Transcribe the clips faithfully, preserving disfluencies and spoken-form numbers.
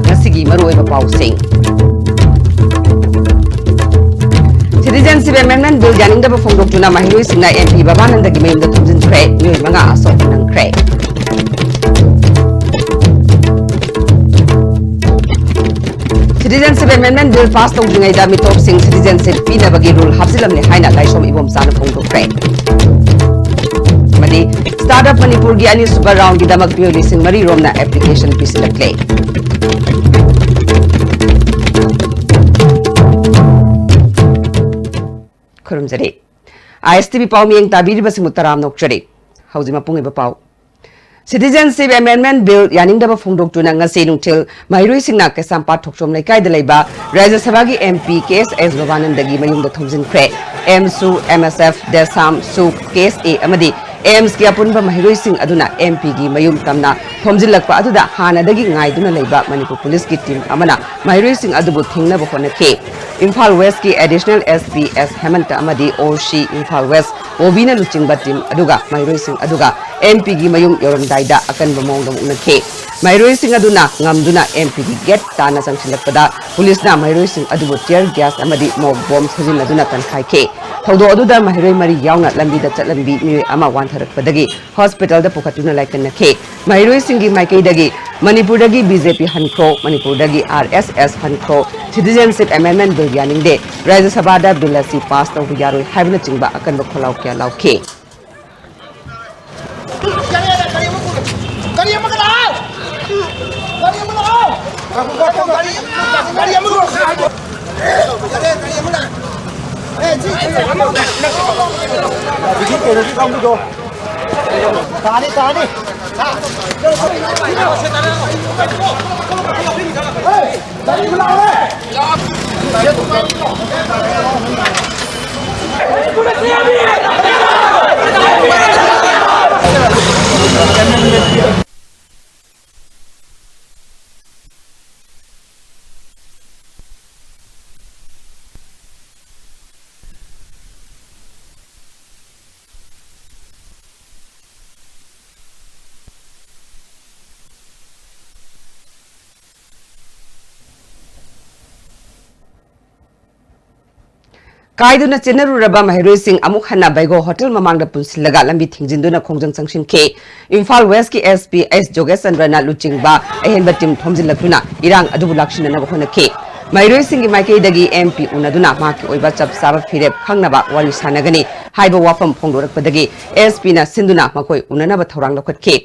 ꯉꯁꯤꯒꯤ ꯃꯔꯨꯑꯣꯏꯕ ꯄꯥꯎꯁꯤꯡ꯫ Citizenship Amendment Bill ꯌꯥꯅꯤꯡꯗꯕ ꯐꯣꯡꯗꯣꯛꯇꯨꯅ ꯃꯍꯩꯔꯣꯏꯁꯤꯡꯅ M P ꯕꯕꯥꯅꯟꯗꯒꯤ ꯃꯌꯨꯝꯗ ꯊꯣꯝꯖꯤꯟꯈ꯭ꯔꯦ꯫ ꯃꯤꯑꯣꯏ ꯃꯉꯥ ꯑꯁꯣꯛꯄ ꯅꯪꯈ꯭ꯔꯦ꯫ Citizenship Amendment Bill pass ꯇꯧꯗ꯭ꯔꯤꯉꯩꯗ ꯃꯤꯇꯣꯞꯁꯤꯡ citizenship ꯄꯤꯅꯕꯒꯤ rule ꯍꯥꯞꯆꯤꯜꯂꯝꯂꯦ ꯍꯥꯏꯅ ꯂꯥꯏꯁ꯭ꯔꯝ ꯏꯕꯣꯝꯆꯥꯅ ꯐꯣꯡꯗꯣꯛꯈ꯭ꯔꯦ꯫ ꯑꯃꯗꯤ Startup ꯃꯅꯤꯄꯨꯔꯒꯤ ꯑꯅꯤꯁꯨꯕ round ꯒꯤꯗꯃꯛ ꯃꯤꯑꯣꯏ ꯂꯤꯁꯤꯡ ꯃꯔꯤ ꯔꯣꯝꯅ application ꯄꯤꯁꯤꯜꯂꯛꯂꯦ꯫ ꯈꯨꯔꯨꯝꯖꯔꯤ꯫ I S T V ꯄꯥꯎ ꯃꯤꯌꯦꯡ ꯇꯥꯕꯤꯔꯤꯕꯁꯤꯡꯕꯨ ꯇꯔꯥꯝꯅ ꯑꯣꯛꯆꯔꯤ꯫ ꯍꯧꯖꯤꯛ ꯃꯄꯨꯡ ꯑꯣꯏꯕ ꯄꯥꯎ꯫ Citizenship Amendment Bill ꯌꯥꯅꯤꯡꯗꯕ ꯐꯣꯡꯗꯣꯛꯇꯨꯅ ꯉꯁꯤ ꯅꯨꯡꯊꯤꯜ ꯃꯍꯩꯔꯣꯏꯁꯤꯡꯅ ꯀꯩꯁꯥꯝꯄꯥꯠ ꯊꯣꯛꯆꯣꯝ ꯂꯩꯀꯥꯏꯗ ꯂꯩꯕ ꯔꯥꯖ꯭ꯌ ꯁꯚꯥꯒꯤ M P K S S ꯕꯕꯥꯅꯟꯗꯒꯤ ꯃꯌꯨꯝꯗ ꯊꯣꯝꯖꯤꯟꯈ꯭ꯔꯦ꯫ AMSSU, M S F, DESAM, SU, K S A ꯑꯃꯗꯤ AIMS ꯀꯤ ꯑꯄꯨꯟꯕ ꯃꯍꯩꯔꯣꯏꯁꯤꯡ ꯑꯗꯨꯅ M P ꯒꯤ ꯃꯌꯨꯝ ꯇꯝꯅ ꯊꯣꯝꯖꯤꯜꯂꯛꯄ ꯑꯗꯨꯗ ꯍꯥꯟꯅꯗꯒꯤ ꯉꯥꯏꯗꯨꯅ ꯂꯩꯕ ꯃꯅꯤꯄꯨꯔ ꯄꯨꯂꯤꯁꯀꯤ team ꯑꯃꯅ ꯃꯍꯩꯔꯣꯏꯁꯤꯡ ꯑꯗꯨꯕꯨ ꯊꯤꯡꯅꯕ ꯍꯣꯠꯅꯈꯤ꯫ ꯏꯝꯐꯥꯜ West ꯀꯤ Additional S P S ꯍꯦꯃꯟꯇ ꯑꯃꯗꯤ O C ꯏꯝꯐꯥꯜ West ꯕꯣꯕꯤꯅ ꯂꯨꯆꯤꯡꯕ team ꯑꯗꯨꯒ ꯃꯍꯩꯔꯣꯏꯁꯤꯡ ꯑꯗꯨꯒ M P ꯒꯤ ꯃꯌꯨꯝ ꯌꯧꯔꯝꯗꯥꯏꯗ ꯑꯀꯟꯕ ꯃꯑꯣꯡꯗ ꯃꯨꯛꯅꯈꯤ꯫ ꯃꯍꯩꯔꯣꯏꯁꯤꯡ ꯑꯗꯨꯅ ꯉꯝꯗꯨꯅ M P ꯒꯤ gate ꯇꯥꯟꯅ ꯆꯪꯁꯤꯜꯂꯛꯄꯗ ꯄꯨꯂꯤꯁꯅ ꯃꯍꯩꯔꯣꯏꯁꯤꯡ ꯑꯗꯨꯕꯨ tear gas ꯑꯃꯗꯤ mock bomb ꯁꯤꯖꯤꯟꯅꯗꯨꯅ ꯇꯟꯈꯥꯏꯈꯤ꯫ ꯊꯧꯗꯣꯛ ꯑꯗꯨꯗ ꯃꯍꯩꯔꯣꯏ ꯃꯔꯤ ꯌꯥꯎꯅ ꯂꯝꯕꯤꯗ ꯆꯠꯂꯝꯕꯤ ꯃꯤꯑꯣꯏ ꯑꯃ ꯋꯥꯟꯊꯔꯛꯄꯗꯒꯤ hospital ꯗ ꯄꯨꯈꯠꯇꯨꯅ ꯂꯥꯏꯀꯠꯅꯈꯤ꯫ ꯃꯍꯩꯔꯣꯏꯁꯤꯡꯒꯤ ꯃꯥꯏꯀꯩꯗꯒꯤ ꯃꯅꯤꯄꯨꯔꯗꯒꯤ B J P ꯍꯟꯈ꯭ꯔꯣ, ꯃꯅꯤꯄꯨꯔꯗꯒꯤ R S S ꯍꯟꯈ꯭ꯔꯣ, Citizenship Amendment Bill ꯌꯥꯅꯤꯡꯗꯦ, ꯔꯥꯖ꯭ꯌ ꯁꯚꯥꯗ bill ꯑꯁꯤ pass ꯇꯧꯕ ꯌꯥꯔꯣꯏ ꯍꯥꯏꯕꯅꯆꯤꯡꯕ ꯑꯀꯟꯕ ꯈꯣꯜꯂꯥꯎ ꯀꯌꯥ ꯂꯥꯎꯈꯤ꯫ ꯒꯥꯔꯤ ꯑꯃ ꯂꯥꯛꯑꯣ! ꯒꯥꯔꯤ ꯑꯃ ꯂꯥꯛꯑꯣ! ꯒꯥꯔꯤ ꯑꯃ ꯂꯥꯛꯑꯣ! ꯒꯥꯔꯤ ꯑꯃ ꯂꯥꯛꯑꯣ! ꯍꯧꯖꯤꯛꯀꯤ ꯀꯩꯅꯣꯒꯤ ꯀꯥꯡꯕꯨꯗꯣ꯫ ꯇꯥꯅꯤ, ꯇꯥꯅꯤ꯫ ꯀꯥꯏꯗꯨꯅ ꯆꯦꯟꯅꯔꯨꯔꯕ ꯃꯍꯩꯔꯣꯏꯁꯤꯡ ꯑꯃꯨꯛ ꯍꯟꯅ ꯕꯩꯒꯣ ꯍꯣꯇꯦꯜ ꯃꯃꯥꯡꯗ ꯄꯨꯟꯁꯤꯜꯂꯒ ꯂꯝꯕꯤ ꯊꯤꯡꯖꯤꯟꯗꯨꯅ ꯈꯣꯡꯖꯪ ꯆꯪꯁꯤꯟꯈꯤ꯫ ꯏꯝꯐꯥꯜ ꯋꯦꯁꯀꯤ SP ꯑꯦꯁ ꯖꯣꯒꯦꯁ ꯆꯟꯗ꯭ꯔꯅ ꯂꯨꯆꯤꯡꯕ ꯑꯍꯦꯟꯕ ꯇꯤꯝ ꯊꯣꯝꯖꯤꯜꯂꯛꯇꯨꯅ ꯏꯔꯥꯡ ꯑꯗꯨꯕꯨ ꯂꯥꯛꯁꯤꯟꯅꯅꯕ ꯍꯣꯠꯅꯈꯤ꯫ ꯃꯍꯩꯔꯣꯏꯁꯤꯡꯒꯤ ꯃꯥꯏꯀꯩꯗꯒꯤ MP ꯎꯅꯗꯨꯅ ꯃꯍꯥꯛꯀꯤ ꯑꯣꯏꯕ ꯆꯞ ꯆꯥꯕ ꯐꯤꯔꯦꯞ ꯈꯪꯅꯕ ꯋꯥꯔꯤ ꯁꯥꯟꯅꯒꯅꯤ ꯍꯥꯏꯕ ꯋꯥꯐꯝ ꯐꯣꯡꯗꯣꯔꯛꯄꯗꯒꯤ SP ꯅ ꯁꯤꯟꯗꯨꯅ ꯃꯈꯣꯏ ꯎꯅꯅꯕ ꯊꯧꯔꯥꯡ ꯂꯧꯈꯠꯈꯤ꯫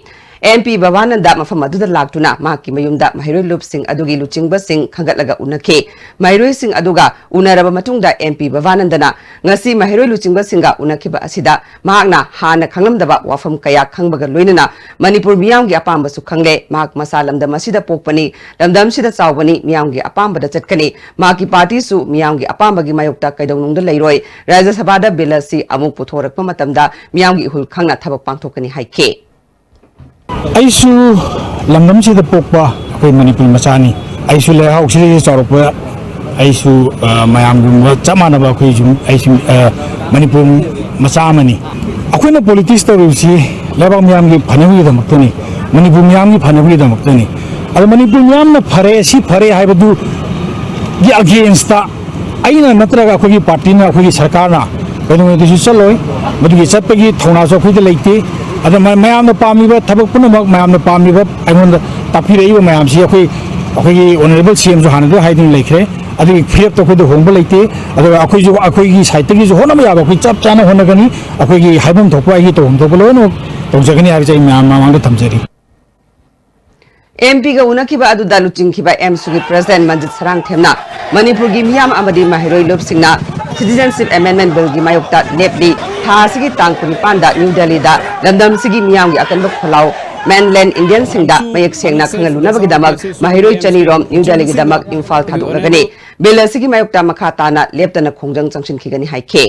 MP ꯕꯕꯥꯅꯟꯗ ꯃꯐꯝ ꯑꯗꯨꯗ ꯂꯥꯛꯇꯨꯅ ꯃꯍꯥꯛꯀꯤ ꯃꯌꯨꯝꯗ ꯃꯍꯩꯔꯣꯏ ꯂꯨꯞꯁꯤꯡ ꯑꯗꯨꯒꯤ ꯂꯨꯆꯤꯡꯕꯁꯤꯡ ꯈꯟꯒꯠꯂꯒ ꯎꯅꯈꯤ꯫ ꯃꯍꯩꯔꯣꯏꯁꯤꯡ ꯑꯗꯨꯒ ꯎꯅꯔꯕ ꯃꯇꯨꯡꯗ MP ꯕꯕꯥꯅꯟꯗꯅ ꯉꯁꯤ ꯃꯍꯩꯔꯣꯏ ꯂꯨꯆꯤꯡꯕꯁꯤꯡꯒ ꯎꯅꯈꯤꯕ ꯑꯁꯤꯗ ꯃꯍꯥꯛꯅ ꯍꯥꯟꯅ ꯈꯪꯂꯝꯗꯕ ꯋꯥꯐꯝ ꯀꯌꯥ ꯈꯪꯕꯒ ꯂꯣꯏꯅꯅ ꯃꯅꯤꯄꯨꯔ ꯃꯤꯌꯥꯝꯒꯤ ꯑꯄꯥꯝꯕꯁꯨ ꯈꯪꯂꯦ꯫ ꯃꯍꯥꯛ ꯃꯁꯥ ꯂꯝꯗꯝ ꯑꯁꯤꯗ ꯄꯣꯛꯄꯅꯤ, ꯂꯝꯗꯝꯁꯤꯗ ꯆꯥꯎꯕꯅꯤ, ꯃꯤꯌꯥꯝꯒꯤ ꯑꯄꯥꯝꯕꯗ ꯆꯠꯀꯅꯤ꯫ ꯃꯍꯥꯛꯀꯤ ꯄꯥꯔꯇꯤꯁꯨ ꯃꯤꯌꯥꯝꯒꯤ ꯑꯄꯥꯝꯕꯒꯤ ꯃꯥꯌꯣꯛꯇ ꯀꯩꯗꯧꯅꯨꯡꯗ ꯂꯩꯔꯣꯏ꯫ ꯔꯥꯖ꯭ꯌ ꯁꯚꯥꯗ ꯕꯤꯜ ꯑꯁꯤ ꯑꯃꯨꯛ ꯄꯨꯊꯣꯔꯛꯄ ꯃꯇꯝꯗ ꯃꯤꯌꯥꯝꯒꯤ ꯏꯍꯨꯜ ꯈꯪꯅ ꯊꯕꯛ ꯄꯥꯡꯊꯣꯛꯀꯅꯤ ꯍꯥꯏꯈꯤ꯫ ꯑꯩꯁꯨ ꯂꯝꯗꯝꯁꯤꯗ ꯄꯣꯛꯄ ꯑꯩꯈꯣꯏ ꯃꯅꯤꯄꯨꯔ ꯃꯆꯥꯅꯤ꯫ ꯑꯩꯁꯨ ꯂꯩꯍꯥꯎꯁꯤꯗꯒꯤ ꯆꯥꯎꯔꯛꯄ, ꯑꯩꯁꯨ, ꯑ, ꯃꯌꯥꯝꯒꯨꯝꯕ ꯆꯞ ꯃꯥꯟꯅꯕ ꯑꯩꯈꯣꯏꯁꯨ, ꯑꯩꯁꯨ, ꯑ, ꯃꯅꯤꯄꯨꯔ ꯃꯆꯥ ꯑꯃꯅꯤ꯫ ꯑꯩꯈꯣꯏꯅ ꯄꯣꯂꯤꯇꯤꯛꯁ ꯇꯧꯔꯤꯕꯁꯤ ꯂꯩꯕꯥꯛ ꯃꯤꯌꯥꯝꯒꯤ ꯐꯅꯕꯒꯤꯗꯃꯛꯇꯅꯤ, ꯃꯅꯤꯄꯨꯔ ꯃꯤꯌꯥꯝꯒꯤ ꯐꯅꯕꯒꯤꯗꯃꯛꯇꯅꯤ꯫ ꯑꯗꯣ ꯃꯅꯤꯄꯨꯔ ꯃꯤꯌꯥꯝꯅ ꯐꯔꯦ, ꯁꯤ ꯐꯔꯦ ꯍꯥꯏꯕꯗꯨꯒꯤ ꯑꯒꯦꯟꯁꯇ ꯑꯩꯅ ꯅꯠꯇ꯭ꯔꯒ ꯑꯩꯈꯣꯏꯒꯤ ꯄꯥꯔꯇꯤꯅ, ꯑꯩꯈꯣꯏꯒꯤ ꯁꯔꯀꯥꯔꯅ ꯀꯩꯗꯧꯉꯩꯗꯁꯨ ꯆꯠꯂꯣꯏ꯫ ꯃꯗꯨꯒꯤ ꯆꯠꯄꯒꯤ ꯊꯧꯅꯥꯁꯨ ꯑꯩꯈꯣꯏꯗ ꯂꯩꯇꯦ꯫ ꯑꯗꯣ ꯃ-, ꯃꯌꯥꯝꯅ ꯄꯥꯝꯃꯤꯕ ꯊꯕꯛ ꯄꯨꯝꯅꯃꯛ, ꯃꯌꯥꯝꯅ ꯄꯥꯝꯃꯤꯕ ꯑꯩꯉꯣꯟꯗ ꯇꯥꯛꯄꯤꯔꯛꯏꯕ ꯃꯌꯥꯝꯁꯤ ꯑꯩꯈꯣꯏ, ꯑꯩꯈꯣꯏꯒꯤ ꯑꯣꯅꯔꯦꯕꯜ CM ꯁꯨ ꯍꯥꯟꯅꯗꯒꯤ ꯍꯥꯏꯗꯨꯅ ꯂꯩꯈ꯭ꯔꯦ꯫ ꯑꯗꯨꯒꯤ ꯐꯤꯔꯦꯞꯇ ꯑꯩꯈꯣꯏꯗ ꯍꯣꯡꯕ ꯂꯩꯇꯦ꯫ ꯑꯗꯨꯒ ꯑꯩꯈꯣꯏꯁꯨ ꯑꯩꯈꯣꯏꯒꯤ ꯁꯥꯏꯠꯇꯒꯤꯁꯨ ꯍꯣꯠꯅꯕ ꯌꯥꯕ ꯑꯩꯈꯣꯏ ꯆꯞ ꯆꯥꯅ ꯍꯣꯠꯅꯒꯅꯤ꯫ ꯑꯩꯈꯣꯏꯒꯤ ꯍꯥꯏꯐꯝ ꯊꯣꯛꯄ, ꯑꯩꯒꯤ ꯇꯧꯐꯝ ꯊꯣꯛꯄ ꯂꯣꯏꯅꯃꯛ ꯇꯧꯖꯒꯅꯤ ꯍꯥꯏꯕꯁꯦ ꯑꯩ ꯃꯌꯥꯝ ꯃꯃꯥꯡꯗ ꯊꯝꯖꯔꯤ꯫ MP ꯒ ꯎꯅꯈꯤꯕ ꯑꯗꯨꯗ ꯂꯨꯆꯤꯡꯈꯤꯕ AMSU ꯒꯤ president ꯃꯟꯖꯤꯠ ꯁꯔꯥꯡꯊꯦꯝꯅ ꯃꯅꯤꯄꯨꯔꯒꯤ ꯃꯤꯌꯥꯝ ꯑꯃꯗꯤ ꯃꯍꯩꯔꯣꯏ ꯂꯨꯞꯁꯤꯡꯅ Citizenship Amendment Bill ꯒꯤ ꯃꯥꯌꯣꯛꯇ ꯂꯦꯞꯂꯤ꯫ ꯊꯥ ꯑꯁꯤꯒꯤ ꯇꯥꯡ ꯀꯨꯟꯅꯤꯄꯥꯟꯗ ꯅ꯭ꯌꯨ ꯗꯦꯜꯂꯤꯗ ꯂꯝꯗꯝꯁꯤꯒꯤ ꯃꯤꯌꯥꯝꯒꯤ ꯑꯀꯟꯕ ꯈꯣꯜꯂꯥꯎ Mainland Indian ꯁꯤꯡꯗ ꯃꯌꯦꯛ ꯁꯦꯡꯅ ꯈꯪꯍꯜꯂꯨꯅꯕꯒꯤꯗꯃꯛ ꯃꯍꯩꯔꯣꯏ ꯆꯅꯤ ꯔꯣꯝ ꯅ꯭ꯌꯨ ꯗꯦꯜꯂꯤꯒꯤꯗꯃꯛ ꯏꯝꯐꯥꯜ ꯊꯥꯗꯣꯛꯂꯒꯅꯤ꯫ Bill ꯑꯁꯤꯒꯤ ꯃꯥꯌꯣꯛꯇ ꯃꯈꯥ ꯇꯥꯅ ꯂꯦꯞꯇꯅ ꯈꯣꯡꯖꯪ ꯆꯪꯁꯤꯟꯈꯤꯒꯅꯤ ꯍꯥꯏꯈꯤ꯫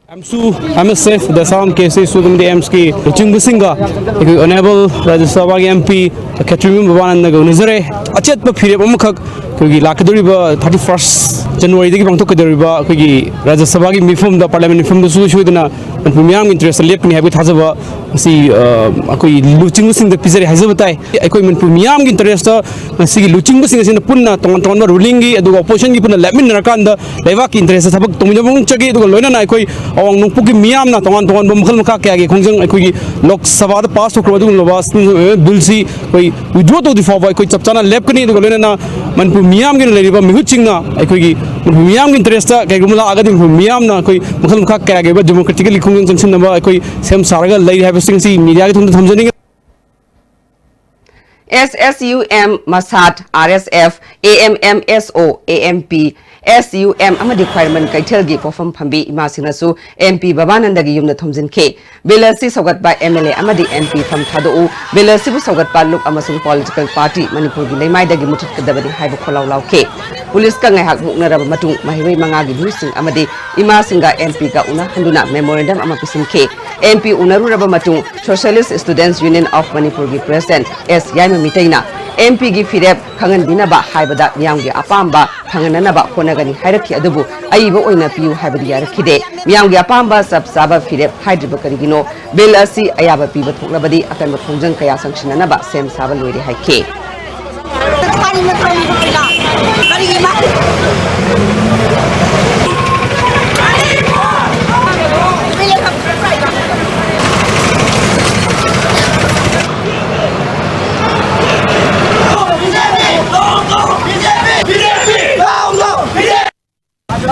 ꯑꯦꯝꯁꯨ, ꯑꯦꯝ ꯑꯦꯁ ꯑꯦꯐ, ꯗꯁꯥꯝ ꯀꯦ ꯑꯦꯁ ꯑꯦꯁꯨ ꯑꯃꯗꯤ ꯑꯦꯝꯁꯀꯤ ꯂꯨꯆꯤꯡꯕꯁꯤꯡꯒ ꯑꯩꯈꯣꯏ ꯑꯣꯅꯔꯦꯕꯜ ꯔꯥꯖ꯭ꯌ ꯁꯚꯥꯒꯤ MP ꯈꯦꯇ꯭ꯔꯤꯃꯌꯨꯝ ꯕꯕꯥꯅꯟꯗꯒ ꯎꯅꯖꯔꯦ꯫ ꯑꯆꯦꯠꯄ ꯐꯤꯔꯦꯞ ꯑꯃꯈꯛ ꯑꯩꯈꯣꯏꯒꯤ ꯂꯥꯛꯀꯗꯧꯔꯤꯕ thirty first January-ꯗꯒꯤ ꯄꯥꯡꯊꯣꯛꯀꯗꯧꯔꯤꯕ ꯑꯩꯈꯣꯏꯒꯤ ꯔꯥꯖ꯭ꯌ ꯁꯚꯥꯒꯤ ꯃꯤꯐꯝꯗ, Parliament ꯃꯤꯐꯝꯗ ꯁꯨꯡꯁꯣꯏ ꯁꯣꯏꯗꯅ ꯃꯅꯤꯄꯨꯔ ꯃꯤꯌꯥꯝꯒꯤ interest-ꯇ ꯂꯦꯞꯀꯅꯤ ꯍꯥꯏꯕꯒꯤ ꯊꯥꯖꯕ ꯑꯁꯤ, ꯑ, ꯑꯩꯈꯣꯏ ꯂꯨꯆꯤꯡꯕꯁꯤꯡꯗ ꯄꯤꯖꯔꯤ ꯍꯥꯏꯖꯕ ꯇꯥꯏ꯫ ꯑꯩꯈꯣꯏ ꯃꯅꯤꯄꯨꯔ ꯃꯤꯌꯥꯝꯒꯤ interest-ꯇ ꯉꯁꯤꯒꯤ ꯂꯨꯆꯤꯡꯕꯁꯤꯡ ꯑꯁꯤꯅ ꯄꯨꯟꯅ ꯇꯣꯉꯥꯟ ꯇꯣꯉꯥꯟꯕ ruling-ꯒꯤ ꯑꯗꯨꯒ opposition-ꯒꯤ ꯄꯨꯟꯅ ꯂꯦꯞꯃꯤꯟꯅꯔꯀꯥꯟꯗ ꯂꯩꯕꯥꯛꯀꯤ interest-ꯇ ꯊꯕꯛ ꯇꯧꯃꯤꯟꯅꯕ ꯉꯝꯖꯒꯦ꯫ ꯑꯗꯨꯒ ꯂꯣꯏꯅꯅ ꯑꯩꯈꯣꯏ ꯑꯋꯥꯡ ꯅꯣꯡꯄꯣꯛꯀꯤ ꯃꯤꯌꯥꯝꯅ ꯇꯣꯉꯥꯟ ꯇꯣꯉꯥꯟꯕ ꯃꯈꯜ ꯃꯈꯥ ꯀꯌꯥꯒꯤ ꯈꯣꯡꯖꯪ ꯑꯩꯈꯣꯏꯒꯤ ꯂꯣꯛ ꯁꯚꯥꯗ pass ꯇꯧꯈ꯭ꯔꯕ ꯑꯗꯨꯒꯨꯝꯂꯕ bill-ꯁꯤ ꯑꯩꯈꯣꯏ withdraw ꯇꯧꯗ꯭ꯔꯤ ꯐꯥꯎꯕ ꯑꯩꯈꯣꯏ ꯆꯞ ꯆꯥꯅ ꯂꯦꯞꯀꯅꯤ꯫ ꯑꯗꯨꯒ ꯂꯣꯏꯅꯅ ꯃꯅꯤꯄꯨꯔ ꯃꯤꯌꯥꯝꯒꯤ ꯑꯣꯏꯅ ꯂꯩꯔꯤꯕ ꯃꯤꯍꯨꯠꯁꯤꯡꯅ ꯑꯩꯈꯣꯏꯒꯤ ꯃꯅꯤꯄꯨꯔ ꯃꯤꯌꯥꯝꯒꯤ interest-ꯇ ꯀꯩꯒꯨꯝꯕ ꯂꯥꯛꯑꯒꯗꯤ ꯃꯅꯤꯄꯨꯔ ꯃꯤꯌꯥꯝꯅ ꯑꯩꯈꯣꯏ ꯃꯈꯜ ꯃꯈꯥ ꯀꯌꯥꯒꯤ ꯑꯣꯏꯕ democratically ꯈꯣꯡꯖꯪ ꯆꯪꯁꯤꯟꯅꯕ ꯑꯩꯈꯣꯏ ꯁꯦꯝ ꯁꯥꯔꯒ ꯂꯩꯔꯤ ꯍꯥꯏꯕꯁꯤꯡꯁꯤ media-ꯒꯤ ꯊꯣꯡꯗ ꯊꯝꯖꯅꯤꯡꯉꯤ꯫ S S U M, ꯃꯁꯥꯠ, R S F, A M M S O, A M P, S U M ꯑꯃꯗꯤ ꯈ꯭ꯋꯥꯏꯔꯝꯕꯟ ꯀꯩꯊꯦꯜꯒꯤ ꯄꯣꯠꯐꯝ ꯐꯝꯕꯤ ꯏꯃꯥꯁꯤꯡꯅꯁꯨ M P ꯕꯕꯥꯅꯟꯗꯒꯤ ꯌꯨꯝꯗ ꯊꯣꯝꯖꯤꯟꯈꯤ꯫ Bill ꯑꯁꯤ ꯁꯧꯒꯠꯄ M L A ꯑꯃꯗꯤ M P ꯐꯝ ꯊꯥꯗꯣꯛꯎ, bill ꯑꯁꯤꯕꯨ ꯁꯧꯒꯠꯄ ꯂꯨꯞ ꯑꯃꯁꯨꯡ political party ꯃꯅꯤꯄꯨꯔꯒꯤ ꯂꯩꯃꯥꯏꯗꯒꯤ ꯃꯨꯊꯠꯀꯗꯕꯅꯤ ꯍꯥꯏꯕ ꯈꯣꯜꯂꯥꯎ ꯂꯥꯎꯈꯤ꯫ ꯄꯨꯂꯤꯁꯀ ꯉꯥꯏꯍꯥꯛ ꯃꯨꯛꯅꯔꯕ ꯃꯇꯨꯡ ꯃꯍꯩꯔꯣꯏ ꯃꯉꯥꯒꯤ ꯃꯤꯑꯣꯏꯁꯤꯡ ꯑꯃꯗꯤ ꯏꯃꯥꯁꯤꯡꯒ M P-ꯒ ꯎꯅꯍꯟꯗꯨꯅ memorandum ꯑꯃ ꯄꯤꯁꯤꯟꯈꯤ꯫ M P ꯎꯅꯔꯨꯔꯕ ꯃꯇꯨꯡ Socialist Students Union of Manipur-ꯒꯤ President S Yaima ꯃꯤꯇꯩꯅ M P-ꯒꯤ ꯐꯤꯔꯦꯞ ꯈꯪꯍꯟꯕꯤꯅꯕ ꯍꯥꯏꯕꯗ ꯃꯤꯌꯥꯝꯒꯤ ꯑꯄꯥꯝꯕ ꯐꯪꯍꯟꯅꯅꯕ ꯍꯣꯠꯅꯒꯅꯤ ꯍꯥꯏꯔꯛꯈꯤ, ꯑꯗꯨꯕꯨ ꯑꯏꯕ ꯑꯣꯏꯅ ꯄꯤꯌꯨ ꯍꯥꯏꯕꯗꯤ ꯌꯥꯔꯛꯈꯤꯗꯦ꯫ ꯃꯤꯌꯥꯝꯒꯤ ꯑꯄꯥꯝꯕ ꯆꯞ ꯆꯥꯕ ꯐꯤꯔꯦꯞ ꯍꯥꯏꯗ꯭ꯔꯤꯕ ꯀꯔꯤꯒꯤꯅꯣ? Bill ꯑꯁꯤ ꯑꯌꯥꯕ ꯄꯤꯕ ꯊꯣꯛꯂꯕꯗꯤ ꯑꯀꯟꯕ ꯈꯣꯡꯖꯪ ꯀꯌꯥ ꯆꯪꯁꯤꯟꯅꯅꯕ ꯁꯦꯝ ꯁꯥꯕ ꯂꯣꯏꯔꯦ ꯍꯥꯏꯈꯤ꯫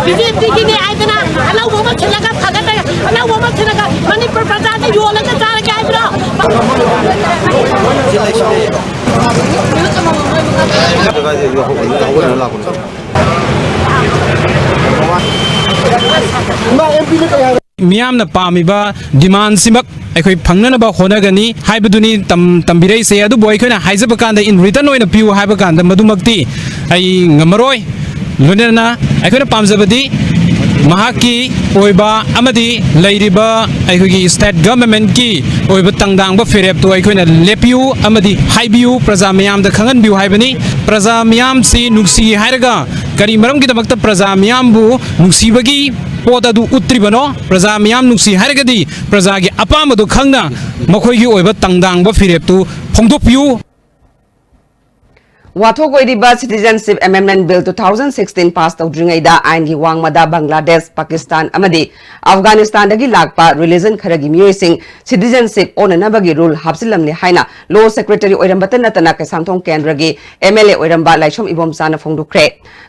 ꯕꯤ ꯖꯦ ꯄꯤꯒꯤꯅꯦ ꯍꯥꯏꯗꯅ ꯑꯅꯧꯕ ꯑꯃ ꯊꯤꯜꯂꯒ ꯐꯒꯠꯂꯒ ꯑꯅꯧꯕ ꯑꯃ ꯊꯤꯜꯂꯒ ꯃꯅꯤꯄꯨꯔ ꯄ꯭ꯔꯖꯥꯗ ꯌꯣꯜꯂꯒ ꯆꯥꯔꯒꯦ ꯍꯥꯏꯕ꯭ꯔꯣ? ꯃꯤꯌꯥꯝꯅ ꯄꯥꯝꯃꯤꯕ demand-ꯁꯤꯃꯛ ꯑꯩꯈꯣꯏ ꯐꯪꯅꯅꯕ ꯍꯣꯠꯅꯒꯅꯤ ꯍꯥꯏꯕꯗꯨꯅꯤ ꯇꯝ-, ꯇꯝꯕꯤꯔꯛꯏꯁꯦ꯫ ꯑꯗꯨꯕꯨ ꯑꯩꯈꯣꯏꯅ ꯍꯥꯏꯖꯕ ꯀꯥꯟꯗ in return ꯑꯣꯏꯅ ꯄꯤꯌꯨ ꯍꯥꯏꯕ ꯀꯥꯟꯗ ꯃꯗꯨꯃꯛꯇꯤ ꯑꯩ ꯉꯝꯃꯔꯣꯏ꯫ ꯂꯣꯏꯅꯅ ꯑꯩꯈꯣꯏꯅ ꯄꯥꯝꯖꯕꯗꯤ ꯃꯍꯥꯛꯀꯤ ꯑꯣꯏꯕ ꯑꯃꯗꯤ ꯂꯩꯔꯤꯕ ꯑꯩꯈꯣꯏꯒꯤ state government ꯀꯤ ꯑꯣꯏꯕ ꯇꯪꯗꯥꯡꯕ ꯐꯤꯔꯦꯞꯇꯨ ꯑꯩꯈꯣꯏꯅ ꯂꯦꯞꯄꯤꯌꯨ ꯑꯃꯗꯤ ꯍꯥꯏꯕꯤꯌꯨ, ꯄ꯭ꯔꯖꯥ ꯃꯤꯌꯥꯝꯗ ꯈꯪꯍꯟꯕꯤꯌꯨ ꯍꯥꯏꯕꯅꯤ꯫ ꯄ꯭ꯔꯖꯥ ꯃꯤꯌꯥꯝꯁꯤ ꯅꯨꯡꯁꯤ ꯍꯥꯏꯔꯒ ꯀꯔꯤ ꯃꯔꯝꯒꯤꯗꯃꯛꯇ ꯄ꯭ꯔꯖꯥ ꯃꯤꯌꯥꯝꯕꯨ ꯅꯨꯡꯁꯤꯕꯒꯤ ꯄꯣꯠ ꯑꯗꯨ ꯎꯠꯇ꯭ꯔꯤꯕꯅꯣ? ꯄ꯭ꯔꯖꯥ ꯃꯤꯌꯥꯝ ꯅꯨꯡꯁꯤ ꯍꯥꯏꯔꯒꯗꯤ ꯄ꯭ꯔꯖꯥꯒꯤ ꯑꯄꯥꯝꯕꯗꯨ ꯈꯪꯅ ꯃꯈꯣꯏꯒꯤ ꯑꯣꯏꯕ ꯇꯪꯗꯥꯡꯕ ꯐꯤꯔꯦꯞꯇꯨ ꯐꯣꯡꯗꯣꯛꯄꯤꯌꯨ꯫ ꯋꯥꯊꯣꯛ ꯑꯣꯏꯔꯤꯕ Citizenship Amendment Bill two thousand sixteen pass ꯇꯧꯗ꯭ꯔꯤꯉꯩꯗ ꯑꯥꯏꯟꯒꯤ ꯋꯥꯡꯃꯗ ꯕꯪꯒ꯭ꯂꯥꯗꯦꯁ, ꯄꯥꯀꯤꯁꯇꯥꯟ ꯑꯃꯗꯤ ꯑꯐꯒꯥꯅꯤꯁꯇꯥꯟꯗꯒꯤ ꯂꯥꯛꯄ religion ꯈꯔꯒꯤ ꯃꯤꯑꯣꯏꯁꯤꯡ citizenship ꯑꯣꯟꯅꯅꯕꯒꯤ rule ꯍꯥꯞꯆꯤꯜꯂꯝꯂꯦ ꯍꯥꯏꯅ law secretary ꯑꯣꯏꯔꯝꯕꯇ ꯅꯠꯇꯅ ꯀꯩꯁꯥꯝꯊꯣꯡ ꯀꯦꯟꯗ꯭ꯔꯒꯤ M L A ꯑꯣꯏꯔꯝꯕ ꯂꯥꯏꯁ꯭ꯔꯝ ꯏꯕꯣꯝꯆꯥꯅ ꯐꯣꯡꯗꯣꯛꯈ꯭ꯔꯦ꯫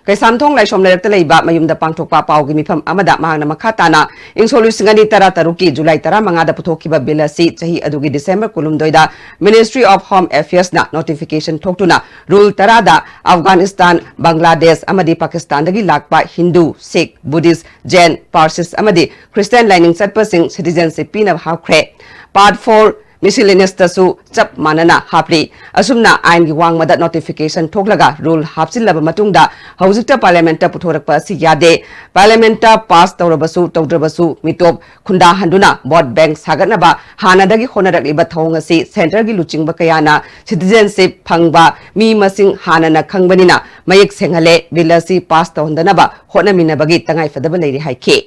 ꯀꯩꯁꯥꯝꯊꯣꯡ ꯂꯥꯏꯁ꯭ꯔꯝ ꯂꯩꯔꯛꯇ ꯂꯩꯕ ꯃꯌꯨꯝꯗ ꯄꯥꯡꯊꯣꯛꯄ ꯄꯥꯎꯒꯤ ꯃꯤꯐꯝ ꯑꯃꯗ ꯃꯍꯥꯛꯅ ꯃꯈꯥ ꯇꯥꯅ ꯏꯪꯁꯣꯛ ꯂꯤꯁꯤꯡ ꯑꯅꯤ ꯇꯔꯥ ꯇꯔꯨꯛꯀꯤ ꯖꯨꯂꯥꯏ ꯇꯔꯥꯃꯉꯥꯗ ꯄꯨꯊꯣꯛꯈꯤꯕ bill ꯑꯁꯤ ꯆꯍꯤ ꯑꯗꯨꯒꯤ December ꯀꯨꯟꯍꯨꯝꯗꯣꯏꯗ Ministry of Home Affairs ꯅ notification ꯊꯣꯛꯇꯨꯅ rule ꯇꯔꯥꯗ ꯑꯐꯒꯥꯅꯤꯁꯇꯥꯟ, ꯕꯪꯒ꯭ꯂꯥꯗꯦꯁ ꯑꯃꯗꯤ ꯄꯥꯀꯤꯁꯇꯥꯟꯗꯒꯤ ꯂꯥꯛꯄ ꯍꯤꯟꯗꯨ, ꯁꯤꯈ, ꯕꯨꯙꯤꯁ꯭ꯠ, ꯖꯦꯟ, ꯄꯥꯔꯁꯤꯁ ꯑꯃꯗꯤ ꯈ꯭ꯔꯤꯁꯇꯤꯌꯥꯟ ꯂꯥꯏꯅꯤꯡ ꯆꯠꯄꯁꯤꯡ citizenship ꯄꯤꯅꯕ ꯍꯥꯞꯈ꯭ꯔꯦ꯫ Part four miscellaneous ꯇꯁꯨ ꯆꯞ ꯃꯥꯟꯅꯅ ꯍꯥꯞꯂꯤ꯫ ꯑꯁꯨꯝꯅ ꯑꯥꯏꯟꯒꯤ ꯋꯥꯡꯃꯗ notification ꯊꯣꯛꯂꯒ rule ꯍꯥꯞꯆꯤꯜꯂꯕ ꯃꯇꯨꯡꯗ ꯍꯧꯖꯤꯛꯇ parliament ꯇ ꯄꯨꯊꯣꯔꯛꯄ ꯑꯁꯤ ꯌꯥꯗꯦ꯫ Parliament ꯇ pass ꯇꯧꯔꯕꯁꯨ ꯇꯧꯗ꯭ꯔꯕꯁꯨ ꯃꯤꯇꯣꯞ ꯈꯨꯟꯗꯥꯍꯟꯗꯨꯅ vote bank ꯁꯥꯒꯠꯅꯕ ꯍꯥꯟꯅꯗꯒꯤ ꯍꯣꯠꯅꯔꯛꯂꯤꯕ ꯊꯧꯑꯣꯡ ꯑꯁꯤ centre ꯒꯤ ꯂꯨꯆꯤꯡꯕ ꯀꯌꯥꯅ citizenship ꯐꯪꯕ ꯃꯤ ꯃꯁꯤꯡ ꯍꯥꯟꯅꯅ ꯈꯪꯕꯅꯤꯅ ꯃꯌꯦꯛ ꯁꯦꯡꯍꯜꯂꯦ꯫ Bill ꯑꯁꯤ pass ꯇꯧꯍꯟꯗꯅꯕ ꯍꯣꯠꯅꯃꯤꯟꯅꯕꯒꯤ ꯇꯉꯥꯏꯐꯗꯕ ꯂꯩꯔꯦ ꯍꯥꯏꯈꯤ꯫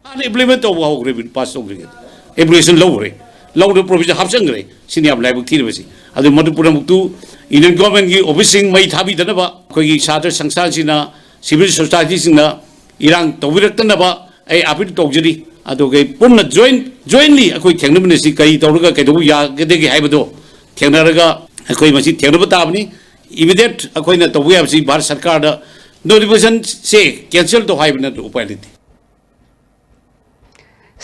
ꯍꯥꯟꯅ implement ꯇꯧꯕ ꯍꯧꯈ꯭ꯔꯦ꯫ Bill pass ꯇꯧꯗ꯭ꯔꯤꯉꯩꯗ application ꯂꯧꯈ꯭ꯔꯦ꯫ ꯂꯧꯗ provision ꯍꯥꯞꯆꯟꯈ꯭ꯔꯦ꯫ ꯁꯤꯅꯤ ꯌꯥꯝ ꯂꯥꯏꯕꯛ ꯊꯤꯔꯕꯁꯤ꯫ ꯑꯗꯨ ꯃꯗꯨ ꯄꯨꯝꯅꯃꯛꯇꯨ Indian government ꯀꯤ office ꯁꯤꯡ ꯃꯩ ꯊꯥꯕꯤꯗꯅꯕ ꯑꯩꯈꯣꯏꯒꯤ ꯁꯥꯇ꯭ꯔ ꯁꯪꯁꯊꯥꯟꯁꯤꯡꯅ, civil society ꯁꯤꯡꯅ ꯏꯔꯥꯡ ꯇꯧꯕꯤꯔꯛꯇꯅꯕ ꯑꯩ appeal ꯇꯧꯖꯔꯤ꯫ ꯑꯗꯨꯒ ꯄꯨꯟꯅ joint, jointly ꯑꯩꯈꯣꯏ ꯊꯦꯡꯅꯃꯤꯟꯅꯁꯤ꯫ ꯀꯔꯤ ꯇꯧꯔꯒ ꯀꯩꯗꯧꯕ ꯌꯥꯒꯗꯒꯦ ꯍꯥꯏꯕꯗꯣ ꯊꯦꯡꯅꯔꯒ ꯑꯩꯈꯣꯏ ꯃꯁꯤ ꯊꯦꯡꯅꯕ ꯇꯥꯕꯅꯤ꯫ Immediate ꯑꯩꯈꯣꯏꯅ ꯇꯧꯕ ꯌꯥꯕꯁꯤ ꯚꯥꯔꯠ ꯁꯔꯀꯥꯔꯗ notification ꯁꯦ cancel ꯇꯧ ꯍꯥꯏꯕ ꯅꯠꯇꯅ ꯎꯄꯥꯏ ꯂꯩꯇꯦ꯫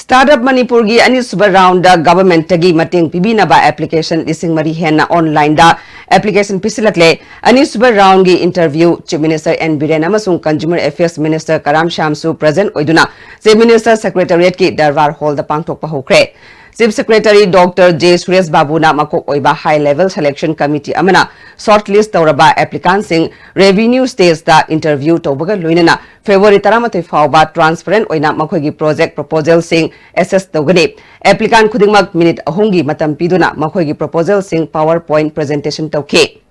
Startup ꯃꯅꯤꯄꯨꯔꯒꯤ ꯑꯅꯤꯁꯨꯕ round ꯗ government ꯇꯒꯤ ꯃꯇꯦꯡ ꯄꯤꯕꯤꯅꯕ application ꯂꯤꯁꯤꯡ ꯃꯔꯤ ꯍꯦꯟꯅ online ꯗ application ꯄꯤꯁꯤꯜꯂꯛꯂꯦ꯫ ꯑꯅꯤꯁꯨꯕ round ꯒꯤ interview Chief Minister N Biren ꯑꯃꯁꯨꯡ Consumer Affairs Minister ꯀꯔꯥꯝ ꯁ꯭ꯌꯥꯝꯁꯨ present ꯑꯣꯏꯗꯨꯅ Chief Minister Secretariat ꯀꯤ Darbar Hall ꯗ ꯄꯥꯡꯊꯣꯛꯄ ꯍꯧꯈ꯭ꯔꯦ꯫ Chief Secretary Doctor J Suresh Babuna ꯃꯀꯣꯛ ꯑꯣꯏꯕ High Level Selection Committee ꯑꯃꯅ shortlist ꯇꯧꯔꯕ applicantꯁꯤꯡ revenue stageꯇ interview ꯇꯧꯕꯒ ꯂꯣꯏꯅꯅ February ꯇꯔꯥꯃꯥꯊꯣꯏ ꯐꯥꯎꯕ transparent ꯑꯣꯏꯅ ꯃꯈꯣꯏꯒꯤ project proposalꯁꯤꯡ assess ꯇꯧꯒꯅꯤ꯫ Applicant ꯈꯨꯗꯤꯡꯃꯛ minute ꯑꯍꯨꯝꯒꯤ ꯃꯇꯝ ꯄꯤꯗꯨꯅ ꯃꯈꯣꯏꯒꯤ proposalꯁꯤꯡ PowerPoint presentation ꯇꯧꯈꯤ꯫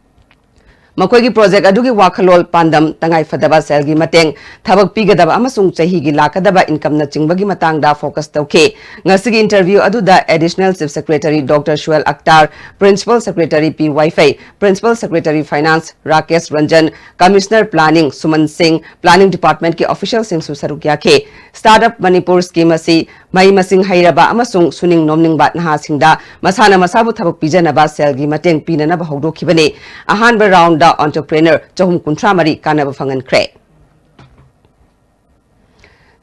ꯃꯈꯣꯏꯒꯤ project ꯑꯗꯨꯒꯤ ꯋꯥꯈꯜꯂꯣꯟ, ꯄꯥꯟꯗꯝ, ꯇꯉꯥꯏꯐꯗꯕ ꯁꯦꯜꯒꯤ ꯃꯇꯦꯡ, ꯊꯕꯛ ꯄꯤꯒꯗꯕ ꯑꯃꯁꯨꯡ ꯆꯍꯤꯒꯤ ꯂꯥꯛꯀꯗꯕ incomeꯅꯆꯤꯡꯕꯒꯤ ꯃꯇꯥꯡꯗ focus ꯇꯧꯈꯤ꯫ ꯉꯁꯤꯒꯤ interview ꯑꯗꯨꯗ Additional Chief Secretary Doctor Suhail Akhtar, Principal Secretary P ꯋꯥꯏꯐꯩ, Principal Secretary Finance Rakesh Ranjan, Commissioner Planning ꯁꯨꯃꯟ ꯁꯤꯡ, Planning Departmentꯀꯤ officialꯁꯤꯡꯁꯨ ꯁꯔꯨꯛ ꯌꯥꯈꯤ꯫ Startup Manipur scheme ꯑꯁꯤ ꯃꯍꯩ ꯃꯁꯤꯡ ꯍꯩꯔꯕ ꯑꯃꯁꯨꯡ ꯁꯨꯅꯤꯡ ꯅꯣꯝꯅꯤꯡꯕ ꯅꯍꯥꯁꯤꯡꯗ ꯃꯁꯥꯅ ꯃꯁꯥꯕꯨ ꯊꯕꯛ ꯄꯤꯖꯅꯕ ꯁꯦꯜꯒꯤ ꯃꯇꯦꯡ ꯄꯤꯅꯅꯕ ꯍꯧꯗꯣꯛꯈꯤꯕꯅꯤ꯫ ꯑꯍꯥꯟꯕ roundꯗ entrepreneur ꯆꯍꯨꯝ ꯀꯨꯟꯊ꯭ꯔꯥ ꯃꯔꯤ ꯀꯥꯟꯅꯕ ꯐꯪꯍꯟꯈ꯭ꯔꯦ꯫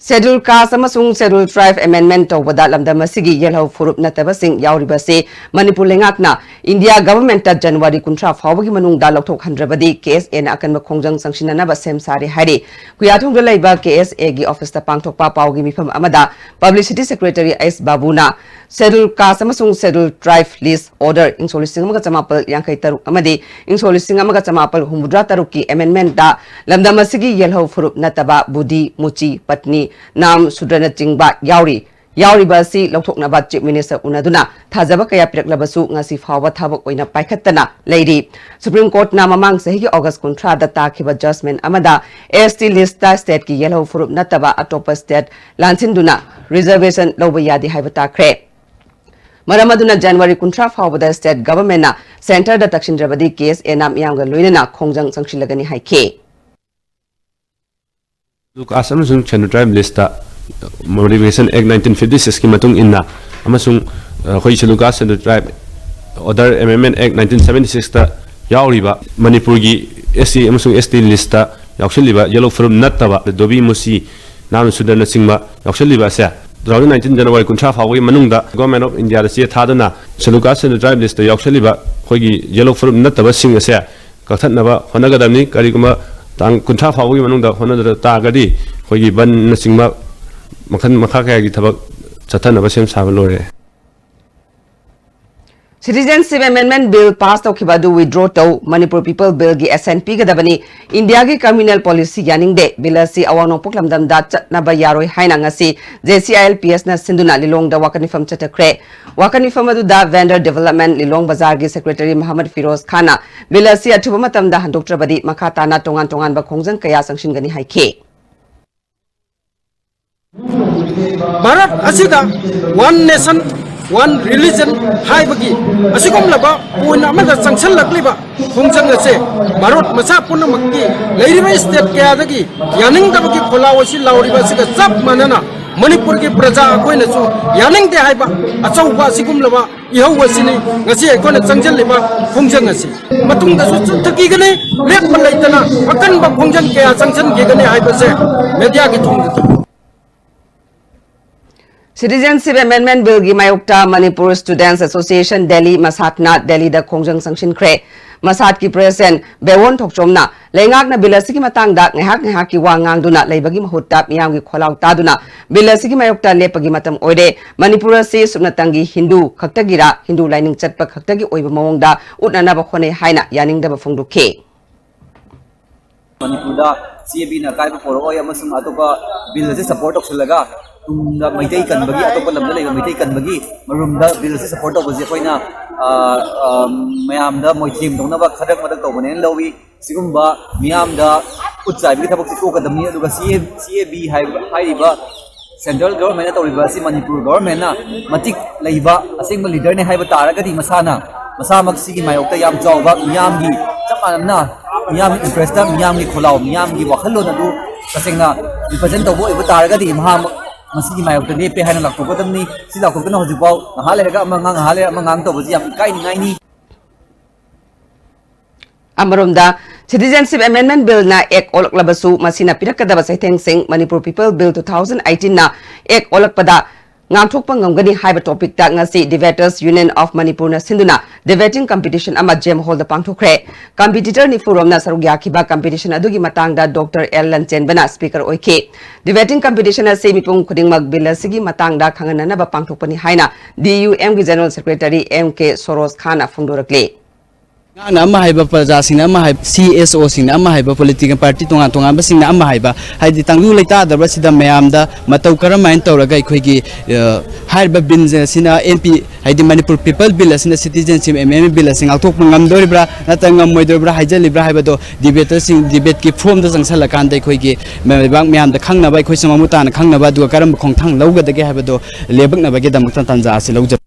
Schedule Caste ꯑꯃꯁꯨꯡ Schedule Tribe amendment ꯇꯧꯕꯗ ꯂꯝꯗꯝ ꯑꯁꯤꯒꯤ ꯌꯦꯜꯍꯧ ꯐꯨꯔꯨꯞ ꯅꯠꯇꯕꯁꯤꯡ ꯌꯥꯎꯔꯤꯕꯁꯤ ꯃꯅꯤꯄꯨꯔ ꯂꯩꯉꯥꯛꯅ India governmentꯇ January ꯀꯨꯟꯊ꯭ꯔꯥ ꯐꯥꯎꯕꯒꯤ ꯃꯅꯨꯡꯗ ꯂꯧꯊꯣꯛꯍꯟꯗ꯭ꯔꯕꯗꯤ KSAꯅ ꯑꯀꯟꯕ ꯈꯣꯡꯖꯪ ꯆꯪꯁꯤꯟꯅꯅꯕ ꯁꯦꯝ ꯁꯥꯔꯦ ꯍꯥꯏꯔꯤ꯫ ꯀꯨꯌꯥꯊꯣꯡꯗ ꯂꯩꯕ KSAꯒꯤ officeꯇ ꯄꯥꯡꯊꯣꯛꯄ ꯄꯥꯎꯒꯤ ꯃꯤꯐꯝ ꯑꯃꯗ Publicity Secretary ꯑꯦꯁ ꯕꯥꯕꯨꯅ Schedule Caste ꯑꯃꯁꯨꯡ Schedule Tribe list order ꯏꯪ ꯁꯣꯛ ꯂꯤꯁꯤꯡ ꯑꯃꯒ ꯆꯃꯥꯄꯜ ꯌꯥꯡꯈꯩ ꯇꯔꯨꯛ ꯑꯃꯗꯤ ꯏꯪ ꯁꯣꯛ ꯂꯤꯁꯤꯡ ꯑꯃꯒ ꯆꯃꯥꯄꯜ ꯍꯨꯝꯐꯨꯇꯔꯥ ꯇꯔꯨꯛꯀꯤ amendmentꯇ ꯂꯝꯗꯝ ꯑꯁꯤꯒꯤ ꯌꯦꯜꯍꯧ ꯐꯨꯔꯨꯞ ꯅꯠꯇꯕ ꯕꯨꯙꯤ, ꯃꯨꯆꯤ, ꯄꯠꯅꯤ, ꯅꯥꯝ, ꯁꯨꯗ꯭ꯔꯅꯆꯤꯡꯕ ꯌꯥꯎꯔꯤ꯫ ꯌꯥꯎꯔꯤꯕ ꯑꯁꯤ ꯂꯧꯊꯣꯛꯅꯕ Chief Minister ꯎꯅꯗꯨꯅ ꯊꯥꯖꯕ ꯀꯌꯥ ꯄꯤꯔꯛꯂꯕꯁꯨ ꯉꯁꯤ ꯐꯥꯎꯕ ꯊꯕꯛ ꯑꯣꯏꯅ ꯄꯥꯏꯈꯠꯇꯅ ꯂꯩꯔꯤ꯫ Supreme Courtꯅ ꯃꯃꯥꯡ ꯆꯍꯤꯒꯤ August ꯀꯨꯟꯊ꯭ꯔꯥꯗ ꯇꯥꯈꯤꯕ judgment ꯑꯃꯗ ST listꯇ stateꯀꯤ ꯌꯦꯜꯍꯧ ꯐꯨꯔꯨꯞ ꯅꯠꯇꯕ ꯑꯇꯣꯞꯄ state ꯂꯥꯟꯁꯤꯟꯗꯨꯅ reservation ꯂꯧꯕ ꯌꯥꯗꯦ ꯍꯥꯏꯕ ꯇꯥꯈ꯭ꯔꯦ꯫ ꯃꯔꯝ ꯑꯗꯨꯅ January ꯀꯨꯟꯊ꯭ꯔꯥ ꯐꯥꯎꯕꯗ state governmentꯅ centreꯗ ꯇꯛꯁꯤꯟꯗ꯭ꯔꯕꯗꯤ KSAꯅ ꯃꯤꯌꯥꯝꯒ ꯂꯣꯏꯅꯅ ꯈꯣꯡꯖꯪ ꯆꯪꯁꯤꯜꯂꯒꯅꯤ ꯍꯥꯏꯈꯤ꯫ Schedule Caste ꯑꯃꯁꯨꯡ Schedule Tribe listꯇ Modification Act nineteen fifty sixꯀꯤ ꯃꯇꯨꯡ ꯏꯟꯅ ꯑꯃꯁꯨꯡ ꯑ, ꯑꯩꯈꯣꯏ Schedule Caste Schedule Tribe Order Amendment Act nineteen seventy sixꯇ ꯌꯥꯎꯔꯤꯕ ꯃꯅꯤꯄꯨꯔꯒꯤ ST ꯑꯃꯁꯨꯡ ST listꯇ ꯌꯥꯎꯁꯤꯜꯂꯤꯕ ꯌꯦꯜꯍꯧ ꯐꯨꯔꯨꯞ ꯅꯠꯇꯕ ꯗꯣꯕꯤ, ꯃꯨꯁꯤ, ꯅꯥꯝ, ꯁꯨꯗ꯭ꯔꯅꯆꯤꯡꯕ ꯌꯥꯎꯁꯤꯜꯂꯤꯕ ꯑꯁꯦ two thousand nineteen January ꯀꯨꯟꯊ꯭ꯔꯥ ꯐꯥꯎꯕꯒꯤ ꯃꯅꯨꯡꯗ Government of Indiaꯗ ꯆꯦ ꯊꯥꯗꯨꯅ Schedule Caste Schedule Tribe listꯇ ꯌꯥꯎꯁꯤꯜꯂꯤꯕ ꯑꯩꯈꯣꯏꯒꯤ ꯌꯦꯜꯍꯧ ꯐꯨꯔꯨꯞ ꯅꯠꯇꯕꯁꯤꯡ ꯑꯁꯦ ꯀꯛꯊꯠꯅꯕ ꯍꯣꯠꯅꯒꯗꯕꯅꯤ꯫ ꯀꯔꯤꯒꯨꯝꯕ ꯇꯥꯡ ꯀꯨꯟꯊ꯭ꯔꯥ ꯐꯥꯎꯕꯒꯤ ꯃꯅꯨꯡꯗ ꯍꯣꯠꯅꯗ ꯇꯥꯔꯒꯗꯤ ꯑꯩꯈꯣꯏꯒꯤ ꯕꯟꯅꯆꯤꯡꯕ ꯃꯈꯜ ꯃꯈꯥ ꯀꯌꯥꯒꯤ ꯊꯕꯛ ꯆꯠꯊꯅꯕ ꯁꯦꯝ ꯁꯥꯕ ꯂꯣꯏꯔꯦ꯫ Citizenship Amendment Bill pass ꯇꯧꯈꯤꯕ ꯑꯗꯨ withdraw ꯇꯧ, Manipur People Bill ꯒꯤ assent ꯄꯤꯒꯗꯕꯅꯤ, ꯏꯟꯗꯤꯌꯥꯒꯤ communal policy ꯌꯥꯅꯤꯡꯗꯦ, bill ꯑꯁꯤ ꯑꯋꯥꯡ ꯅꯣꯡꯄꯣꯛ ꯂꯝꯗꯝꯗ ꯆꯠꯅꯕ ꯌꯥꯔꯣꯏ ꯍꯥꯏꯅ ꯉꯁꯤ J C I L P S ꯅ ꯁꯤꯟꯗꯨꯅ ꯂꯤꯂꯣꯡꯗ ꯋꯥꯀꯠ ꯃꯤꯐꯝ ꯆꯠꯊꯈ꯭ꯔꯦ꯫ ꯋꯥꯀꯠ ꯃꯤꯐꯝ ꯑꯗꯨꯗ Vendor Development ꯂꯤꯂꯣꯡ ꯕꯖꯥꯔꯒꯤ Secretary ꯃꯍꯃꯗ ꯐꯤꯔꯣꯖ ꯈꯥꯟꯅ bill ꯑꯁꯤ ꯑꯊꯨꯕ ꯃꯇꯝꯗ ꯍꯟꯗꯣꯛꯇ꯭ꯔꯕꯗꯤ ꯃꯈꯥ ꯇꯥꯅ ꯇꯣꯉꯥꯟ ꯇꯣꯉꯥꯟꯕ ꯈꯣꯡꯖꯪ ꯀꯌꯥ ꯆꯪꯁꯤꯟꯒꯅꯤ ꯍꯥꯏꯈꯤ꯫ ꯚꯥꯔꯠ ꯑꯁꯤꯗ one nation, one religion ꯍꯥꯏꯕꯒꯤ ꯑꯁꯤꯒꯨꯝꯂꯕ point ꯑꯃꯗ ꯆꯪꯁꯤꯜꯂꯛꯂꯤꯕ ꯈꯣꯡꯖꯪ ꯑꯁꯦ ꯚꯥꯔꯠ ꯃꯆꯥ ꯄꯨꯝꯅꯃꯛꯀꯤ ꯂꯩꯔꯤꯕ state ꯀꯌꯥꯗꯒꯤ ꯌꯥꯅꯤꯡꯗꯕꯒꯤ ꯈꯣꯜꯂꯥꯎ ꯑꯁꯤ ꯂꯥꯎꯔꯤꯕ ꯑꯁꯤꯒ ꯆꯞ ꯃꯥꯟꯅꯅ ꯃꯅꯤꯄꯨꯔꯒꯤ ꯄ꯭ꯔꯖꯥ ꯑꯩꯈꯣꯏꯅꯁꯨ ꯌꯥꯅꯤꯡꯗꯦ ꯍꯥꯏꯕ ꯑꯆꯧꯕ ꯑꯁꯤꯒꯨꯝꯂꯕ ꯏꯍꯧ ꯑꯁꯤꯅꯤ ꯉꯁꯤ ꯑꯩꯈꯣꯏꯅ ꯆꯪꯁꯤꯜꯂꯤꯕ ꯈꯣꯡꯖꯪ ꯑꯁꯤ꯫ ꯃꯇꯨꯡꯗꯁꯨ ꯆꯠꯊꯈꯤꯒꯅꯤ, ꯂꯦꯞꯄ ꯂꯩꯇꯅ ꯑꯀꯟꯕ ꯈꯣꯡꯖꯪ ꯀꯌꯥ ꯆꯪꯁꯤꯟꯈꯤꯒꯅꯤ ꯍꯥꯏꯕꯁꯦ media ꯒꯤ ꯊꯣꯡꯗ Citizenship Amendment Bill ꯒꯤ ꯃꯥꯌꯣꯛꯇ Manipur Students Association Delhi, ꯃꯁꯥꯠꯅ ꯗꯦꯜꯂꯤꯗ ꯈꯣꯡꯖꯪ ꯆꯪꯁꯤꯟꯈ꯭ꯔꯦ꯫ ꯃꯁꯥꯠꯀꯤ president ꯕꯦꯋꯣꯟ ꯊꯣꯛꯆꯣꯝꯅ ꯂꯩꯉꯥꯛꯅ bill ꯑꯁꯤꯒꯤ ꯃꯇꯥꯡꯗ ꯉꯥꯏꯍꯥꯛ ꯉꯥꯏꯍꯥꯛꯀꯤ ꯋꯥ ꯉꯥꯡꯗꯨꯅ ꯂꯩꯕꯒꯤ ꯃꯍꯨꯠꯇ ꯃꯤꯌꯥꯝꯒꯤ ꯈꯣꯜꯂꯥꯎ ꯇꯥꯗꯨꯅ bill ꯑꯁꯤꯒꯤ ꯃꯥꯌꯣꯛꯇ ꯂꯦꯞꯄꯒꯤ ꯃꯇꯝ ꯑꯣꯏꯔꯦ꯫ ꯃꯅꯤꯄꯨꯔ ꯑꯁꯤ ꯁꯨꯞꯅꯇꯪꯒꯤ ꯍꯤꯟꯗꯨ ꯈꯛꯇꯒꯤꯔ, ꯍꯤꯟꯗꯨ ꯂꯥꯏꯅꯤꯡ ꯆꯠꯄ ꯈꯛꯇꯒꯤ ꯑꯣꯏꯕ ꯃꯑꯣꯡꯗ ꯎꯠꯅꯅꯕ ꯍꯣꯠꯅꯩ ꯍꯥꯏꯅ ꯌꯥꯅꯤꯡꯗꯕ ꯐꯣꯡꯗꯣꯛꯈꯤ꯫ ꯃꯅꯤꯄꯨꯔꯗ C A B ꯅ ꯑꯀꯥꯏꯕ ꯄꯣꯔꯛꯑꯣꯏ ꯑꯃꯁꯨꯡ ꯑꯇꯣꯞꯄ bill ꯑꯁꯤ support ꯇꯧꯁꯤꯜꯂꯒ ꯇꯨꯡꯗ ꯃꯩꯇꯩ ꯀꯟꯕꯒꯤ, ꯑꯇꯣꯞꯄ ꯂꯝꯗ ꯂꯩꯕ ꯃꯩꯇꯩ ꯀꯟꯕꯒꯤ ꯃꯔꯨꯝꯗ bill ꯑꯁꯤ support ꯇꯧꯕꯁꯦ ꯑꯩꯈꯣꯏꯅ, ꯑ, ꯑ, ꯃꯌꯥꯝꯗ ꯃꯣꯏꯊꯦꯝ ꯇꯧꯅꯕ ꯈꯗ꯭ꯔꯛ ꯃꯗ꯭ꯔꯛ ꯇꯧꯕꯅꯦꯅ ꯂꯧꯏ꯫ ꯁꯤꯒꯨꯝꯕ ꯃꯤꯌꯥꯝꯗ ꯈꯨꯠ ꯆꯥꯏꯕꯒꯤ ꯊꯕꯛꯁꯤ ꯇꯣꯛꯀꯗꯕꯅꯤ꯫ ꯑꯗꯨꯒ C A, C A B ꯍꯥꯏꯕ, ꯍꯥꯏꯔꯤꯕ central government ꯅ ꯇꯧꯔꯤꯕ ꯑꯁꯤ ꯃꯅꯤꯄꯨꯔ government ꯅ ꯃꯇꯤꯛ ꯂꯩꯕ ꯑꯁꯦꯡꯕ leader ꯅꯤ ꯍꯥꯏꯕ ꯇꯥꯔꯒꯗꯤ ꯃꯁꯥꯅ, ꯃꯁꯥꯃꯛ ꯁꯤꯒꯤ ꯃꯥꯌꯣꯛꯇ ꯌꯥꯝ ꯆꯥꯎꯕ ꯃꯤꯌꯥꯝꯒꯤ, ꯆꯞ ꯃꯥꯟꯅꯅ ꯃꯤꯌꯥꯝꯒꯤ interest ꯇ, ꯃꯤꯌꯥꯝꯒꯤ ꯈꯣꯜꯂꯥꯎ, ꯃꯤꯌꯥꯝꯒꯤ ꯋꯥꯈꯜꯂꯣꯟ ꯑꯗꯨ ꯇꯁꯦꯡꯅ represent ꯇꯧꯕ ꯑꯣꯏꯕ ꯇꯥꯔꯒꯗꯤ ꯃꯍꯥꯛ ꯃꯁꯤꯒꯤ ꯃꯥꯌꯣꯛꯇ ꯂꯦꯞꯄꯦ ꯍꯥꯏꯅ ꯂꯥꯎꯊꯣꯛꯀꯗꯕꯅꯤ꯫ ꯁꯤ ꯂꯥꯎꯊꯣꯛꯇꯅ ꯍꯧꯖꯤꯛꯐꯥꯎ ꯉꯥꯏꯍꯥꯛ ꯂꯩꯔꯒ ꯑꯃ ꯉꯥꯡ, ꯉꯥꯏꯍꯥꯛ ꯂꯩꯔꯒ ꯑꯃ ꯉꯥꯡ ꯇꯧꯕꯁꯤ ꯌꯥꯝ ꯏꯀꯥꯏꯅꯤꯡꯉꯥꯏꯅꯤ꯫ ꯑꯃꯔꯣꯝꯗ, Citizenship Amendment Bill ꯅ act ꯑꯣꯜꯂꯛꯂꯕꯁꯨ ꯃꯁꯤꯅ ꯄꯤꯔꯛꯀꯗꯕ ꯆꯩꯊꯦꯡꯁꯤꯡ, Manipur People Bill two thousand eighteen ꯅ act ꯑꯣꯜꯂꯛꯄꯗ ꯉꯥꯛꯊꯣꯛꯄ ꯉꯝꯒꯅꯤ ꯍꯥꯏꯕ ꯇꯣꯄꯤꯛꯇ ꯉꯁꯤ Debaters Union of Manipurꯅ ꯁꯤꯟꯗꯨꯅ debating competition ꯑꯃ ꯖꯦꯝ ꯍꯣꯜꯗ ꯄꯥꯡꯊꯣꯛꯈ꯭ꯔꯦ꯫ ꯀꯝꯄꯤꯇꯤꯇꯔ ꯅꯤꯐꯨ ꯔꯣꯝꯅ ꯁꯔꯨꯛ ꯌꯥꯈꯤꯕ ꯀꯝꯄꯤꯇꯤꯁꯟ ꯑꯗꯨꯒꯤ ꯃꯇꯥꯡꯗ ꯗꯣꯛꯇꯔ ꯑꯦꯜ ꯂꯟꯆꯦꯟꯕꯅ ꯁ꯭ꯄꯤꯀꯔ ꯑꯣꯏꯈꯤ꯫ Debating competition ꯑꯁꯤ ꯃꯤꯄꯨꯝ ꯈꯨꯗꯤꯡꯃꯛ ꯕꯤꯜ ꯑꯁꯤꯒꯤ ꯃꯇꯥꯡꯗ ꯈꯪꯍꯟꯅꯅꯕ ꯄꯥꯡꯊꯣꯛꯄꯅꯤ ꯍꯥꯏꯅ DUMꯒꯤ ꯖꯦꯅꯔꯦꯜ ꯁꯦꯀ꯭ꯔꯦꯇꯔꯤ ꯑꯦꯝ ꯀꯦ ꯁꯣꯔꯣꯁ ꯈꯥꯟꯅ ꯐꯣꯡꯗꯣꯔꯛꯂꯤ꯫ ꯉꯥꯡꯅ ꯑꯃ ꯍꯥꯏꯕ, ꯄ꯭ꯔꯖꯥꯁꯤꯡꯅ ꯑꯃ ꯍꯥꯏꯕ, CSOꯁꯤꯡꯅ ꯑꯃ ꯍꯥꯏꯕ, ꯄꯣꯂꯤꯇꯤꯀꯦꯜ ꯄꯥꯔꯇꯤ ꯇꯣꯉꯥꯟ ꯇꯣꯉꯥꯟꯕꯁꯤꯡꯅ ꯑꯃ ꯍꯥꯏꯕ, ꯍꯥꯏꯗꯤ ꯇꯪꯗꯨ ꯂꯩꯇꯥꯗꯕꯁꯤꯗ ꯃꯌꯥꯝꯗ ꯃꯇꯧ ꯀꯔꯝꯍꯥꯏꯅ ꯇꯧꯔꯒ ꯑꯩꯈꯣꯏꯒꯤ, ꯑ, ꯍꯥꯏꯔꯤꯕ ꯕꯤꯜ ꯑꯁꯤꯅ NP, ꯍꯥꯏꯗꯤ ꯃꯅꯤꯄꯨꯔ ꯄꯤꯄꯜ ꯕꯤꯜ ꯑꯁꯤꯅ, ꯁꯤꯇꯤꯖꯦꯟꯁꯤꯞ ꯑꯦꯃꯦꯟꯃꯦꯟ ꯕꯤꯜ ꯑꯁꯤ ꯉꯥꯛꯊꯣꯛꯄ ꯉꯝꯗꯣꯔꯤꯕ꯭ꯔꯥ ꯅꯠꯇ꯭ꯔꯒ ꯉꯝꯃꯣꯏꯗꯣꯔꯤꯕ꯭ꯔꯥ ꯍꯥꯏꯖꯜꯂꯤꯕ꯭ꯔꯥ ꯍꯥꯏꯕꯗꯣ ꯗꯤꯕꯦꯇꯔꯁꯤꯡ, ꯗꯤꯕꯦꯠꯀꯤ ꯐꯣꯔꯝꯗ ꯆꯪꯁꯜꯂꯀꯥꯟꯗ ꯑꯩꯈꯣꯏꯒꯤ ꯂꯩꯕꯥꯛ ꯃꯌꯥꯝꯗ ꯈꯪꯅꯕ, ꯑꯩꯈꯣꯏꯁꯨ ꯃꯃꯨꯠ ꯇꯥꯅ ꯈꯪꯅꯕ, ꯑꯗꯨꯒ ꯀꯔꯝꯕ ꯈꯣꯡꯊꯥꯡ ꯂꯧꯒꯗꯒꯦ ꯍꯥꯏꯕꯗꯣ ꯂꯦꯞꯄꯛꯅꯕꯒꯤꯗꯃꯛꯇ ꯇꯥꯟꯖꯥ ꯑꯁꯤ ꯂꯧꯖꯕ꯫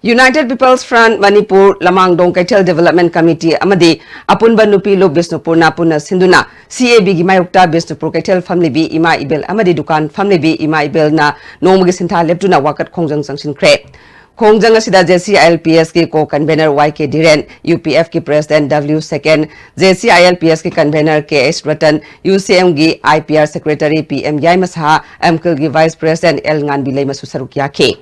United People's Front ꯃꯅꯤꯄꯨꯔ ꯂꯃꯥꯡꯗꯣꯡ ꯀꯩꯊꯦꯜ ꯗꯤꯕꯦꯂꯞꯃꯦꯟ ꯀꯃꯤꯇꯤ ꯑꯃꯗꯤ ꯑꯄꯨꯟꯕ ꯅꯨꯄꯤ ꯂꯨꯞ ꯕꯤꯁꯅꯨꯄꯨꯔꯅ ꯄꯨꯟꯅ ꯁꯤꯟꯗꯨꯅ CABꯒꯤ ꯃꯥꯌꯣꯛꯇ ꯕꯤꯁꯅꯨꯄꯨꯔ ꯀꯩꯊꯦꯜ ꯐꯝꯂꯤꯕꯤ ꯏꯃꯥ ꯏꯕꯦꯜ ꯑꯃꯗꯤ ꯗꯨꯀꯥꯟ ꯐꯝꯂꯤꯕꯤ ꯏꯃꯥ ꯏꯕꯦꯜꯅ ꯅꯣꯡꯃꯒꯤ ꯁꯤꯟꯊꯥ ꯂꯦꯞꯇꯨꯅ ꯋꯥꯀꯠ ꯈꯣꯡꯖꯪ ꯆꯪꯁꯤꯟꯈ꯭ꯔꯦ꯫ ꯈꯣꯡꯖꯪ ꯑꯁꯤꯗ JCILPSꯀꯤ co convener Y K Dhiren, UPFꯀꯤ ꯄ꯭ꯔꯦꯁꯤꯗꯦꯟ ꯗꯕ꯭ꯂꯤꯎ ꯁꯦꯀꯦꯟ, JCILPSꯀꯤ ꯀꯟꯚꯦꯅꯔ ꯀꯦ ꯑꯦꯁ ꯔꯇꯟ, UCMꯒꯤ IPR secretary P M Yaima Saha, ꯑꯦꯝꯀꯤꯜꯒꯤ ꯚꯥꯏꯁ ꯄ꯭ꯔꯦꯁꯤꯗꯦꯟ ꯑꯦꯜ ꯉꯥꯟꯕꯤꯂꯩꯃꯁꯨ ꯁꯔꯨꯛ ꯌꯥꯈꯤ꯫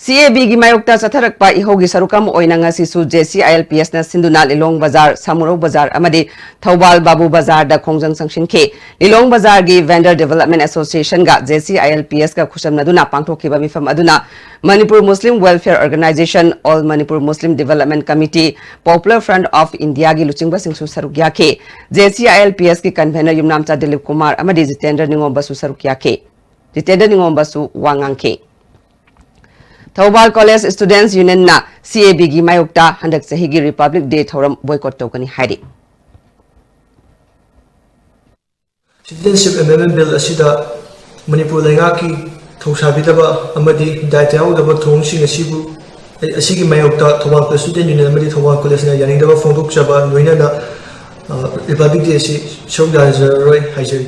CABꯒꯤ ꯃꯥꯌꯣꯛꯇ ꯆꯠꯊꯔꯛꯄ ꯏꯍꯧꯒꯤ ꯁꯔꯨꯛ ꯑꯃ ꯑꯣꯏꯅ ꯉꯁꯤꯁꯨ JCILPSꯅ ꯁꯤꯟꯗꯨꯅ ꯂꯤꯂꯣꯡ ꯕꯖꯥꯔ, ꯁꯥꯃꯨꯔꯧ ꯕꯖꯥꯔ ꯑꯃꯗꯤ ꯊꯧꯕꯥꯜ ꯕꯥꯕꯨ ꯕꯖꯥꯔꯗ ꯈꯣꯡꯖꯪ ꯆꯪꯁꯤꯟꯈꯤ꯫ ꯂꯤꯂꯣꯡ ꯕꯖꯥꯔꯒꯤ Vendor Development Associationꯒ JCILPSꯒ ꯈꯨꯠꯁꯝꯅꯗꯨꯅ ꯄꯥꯡꯊꯣꯛꯈꯤꯕ ꯃꯤꯐꯝ ꯑꯗꯨꯅ Manipur Muslim Welfare Organisation, All Manipur Muslim Development Committee, Popular Front of Indiaꯒꯤ ꯂꯨꯆꯤꯡꯕꯁꯤꯡꯁꯨ ꯁꯔꯨꯛ ꯌꯥꯈꯤ꯫ JCILPSꯀꯤ ꯀꯟꯚꯦꯅꯔ ꯌꯨꯝꯅꯥꯝꯆꯥ ꯗꯤꯂꯤꯞ ꯀꯨꯃꯥꯔ ꯑꯃꯗꯤ ꯖꯤꯇꯦꯟꯗ꯭ꯔ ꯅꯤꯉꯣꯝꯕꯁꯨ ꯁꯔꯨꯛ ꯌꯥꯈꯤ꯫ ꯖꯤꯇꯦꯟꯗ꯭ꯔ ꯅꯤꯉꯣꯝꯕꯁꯨ ꯋꯥ ꯉꯥꯡꯈꯤ꯫ ꯊꯧꯕꯥꯜ ꯀꯣꯂꯦꯖ ꯁ꯭ꯇꯨꯗꯦꯟꯠꯁ ꯌꯨꯅꯤꯌꯟꯅ CABꯒꯤ ꯃꯥꯌꯣꯛꯇ ꯍꯟꯗꯛ ꯆꯍꯤꯒꯤ ꯔꯤꯄꯕ꯭ꯂꯤꯛ ꯗꯦ ꯊꯧꯔꯝ ꯕꯣꯏꯀꯣꯠ ꯇꯧꯒꯅꯤ ꯍꯥꯏꯔꯤ꯫ Citizenship Amendment Bill ꯑꯁꯤꯗ ꯃꯅꯤꯄꯨꯔ ꯂꯩꯉꯥꯛꯀꯤ ꯊꯧꯁꯥꯕꯤꯗꯕ ꯑꯃꯗꯤ ꯗꯥꯏꯇ ꯌꯥꯎꯗꯕ ꯊꯧꯑꯣꯡꯁꯤꯡ ꯑꯁꯤꯕꯨ, ꯑꯁꯤꯒꯤ ꯃꯥꯌꯣꯛꯇ ꯊꯧꯕꯥꯜ ꯀꯣꯂꯦꯖ ꯁ꯭ꯇꯨꯗꯦꯟꯠ ꯌꯨꯅꯤꯌꯟ ꯑꯃꯗꯤ ꯊꯧꯕꯥꯜ ꯀꯣꯂꯦꯖꯅ ꯌꯥꯅꯤꯡꯗꯕ ꯐꯣꯡꯗꯣꯛꯆꯕ ꯂꯣꯏꯅꯅ, ꯑ, ꯔꯤꯄꯕ꯭ꯂꯤꯛ ꯗꯦ ꯑꯁꯤ ꯁꯔꯨꯛ ꯌꯥꯖꯔꯔꯣꯏ ꯍꯥꯏꯖꯔꯤ꯫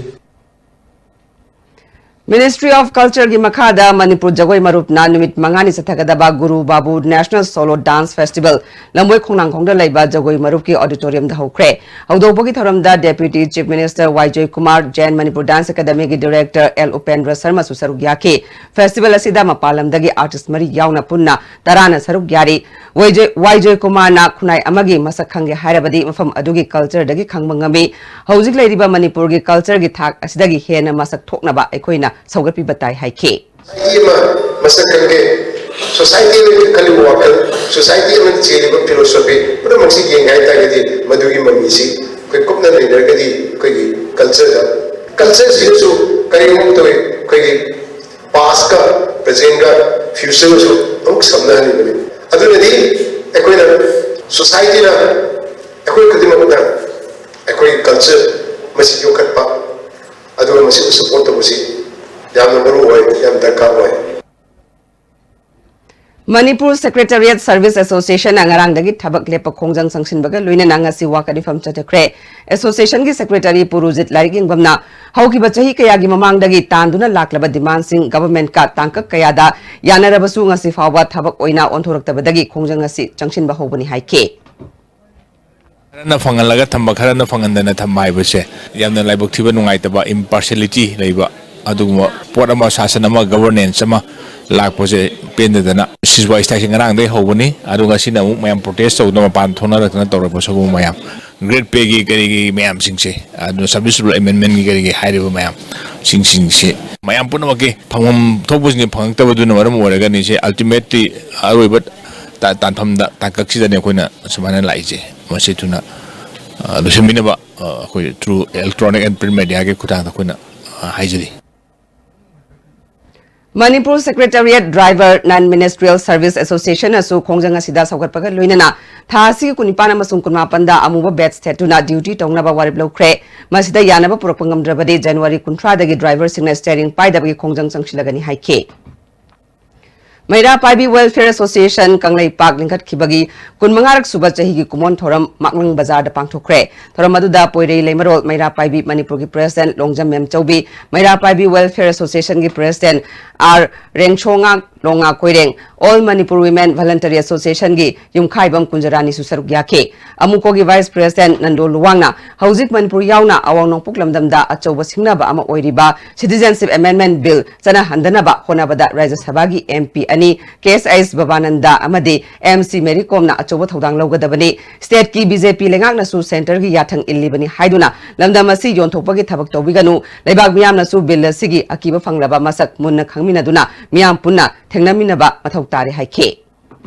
Ministry of Culture ꯒꯤ ꯃꯈꯥꯗ ꯃꯅꯤꯄꯨꯔ ꯖꯒꯣꯏ ꯃꯔꯨꯞꯅ ꯅꯨꯃꯤꯠ ꯃꯉꯥꯅꯤ ꯆꯠꯊꯒꯗꯕ ꯒꯨꯔꯨ ꯕꯥꯕꯨ National Solo Dance Festival ꯂꯝꯕꯣꯏ ꯈꯣꯡꯅꯥꯡꯈꯣꯡꯗ ꯂꯩꯕ ꯖꯒꯣꯏ ꯃꯔꯨꯞꯀꯤ auditorium ꯗ ꯍꯧꯈ꯭ꯔꯦ꯫ ꯍꯧꯗꯣꯛꯄꯒꯤ ꯊꯧꯔꯝꯗ Deputy Chief Minister ꯋꯥꯏ Joykumar, Jain Manipur Dance Academy ꯒꯤ Director ꯑꯦꯜ ꯎꯄꯦꯟꯗ꯭ꯔ ꯁꯔꯃꯁꯨ ꯁꯔꯨꯛ ꯌꯥꯈꯤ꯫ Festival ꯑꯁꯤꯗ ꯃꯄꯥꯟ ꯂꯝꯗꯒꯤ artist ꯃꯔꯤ ꯌꯥꯎꯅ ꯄꯨꯟꯅ ꯇꯔꯥꯅ ꯁꯔꯨꯛ ꯌꯥꯔꯤ꯫ ꯋꯥꯏ ꯖꯣꯏ-, ꯋꯥꯏ ꯖꯣꯏꯀꯨꯃꯥꯔꯅ ꯈꯨꯟꯅꯥꯏ ꯑꯃꯒꯤ ꯃꯁꯛ ꯈꯪꯒꯦ ꯍꯥꯏꯔꯕꯗꯤ ꯃꯐꯝ ꯑꯗꯨꯒꯤ culture ꯗꯒꯤ ꯈꯪꯕ ꯉꯝꯃꯤ꯫ ꯍꯧꯖꯤꯛ ꯂꯩꯔꯤꯕ ꯃꯅꯤꯄꯨꯔꯒꯤ culture ꯒꯤ ꯊꯥꯛ ꯑꯁꯤꯗꯒꯤ ꯍꯦꯟꯅ ꯃꯁꯛ ꯊꯣꯛꯅꯕ ꯑꯩꯈꯣꯏꯅ ꯁꯧꯒꯠꯄꯤꯕ ꯇꯥꯏ ꯍꯥꯏꯈꯤ꯫ Society ꯑꯃ ꯃꯁꯛ ꯈꯪꯒꯦ, society ꯑꯃꯒꯤ ꯈꯜꯂꯤꯕ ꯋꯥꯈꯜ, society ꯑꯃꯅ ꯆꯦꯜꯂꯤꯕ philosophy ꯄꯨꯝꯅꯃꯛꯁꯤ ꯌꯦꯡꯒꯦ ꯍꯥꯏ ꯇꯥꯔꯒꯗꯤ ꯃꯗꯨꯒꯤ ꯃꯃꯤꯁꯤ ꯑꯩꯈꯣꯏ ꯀꯨꯞꯅ ꯅꯩꯅꯔꯒꯗꯤ ꯑꯩꯈꯣꯏꯒꯤ culture ꯗ, culture ꯁꯤꯗꯁꯨ ꯀꯔꯤꯒꯨꯝꯕ ꯇꯧꯏ, ꯑꯩꯈꯣꯏꯒꯤ past ꯀ present ꯀ future ꯒꯁꯨ ꯑꯃꯨꯛ ꯁꯝꯅꯍꯜꯂꯤꯕꯅꯤ꯫ ꯑꯗꯨꯅꯗꯤ ꯑꯩꯈꯣꯏꯅ, society ꯅ, ꯑꯩꯈꯣꯏ ꯈꯨꯗꯤꯡꯃꯛꯅ ꯑꯩꯈꯣꯏꯒꯤ culture ꯃꯁꯤ ꯌꯣꯛꯈꯠꯄ ꯑꯗꯨꯒ ꯃꯁꯤꯕꯨ support ꯇꯧꯕꯁꯤ ꯌꯥꯝꯅ ꯃꯔꯨ ꯑꯣꯏ, ꯌꯥꯝ ꯗꯔꯀꯥꯔ ꯑꯣꯏ꯫ Manipur Secretariat Service Association ꯅ ꯉꯔꯥꯡꯗꯒꯤ ꯊꯕꯛ ꯂꯦꯞꯄ ꯈꯣꯡꯖꯪ ꯆꯪꯁꯤꯟꯕꯒ ꯂꯣꯏꯅꯅ ꯉꯁꯤ ꯋꯥꯀꯠ ꯃꯤꯐꯝ ꯆꯠꯊꯈ꯭ꯔꯦ꯫ Association ꯒꯤ Secretary ꯄꯨꯔꯨꯖꯤꯠ ꯂꯥꯏꯔꯤꯛ ꯌꯦꯡꯕꯝꯅ ꯍꯧꯈꯤꯕ ꯆꯍꯤ ꯀꯌꯥꯒꯤ ꯃꯃꯥꯡꯗꯒꯤ ꯇꯥꯟꯗꯨꯅ ꯂꯥꯛꯂꯕ demand ꯁꯤꯡ government ꯀ ꯇꯥꯡꯀꯛ ꯀꯌꯥꯗ ꯌꯥꯅꯔꯕꯁꯨ ꯉꯁꯤ ꯐꯥꯎꯕ ꯊꯕꯛ ꯑꯣꯏꯅ ꯑꯣꯟꯊꯣꯔꯛꯇꯕꯗꯒꯤ ꯈꯣꯡꯖꯪ ꯑꯁꯤ ꯆꯪꯁꯤꯟꯕ ꯍꯧꯕꯅꯤ ꯍꯥꯏꯈꯤ꯫ ꯈꯔꯅ ꯐꯪꯍꯜꯂꯒ ꯊꯝꯕ, ꯈꯔꯅ ꯐꯪꯍꯟꯗꯅ ꯊꯝꯕ ꯍꯥꯏꯕꯁꯦ ꯌꯥꯝꯅ ꯂꯥꯏꯕꯛ ꯊꯤꯕ, ꯅꯨꯡꯉꯥꯏꯇꯕ, impartiality ꯂꯩꯕ ꯑꯗꯨꯒꯨꯝꯕ ꯄꯣꯠ ꯑꯃ, ꯁꯥꯁꯟ ꯑꯃ, governance ꯑꯃ ꯂꯥꯛꯄꯁꯦ ꯄꯦꯟꯗꯗꯅ ꯁꯤꯖꯋꯥꯏ strike ꯁꯦ ꯉꯔꯥꯡꯗꯒꯤ ꯍꯧꯕꯅꯤ꯫ ꯑꯗꯨ ꯉꯁꯤꯅ ꯑꯃꯨꯛ ꯃꯌꯥꯝ protest ꯇꯧꯗꯅ ꯃꯄꯥꯟ ꯊꯣꯛꯅꯔꯛꯇꯅ ꯇꯧꯔꯛꯄ ꯁꯤꯒꯨꯝꯕ ꯃꯌꯥꯝ, grade pay ꯒꯤ ꯀꯔꯤꯒꯤ ꯃꯌꯥꯝꯁꯤꯡꯁꯦ, ꯑꯗꯨ sub schedule amendment ꯒꯤ ꯀꯔꯤꯒꯤ ꯍꯥꯏꯔꯤꯕ ꯃꯌꯥꯝꯁꯤꯡꯁꯤꯡꯁꯦ ꯃꯌꯥꯝ ꯄꯨꯝꯅꯃꯛꯀꯤ ꯐꯪꯐꯝ ꯊꯣꯛꯄꯁꯤꯡꯁꯦ ꯐꯪꯉꯛꯇꯕꯗꯨꯅ ꯃꯔꯝ ꯑꯣꯏꯔꯒꯅꯤ꯫ ꯁꯤ ultimately ꯑꯔꯣꯏꯕ ꯇꯥ-, ꯇꯥꯟꯐꯝꯗ, ꯇꯥꯡꯀꯛꯁꯤꯗꯅꯤ ꯑꯩꯈꯣꯏꯅ ꯁꯨꯃꯥꯏꯅ ꯂꯥꯛꯏꯁꯦ꯫ ꯃꯁꯤ ꯊꯨꯅ, ꯑ, ꯂꯣꯏꯁꯤꯟꯕꯤꯅꯕ, ꯑ, ꯑꯩꯈꯣꯏ through electronic and print media ꯒꯤ ꯈꯨꯠꯊꯥꯡꯗ ꯑꯩꯈꯣꯏꯅ, ꯑ, ꯍꯥꯏꯖꯔꯤ꯫ Manipur Secretariat Driver Non Ministerial Service Association ꯅꯁꯨ ꯈꯣꯡꯖꯪ ꯑꯁꯤꯗ ꯁꯧꯒꯠꯄꯒ ꯂꯣꯏꯅꯅ ꯊꯥ ꯑꯁꯤꯒꯤ ꯀꯨꯟꯅꯤꯄꯥꯟ ꯑꯃꯁꯨꯡ ꯀꯨꯟꯃꯥꯄꯟꯗ ꯑꯃꯨꯕ badge ꯊꯦꯠꯇꯨꯅ duty ꯇꯧꯅꯕ ꯋꯥꯔꯦꯞ ꯂꯧꯈ꯭ꯔꯦ꯫ ꯃꯁꯤꯗ ꯌꯥꯅꯕ ꯄꯨꯔꯛꯄ ꯉꯝꯗ꯭ꯔꯕꯗꯤ January ꯀꯨꯟꯊ꯭ꯔꯥꯗꯒꯤ driver ꯁꯤꯡꯅ steering ꯄꯥꯏꯗꯕꯒꯤ ꯈꯣꯡꯖꯪ ꯆꯪꯁꯤꯜꯂꯒꯅꯤ ꯍꯥꯏꯈꯤ꯫ ꯃꯩꯔꯥ ꯄꯥꯏꯕꯤ Welfare Association ꯀꯪꯂꯩꯄꯥꯛ ꯂꯤꯡꯈꯠꯈꯤꯕꯒꯤ ꯀꯨꯟꯃꯉꯥꯔꯛ ꯁꯨꯕ ꯆꯍꯤꯒꯤ ꯀꯨꯝꯑꯣꯟ ꯊꯧꯔꯝ ꯃꯥꯛꯂꯪ ꯕꯖꯥꯔꯗ ꯄꯥꯡꯊꯣꯛꯈ꯭ꯔꯦ꯫ ꯊꯧꯔꯝ ꯑꯗꯨꯗ ꯄꯣꯏꯔꯩ ꯂꯩꯃꯔꯣꯜ ꯃꯩꯔꯥ ꯄꯥꯏꯕꯤ ꯃꯅꯤꯄꯨꯔꯒꯤ President Longjam Memchoubi, Meira Paibi Welfare Association ꯒꯤ President R Rengsonga Longa Koireng, All Manipur Women Voluntary Association ꯒꯤ ꯌꯨꯝꯈꯥꯏꯕꯝ ꯀꯨꯟꯖꯔꯥꯅꯤꯁꯨ ꯁꯔꯨꯛ ꯌꯥꯈꯤ꯫ ꯑꯃꯨꯀꯣꯒꯤ Vice President ꯅꯟꯗꯣ ꯂꯨꯋꯥꯡꯅ ꯍꯧꯖꯤꯛ ꯃꯅꯤꯄꯨꯔ ꯌꯥꯎꯅ ꯑꯋꯥꯡ ꯅꯣꯡꯄꯣꯛ ꯂꯝꯗꯝꯗ ꯑꯆꯧꯕ ꯁꯤꯡꯅꯕ ꯑꯃ ꯑꯣꯏꯔꯤꯕ Citizenship Amendment Bill ꯆꯠꯅꯍꯟꯗꯅꯕ ꯍꯣꯠꯅꯕꯗ ꯔꯥꯖ꯭ꯌ ꯁꯚꯥꯒꯤ M P ꯑꯅꯤ, ꯀꯦ ꯑꯦꯁ ꯑꯩꯆ ꯕꯕꯥꯅꯟꯗ ꯑꯃꯗꯤ ꯑꯦꯝ ꯁꯤ ꯃꯦꯔꯤ ꯀꯣꯝꯅ ꯑꯆꯧꯕ ꯊꯧꯗꯥꯡ ꯂꯧꯒꯗꯕꯅꯤ꯫ State ꯀꯤ B J P ꯂꯩꯉꯥꯛꯅꯁꯨ Centre ꯒꯤ ꯌꯥꯊꯪ ꯏꯜꯂꯤꯕꯅꯤ ꯍꯥꯏꯗꯨꯅ ꯂꯝꯗꯝ ꯑꯁꯤ ꯌꯣꯟꯊꯣꯛꯄꯒꯤ ꯊꯕꯛ ꯇꯧꯕꯤꯒꯅꯨ꯫ ꯂꯩꯕꯥꯛ ꯃꯤꯌꯥꯝꯅꯁꯨ Bill ꯑꯁꯤꯒꯤ ꯑꯀꯤꯕ ꯐꯪꯂꯕ ꯃꯁꯛ ꯃꯨꯟꯅ ꯈꯪꯃꯤꯟꯅꯗꯨꯅ ꯃꯤꯌꯥꯝ ꯄꯨꯟꯅ ꯊꯦꯡꯅꯃꯤꯟꯅꯕ ꯃꯊꯧ ꯇꯥꯔꯦ ꯍꯥꯏꯈꯤ꯫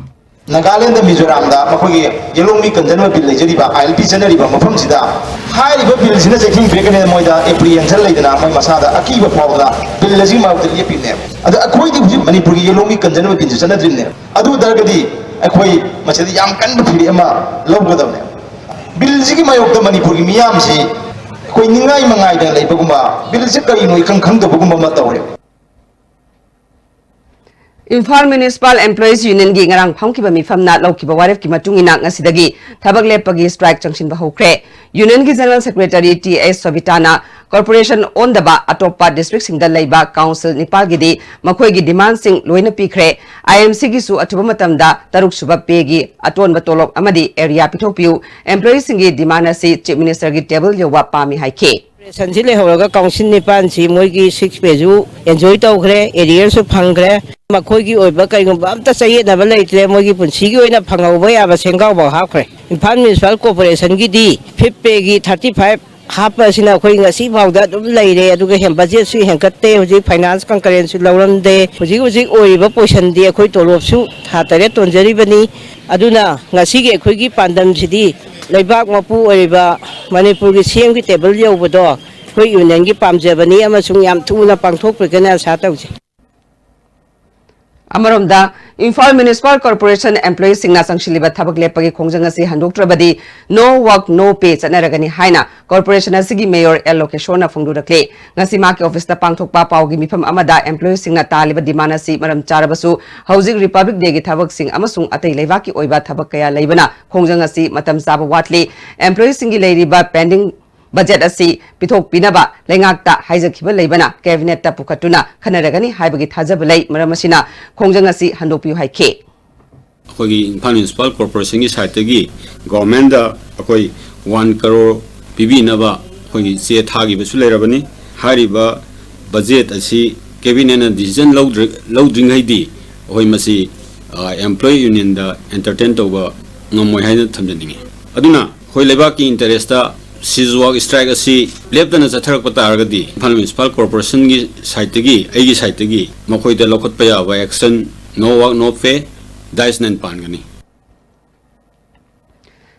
ꯅꯥꯒꯥꯂꯦꯟꯗ, ꯃꯤꯖꯣꯔꯥꯝꯗ ꯃꯈꯣꯏꯒꯤ ꯌꯦꯂꯣꯡꯃꯤ ꯀꯟꯖꯅꯕ Bill ꯂꯩꯖꯔꯤꯕ, I L P ꯆꯠꯅꯔꯤꯕ ꯃꯐꯝꯁꯤꯗ ꯍꯥꯏꯔꯤꯕ Bill ꯁꯤꯅ ꯆꯩꯊꯦꯡ ꯄꯤꯔꯛꯀꯅꯤ, ꯃꯣꯏꯗ apprehension ꯂꯩꯗꯅ ꯃꯣꯏ ꯃꯁꯥꯗ ꯑꯀꯤꯕ ꯐꯥꯎꯗꯅ Bill ꯑꯁꯤꯒꯤ ꯃꯥꯌꯣꯛꯇ ꯂꯦꯞꯄꯤꯕꯅꯦꯕ꯫ ꯑꯗꯣ ꯑꯩꯈꯣꯏꯗꯤ ꯍꯧꯖꯤꯛ ꯃꯅꯤꯄꯨꯔꯒꯤ ꯌꯦꯂꯣꯡꯃꯤ ꯀꯟꯖꯅꯕ Bill ꯁꯤ ꯆꯠꯅꯗ꯭ꯔꯤꯕꯅꯦꯕ꯫ ꯑꯗꯨ ꯑꯣꯏ ꯇꯥꯔꯒꯗꯤ ꯑꯩꯈꯣꯏ ꯃꯁꯤꯗ ꯌꯥꯝ ꯀꯟꯕ ꯐꯤꯔꯦꯞ ꯑꯃ ꯂꯧꯒꯗꯕꯅꯦꯕ꯫ Bill ꯁꯤꯒꯤ ꯃꯥꯌꯣꯛꯇ ꯃꯅꯤꯄꯨꯔꯒꯤ ꯃꯤꯌꯥꯝꯁꯤ ꯑꯩꯈꯣꯏ ꯅꯤꯡꯉꯥꯏ ꯃꯉꯥꯏꯗꯅ ꯂꯩꯕꯒꯨꯝꯕ, Bill ꯁꯤ ꯀꯔꯤꯅꯣ ꯏꯈꯪ ꯈꯪꯗꯕꯒꯨꯝꯕ ꯑꯃ ꯇꯧꯔꯦ꯫ ꯏꯝꯐꯥꯜ Municipal Employees Union ꯒꯤ ꯉꯔꯥꯡ ꯐꯝꯈꯤꯕ ꯃꯤꯐꯝꯅ ꯂꯧꯈꯤꯕ ꯋꯥꯔꯦꯞꯀꯤ ꯃꯇꯨꯡ ꯏꯟꯅ ꯉꯁꯤꯗꯒꯤ ꯊꯕꯛ ꯂꯦꯞꯄꯒꯤ strike ꯆꯪꯁꯤꯟꯕ ꯍꯧꯈ꯭ꯔꯦ꯫ Union ꯒꯤ General Secretary ꯇꯤ ꯑꯩꯆ ꯁꯣꯕꯤꯇꯥꯅ corporation ꯑꯣꯟꯗꯕ ꯑꯇꯣꯞꯄ district ꯁꯤꯡꯗ ꯂꯩꯕ council ꯅꯤꯄꯥꯜꯒꯤꯗꯤ ꯃꯈꯣꯏꯒꯤ demand ꯁꯤꯡ ꯂꯣꯏꯅ ꯄꯤꯈ꯭ꯔꯦ꯫ I M C ꯒꯤꯁꯨ ꯑꯊꯨꯕ ꯃꯇꯝꯗ ꯇꯔꯨꯛ ꯁꯨꯕ pay ꯒꯤ ꯑꯇꯣꯟꯕ ꯇꯣꯂꯣꯞ ꯑꯃꯗꯤ arrear ꯄꯤꯊꯣꯛꯄꯤꯌꯨ꯫ Employee ꯁꯤꯡꯒꯤ demand ꯑꯁꯤ Chief Minister ꯒꯤ table ꯌꯧꯕ ꯄꯥꯝꯃꯤ ꯍꯥꯏꯈꯤ꯫ Corporation ꯁꯤ ꯂꯩꯍꯧꯔꯒ council ꯅꯤꯄꯥꯟꯁꯤ ꯃꯣꯏꯒꯤ six pay ꯁꯨ enjoy ꯇꯧꯈ꯭ꯔꯦ, arrear ꯁꯨ ꯐꯪꯈ꯭ꯔꯦ꯫ ꯃꯈꯣꯏꯒꯤ ꯑꯣꯏꯕ ꯀꯩꯒꯨꯝꯕ ꯑꯝꯇ ꯆꯌꯦꯠꯅꯕ ꯂꯩꯇ꯭ꯔꯦ꯫ ꯃꯣꯏꯒꯤ ꯄꯨꯟꯁꯤꯒꯤ ꯑꯣꯏꯅ ꯐꯪꯍꯧꯕ ꯌꯥꯕ ꯁꯦꯟꯒꯥꯎꯕ ꯍꯥꯞꯈ꯭ꯔꯦ꯫ ꯏꯝꯐꯥꯜ Municipal Corporation ꯒꯤꯗꯤ fifth pay ꯒꯤ thirty five ꯍꯥꯞꯄ ꯑꯁꯤꯅ ꯑꯩꯈꯣꯏ ꯉꯁꯤ ꯐꯥꯎꯗ ꯑꯗꯨꯝ ꯂꯩꯔꯦ꯫ ꯑꯗꯨꯒ ꯍꯦꯟ-, budget ꯁꯨ ꯍꯦꯟꯒꯠꯇꯦ꯫ ꯍꯧꯖꯤꯛ finance concurrence ꯁꯨ ꯂꯧꯔꯝꯗꯦ꯫ ꯍꯧꯖꯤꯛ ꯍꯧꯖꯤꯛ ꯑꯣꯏꯔꯤꯕ position ꯗꯤ ꯑꯩꯈꯣꯏ ꯇꯣꯂꯣꯞꯁꯨ ꯊꯥ ꯇꯔꯦꯠ ꯇꯣꯟꯖꯔꯤꯕꯅꯤ꯫ ꯑꯗꯨꯅ ꯉꯁꯤꯒꯤ ꯑꯩꯈꯣꯏꯒꯤ ꯄꯥꯟꯗꯝꯁꯤꯗꯤ ꯂꯩꯕꯥꯛ ꯃꯄꯨ ꯑꯣꯏꯔꯤꯕ ꯃꯅꯤꯄꯨꯔꯒꯤ C M ꯒꯤ table ꯌꯧꯕꯗꯣ ꯑꯩꯈꯣꯏ union ꯒꯤ ꯄꯥꯝꯖꯕꯅꯤ ꯑꯃꯁꯨꯡ ꯌꯥꯝ ꯊꯨꯅ ꯄꯥꯡꯊꯣꯛꯄꯤꯒꯅꯤ ꯑꯁꯥ ꯇꯧꯖꯩ꯫ ꯑꯃꯔꯣꯝꯗ, ꯏꯝꯐꯥꯜ ꯃ꯭ꯌꯨꯅꯤꯁꯤꯄꯥꯜ ꯀꯣꯔꯄꯣꯔꯦꯁꯟ ꯑꯦꯝꯄ꯭ꯂꯣꯌꯤꯁꯤꯡꯅ ꯆꯪꯁꯤꯜꯂꯤꯕ ꯊꯕꯛ ꯂꯦꯞꯄꯒꯤ ꯈꯣꯡꯖꯪ ꯑꯁꯤ ꯍꯟꯗꯣꯛꯇ꯭ꯔꯕꯗꯤ no work no pay ꯆꯠꯅꯔꯒꯅꯤ ꯍꯥꯏꯅ ꯀꯣꯔꯄꯣꯔꯦꯁꯟ ꯑꯁꯤꯒꯤ ꯃꯦꯌꯣꯔ ꯑꯦꯜ ꯂꯣꯀꯦꯁꯣꯔꯅ ꯐꯣꯡꯗꯣꯔꯛꯂꯤ꯫ ꯉꯁꯤ ꯃꯍꯥꯛꯀꯤ ꯑꯣꯐꯤꯁꯇ ꯄꯥꯡꯊꯣꯛꯄ ꯄꯥꯎꯒꯤ ꯃꯤꯐꯝ ꯑꯃꯗ ꯑꯦꯝꯄ꯭ꯂꯣꯌꯤꯁꯤꯡꯅ ꯇꯥꯜꯂꯤꯕ ꯗꯤꯃꯥꯟ ꯑꯁꯤ ꯃꯔꯝ ꯆꯥꯔꯕꯁꯨ ꯍꯧꯖꯤꯛ ꯔꯤꯄꯕ꯭ꯂꯤꯛ ꯗꯦꯒꯤ ꯊꯕꯛꯁꯤꯡ ꯑꯃꯁꯨꯡ ꯑꯇꯩ ꯂꯩꯕꯥꯛꯀꯤ ꯑꯣꯏꯕ ꯊꯕꯛ ꯀꯌꯥ ꯂꯩꯕꯅ ꯈꯣꯡꯖꯪ ꯑꯁꯤ ꯃꯇꯝ ꯆꯥꯕ ꯋꯥꯠꯂꯤ꯫ ꯑꯦꯝꯄ꯭ꯂꯣꯌꯤꯁꯤꯡꯒꯤ ꯂꯩꯔꯤꯕ ꯄꯦꯟꯗꯤꯡ ꯕꯖꯦꯠ ꯑꯁꯤ ꯄꯤꯊꯣꯛꯄꯤꯅꯕ ꯂꯩꯉꯥꯛꯇ ꯍꯥꯏꯖꯈꯤꯕ ꯂꯩꯕꯅ ꯀꯦꯕꯤꯅꯦꯠꯇ ꯄꯨꯈꯠꯇꯨꯅ ꯈꯟꯅꯔꯒꯅꯤ ꯍꯥꯏꯕꯒꯤ ꯊꯥꯖꯕ ꯂꯩ꯫ ꯃꯔꯝ ꯑꯁꯤꯅ ꯈꯣꯡꯖꯪ ꯑꯁꯤ ꯍꯟꯗꯣꯛꯄꯤꯌꯨ ꯍꯥꯏꯈꯤ꯫ ꯑꯩꯈꯣꯏꯒꯤ ꯏꯝꯐꯥꯜ ꯃ꯭ꯌꯨꯅꯤꯁꯤꯄꯥꯜ ꯀꯣꯔꯄꯣꯔꯦꯁꯟꯒꯤ ꯁꯥꯏꯠꯇꯒꯤ ꯒꯣꯔꯃꯦꯟꯗ ꯑꯩꯈꯣꯏ ꯋꯥꯟ ꯀꯔꯣꯔ ꯄꯤꯕꯤꯅꯕ ꯑꯩꯈꯣꯏꯒꯤ ꯆꯦ ꯊꯥꯈꯤꯕꯁꯨ ꯂꯩꯔꯕꯅꯤ꯫ ꯍꯥꯏꯔꯤꯕ ꯕꯖꯦꯠ ꯑꯁꯤ ꯀꯦꯕꯤꯅꯦꯠꯅ ꯗꯤꯁꯤꯖꯟ ꯂꯧꯗ꯭ꯔꯤ- ꯂꯧꯗ꯭ꯔꯤꯉꯩꯗꯤ ꯑꯩꯈꯣꯏ ꯃꯁꯤ ꯑꯦꯝꯄ꯭ꯂꯣꯌꯤ ꯌꯨꯅꯤꯌꯟꯗ ꯑꯦꯟꯇꯔꯇꯦꯟ ꯇꯧꯕ ꯉꯝꯃꯣꯏ ꯍꯥꯏꯅ ꯊꯝꯖꯅꯤꯡꯉꯤ꯫ ꯑꯗꯨꯅ ꯑꯩꯈꯣꯏ ꯂꯩꯕꯥꯛꯀꯤ ꯏꯟꯇꯔꯦꯁꯇ ꯁꯤꯖ ꯋꯥꯛ ꯁ꯭ꯇ꯭ꯔꯥꯏꯛ ꯑꯁꯤ ꯂꯦꯞꯇꯅ ꯆꯠꯊꯔꯛꯄ ꯇꯥꯔꯒꯗꯤ ꯏꯝꯐꯥꯜ ꯃ꯭ꯌꯨꯅꯤꯁꯤꯄꯥꯜ ꯀꯣꯔꯄꯣꯔꯦꯁꯟꯒꯤ ꯁꯥꯏꯠꯇꯒꯤ, ꯑꯩꯒꯤ ꯁꯥꯏꯠꯇꯒꯤ ꯃꯈꯣꯏꯗ ꯂꯧꯈꯠꯄ ꯌꯥꯕ action no work no pay, dies non ꯄꯥꯟꯒꯅꯤ꯫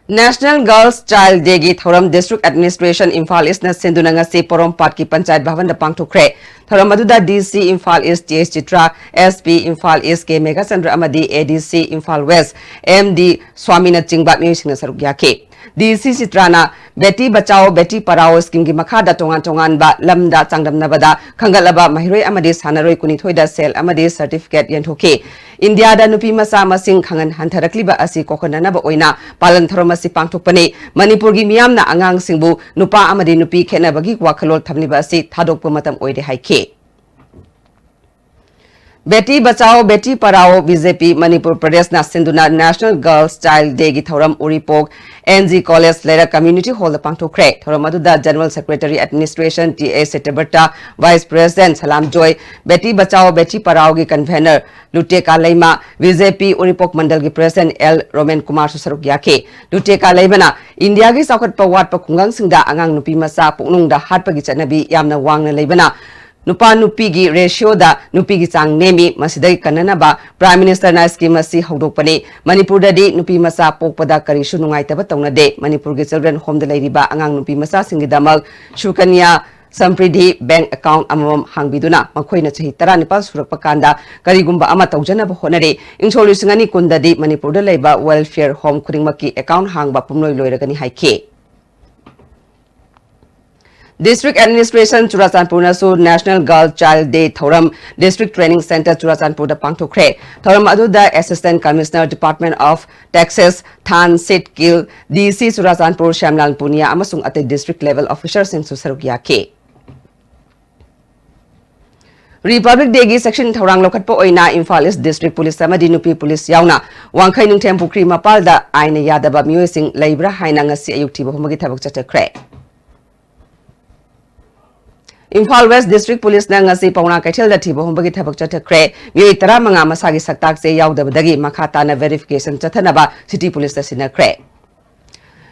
National Girls Child Day ꯒꯤ ꯊꯧꯔꯝ District Administration Imphal East ꯅ ꯁꯤꯟꯗꯨꯅ ꯉꯁꯤ ꯄꯣꯔꯣꯝꯄꯥꯠꯀꯤ ꯄꯟꯆꯥꯌꯠ ꯚꯕꯟꯗ ꯄꯥꯡꯊꯣꯛꯈ꯭ꯔꯦ꯫ ꯊꯧꯔꯝ ꯑꯗꯨꯗ D C Imphal east T S Chitra, S P Imphal east K Meghachandra ꯑꯃꯗꯤ A D C Imphal west M D ꯁ꯭ꯋꯥꯃꯤꯅꯆꯤꯡꯕ ꯃꯤꯑꯣꯏꯁꯤꯡꯅ ꯁꯔꯨꯛ ꯌꯥꯈꯤ꯫ D C ꯆꯤꯇ꯭ꯔꯥꯅ ꯕꯦꯇꯤ ꯕꯆꯥꯎ ꯕꯦꯇꯤ ꯄꯔꯥꯎ ꯁ꯭ꯀꯤꯝꯒꯤ ꯃꯈꯥꯗ ꯇꯣꯉꯥꯟ ꯇꯣꯉꯥꯟꯕ ꯂꯝꯗ ꯆꯥꯡꯗꯝꯅꯕꯗ ꯈꯟꯒꯠꯂꯕ ꯃꯍꯩꯔꯣꯏ ꯑꯃꯗꯤ ꯁꯥꯟꯅꯔꯣꯏ ꯀꯨꯟꯅꯤꯊꯣꯏꯗ ꯁꯦꯜ ꯑꯃꯗꯤ ꯁꯔꯇꯤꯐꯤꯀꯦꯠ ꯌꯦꯟꯊꯣꯛꯈꯤ꯫ ꯏꯟꯗꯤꯌꯥꯗ ꯅꯨꯄꯤ ꯃꯆꯥ ꯃꯁꯤꯡ ꯈꯪꯍꯟ ꯍꯟꯊꯔꯛꯂꯤꯕ ꯑꯁꯤ ꯀꯣꯛꯍꯟꯅꯅꯕ ꯑꯣꯏꯅ ꯄꯥꯂꯟ ꯊꯧꯔꯝ ꯑꯁꯤ ꯄꯥꯡꯊꯣꯛꯄꯅꯤ꯫ ꯃꯅꯤꯄꯨꯔꯒꯤ ꯃꯤꯌꯥꯝꯅ ꯑꯉꯥꯡꯁꯤꯡꯕꯨ ꯅꯨꯄꯥ ꯑꯃꯗꯤ ꯅꯨꯄꯤ ꯈꯦꯠꯅꯕꯒꯤ ꯋꯥꯈꯜꯂꯣꯟ ꯊꯝꯂꯤꯕ ꯑꯁꯤ ꯊꯥꯗꯣꯛꯄ ꯃꯇꯝ ꯑꯣꯏꯔꯦ ꯍꯥꯏꯈꯤ꯫ ꯕꯦꯇꯤ ꯕꯆꯥꯎ ꯕꯦꯇꯤ Padhao B J P Manipur ꯄ꯭ꯔꯗꯦꯁꯅ ꯁꯤꯟꯗꯨꯅ National Girls Child Day ꯒꯤ ꯊꯧꯔꯝ ꯎꯔꯤꯄꯣꯛ N G College ꯂꯩꯔꯛ Community Hall ꯗ ꯄꯥꯡꯊꯣꯛꯈ꯭ꯔꯦ꯫ ꯊꯧꯔꯝ ꯑꯗꯨꯗ General Secretary Administration T A Satyabrata, Vice President Salamjoy, Beti Bachao Beti ꯄꯔꯥꯎꯒꯤ convener Luteka Leima, B J P Uripok ꯃꯟꯗꯜꯒꯤ President L ꯔꯣꯃꯦꯟ ꯀꯨꯃꯥꯔꯁꯨ ꯁꯔꯨꯛ ꯌꯥꯈꯤ꯫ ꯂꯨꯇꯦꯀꯥ ꯂꯩꯃꯅ ꯏꯟꯗꯤꯌꯥꯒꯤ ꯆꯥꯎꯈꯠꯄ ꯋꯥꯠꯄ ꯈꯨꯡꯒꯪꯁꯤꯡꯗ ꯑꯉꯥꯡ ꯅꯨꯄꯤ ꯃꯆꯥ ꯄꯨꯛꯅꯨꯡꯗ ꯍꯥꯠꯄꯒꯤ ꯆꯠꯅꯕꯤ ꯌꯥꯝꯅ ꯋꯥꯡꯅ ꯂꯩꯕꯅ ꯅꯨꯄꯥ ꯅꯨꯄꯤꯒꯤ ratio ꯗ ꯅꯨꯄꯤꯒꯤ ꯆꯥꯡ ꯅꯦꯝꯃꯤ꯫ ꯃꯁꯤꯗꯒꯤ ꯀꯟꯅꯅꯕ Prime Minister ꯅ scheme ꯑꯁꯤ ꯍꯧꯗꯣꯛꯄꯅꯤ꯫ ꯃꯅꯤꯄꯨꯔꯗꯗꯤ ꯅꯨꯄꯤ ꯃꯆꯥ ꯄꯣꯛꯄꯗ ꯀꯔꯤꯁꯨ ꯅꯨꯡꯉꯥꯏꯇꯕ ꯇꯧꯅꯗꯦ꯫ ꯃꯅꯤꯄꯨꯔꯒꯤ children home ꯗ ꯂꯩꯔꯤꯕ ꯑꯉꯥꯡ ꯅꯨꯄꯤ ꯃꯆꯥꯁꯤꯡꯒꯤꯗꯃꯛ ꯁꯨꯀꯟꯌꯥ ꯁꯝꯄ꯭ꯔꯤꯙꯤ ꯕꯦꯡꯛ ꯑꯦꯀꯥꯎꯟꯠ ꯑꯃꯃꯝ ꯍꯥꯡꯕꯤꯗꯨꯅ ꯃꯈꯣꯏꯅ ꯆꯍꯤ ꯇꯔꯥꯅꯤꯄꯥꯜ ꯁꯨꯔꯛꯄ ꯀꯥꯟꯗ ꯀꯔꯤꯒꯨꯝꯕ ꯑꯃ ꯇꯧꯖꯅꯕ ꯍꯣꯠꯅꯔꯤ꯫ ꯏꯪꯁꯣꯛ ꯂꯤꯁꯤꯡ ꯑꯅꯤ ꯀꯨꯟꯗꯗꯤ ꯃꯅꯤꯄꯨꯔꯗ ꯂꯩꯕ welfare home ꯈꯨꯗꯤꯡꯃꯛꯀꯤ ꯑꯦꯀꯥꯎꯟꯠ ꯍꯥꯡꯕ ꯄꯨꯝꯂꯣꯏ ꯂꯣꯏꯔꯒꯅꯤ ꯍꯥꯏꯈꯤ꯫ District Administration ꯆꯨꯔꯥꯆꯥꯟꯄꯨꯔꯅꯁꯨ National Girl Child Day ꯊꯧꯔꯝ District Training Centre ꯆꯨꯔꯥꯆꯥꯟꯄꯨꯔꯗ ꯄꯥꯡꯊꯣꯛꯈ꯭ꯔꯦ꯫ ꯊꯧꯔꯝ ꯑꯗꯨꯗ Assistant Commissioner Department of Taxes ꯊꯥꯟ seat ꯀꯤꯜ, D C Churachandpur ꯁ꯭ꯌꯥꯝꯂꯥꯜ Punia ꯑꯃꯁꯨꯡ ꯑꯇꯩ district level officerꯁꯤꯡꯁꯨ ꯁꯔꯨꯛ ꯌꯥꯈꯤ꯫ Republic Dayꯒꯤ ꯆꯦꯛꯁꯤꯟ ꯊꯧꯔꯥꯡ ꯂꯧꯈꯠꯄ ꯑꯣꯏꯅ ꯏꯝꯐꯥꯜ East District Police ꯑꯃꯗꯤ ꯅꯨꯄꯤ ꯄꯨꯂꯤꯁ ꯌꯥꯎꯅ ꯋꯥꯡꯈꯩ ꯅꯤꯡꯊꯦꯝ ꯄꯨꯈ꯭ꯔꯤ ꯃꯄꯥꯜꯗ ꯑꯥꯏꯟꯅ ꯌꯥꯗꯕ ꯃꯤꯑꯣꯏꯁꯤꯡ ꯂꯩꯕ꯭ꯔꯥ ꯍꯥꯏꯅ ꯉꯁꯤ ꯑꯌꯨꯛ ꯊꯤꯕ ꯍꯨꯝꯕꯒꯤ ꯊꯕꯛ ꯆꯠꯊꯈ꯭ꯔꯦ꯫ ꯏꯝꯐꯥꯜ West District Policeꯅ ꯉꯁꯤ ꯄꯥꯎꯅꯥ ꯀꯩꯊꯦꯜꯗ ꯊꯤꯕ ꯍꯨꯝꯕꯒꯤ ꯊꯕꯛ ꯆꯠꯊꯈ꯭ꯔꯦ꯫ ꯃꯤꯑꯣꯏ ꯇꯔꯥꯃꯉꯥ ꯃꯁꯥꯒꯤ ꯁꯛꯇꯥꯛ ꯆꯦ ꯌꯥꯎꯗꯕꯗꯒꯤ ꯃꯈꯥ ꯇꯥꯅ verification ꯆꯠꯊꯅꯕ city policeꯇ ꯁꯤꯟꯅꯈ꯭ꯔꯦ꯫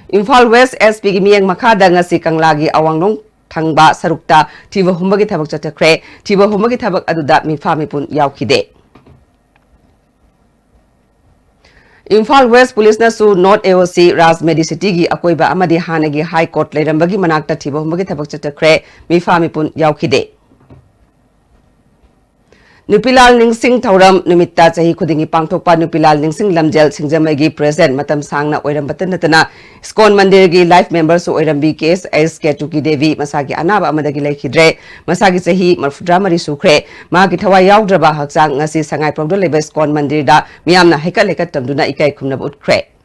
ꯏꯝꯐꯥꯜ West S Pꯒꯤ ꯃꯤꯠꯌꯦꯡ ꯃꯈꯥꯗ ꯉꯁꯤ ꯀꯪꯂꯥꯒꯤ ꯑꯋꯥꯡꯂꯣꯡ ꯊꯪꯕ ꯁꯔꯨꯛꯇ ꯊꯤꯕ ꯍꯨꯝꯕꯒꯤ ꯊꯕꯛ ꯆꯠꯊꯈ꯭ꯔꯦ꯫ ꯊꯤꯕ ꯍꯨꯝꯕꯒꯤ ꯊꯕꯛ ꯑꯗꯨꯗ ꯃꯤꯐꯥ ꯃꯤꯄꯨꯟ ꯌꯥꯎꯈꯤꯗꯦ꯫ Imphal West Policeꯅꯁꯨ North A O C Raj Medicityꯒꯤ ꯑꯀꯣꯏꯕ ꯑꯃꯗꯤ ꯍꯥꯟꯅꯒꯤ High Court ꯂꯩꯔꯝꯕꯒꯤ ꯃꯅꯥꯛꯇ ꯊꯤꯕ ꯍꯨꯝꯕꯒꯤ ꯊꯕꯛ ꯆꯠꯊꯈ꯭ꯔꯦ꯫ ꯃꯤꯐꯥ ꯃꯤꯄꯨꯟ ꯌꯥꯎꯈꯤꯗꯦ꯫ ꯅꯨꯄꯤꯂꯥꯜ ꯅꯤꯡꯁꯤꯡ ꯊꯧꯔꯝ ꯅꯨꯃꯤꯠꯇ ꯆꯍꯤ ꯈꯨꯗꯤꯡꯒꯤ ꯄꯥꯡꯊꯣꯛꯄ ꯅꯨꯄꯤꯂꯥꯜ ꯅꯤꯡꯁꯤꯡ ꯂꯝꯖꯦꯜ ꯁꯤꯡꯖꯃꯩꯒꯤ President ꯃꯇꯝ ꯁꯥꯡꯅ ꯑꯣꯏꯔꯝꯕꯇ ꯅꯠꯇꯅ ISKCON ꯃꯟꯗꯤꯔꯒꯤ Life Memberꯁꯨ ꯑꯣꯏꯔꯝꯕꯤ K S H Ketuki Devi ꯃꯁꯥꯒꯤ ꯑꯅꯥꯕ ꯑꯃꯗꯒꯤ ꯂꯩꯈꯤꯗ꯭ꯔꯦ꯫ ꯃꯁꯥꯒꯤ ꯆꯍꯤ ꯃꯔꯤꯐꯨꯇꯔꯥ ꯃꯔꯤ ꯁꯨꯈ꯭ꯔꯦ꯫ ꯃꯍꯥꯛꯀꯤ ꯊꯋꯥꯏ ꯌꯥꯎꯗ꯭ꯔꯕ ꯍꯛꯆꯥꯡ ꯉꯁꯤ ꯁꯉꯥꯏꯄ꯭ꯔꯧꯗ ꯂꯩꯕ ISKCON ꯃꯟꯗꯤꯔꯗ ꯃꯤꯌꯥꯝꯅ ꯍꯩꯀꯠ ꯂꯩꯀꯠ ꯇꯝꯗꯨꯅ ꯏꯀꯥꯏ ꯈꯨꯝꯅꯕ ꯎꯠꯈ꯭ꯔꯦ꯫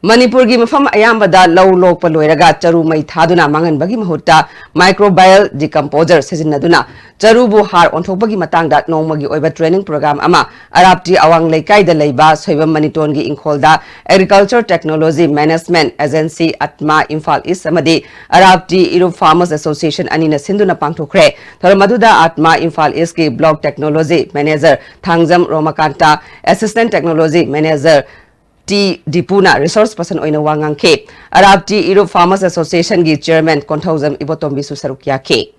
ꯃꯅꯤꯄꯨꯔꯒꯤ ꯃꯐꯝ ꯑꯌꯥꯝꯕꯗ ꯂꯧ ꯂꯣꯛꯄ ꯂꯣꯏꯔꯒ ꯆꯔꯨ ꯃꯩ ꯊꯥꯗꯨꯅ ꯃꯥꯡꯍꯟꯕꯒꯤ ꯃꯍꯨꯠꯇ microbial decomposer ꯁꯤꯖꯤꯟꯅꯗꯨꯅ ꯆꯔꯨꯕꯨ ꯍꯥꯔ ꯑꯣꯟꯊꯣꯛꯄꯒꯤ ꯃꯇꯥꯡꯗ ꯅꯣꯡꯃꯒꯤ ꯑꯣꯏꯕ training program ꯑꯃ ꯑꯔꯥꯞꯇꯤ ꯑꯋꯥꯡ ꯂꯩꯀꯥꯏꯗ ꯂꯩꯕ ꯁꯣꯏꯕꯝ ꯃꯅꯤꯇꯣꯟꯒꯤ ꯏꯪꯈꯣꯜꯗ Agriculture Technology Management Agency, ATMA, Imphal East ꯑꯃꯗꯤ ꯑꯔꯥꯞꯇꯤ ꯏꯔꯨꯞ Farmers Association ꯑꯅꯤꯅ ꯁꯤꯟꯗꯨꯅ ꯄꯥꯡꯊꯣꯛꯈ꯭ꯔꯦ꯫ ꯊꯧꯔꯝ ꯑꯗꯨꯗ ATMA ꯏꯝꯐꯥꯜ Eastꯀꯤ Block Technology Manager Thangjam Romakanta, Assistant Technology Manager T ꯗꯤꯄꯨꯅ resource person ꯑꯣꯏꯅ ꯋꯥ ꯉꯥꯡꯈꯤ꯫ ꯑꯔꯥꯞꯇꯤ ꯏꯔꯨꯞ Farmers Associationꯒꯤ Chairman ꯀꯣꯟꯊꯧꯖꯝ ꯏꯕꯣꯇꯣꯝꯕꯤꯁꯨ ꯁꯔꯨꯛ ꯌꯥꯈꯤ꯫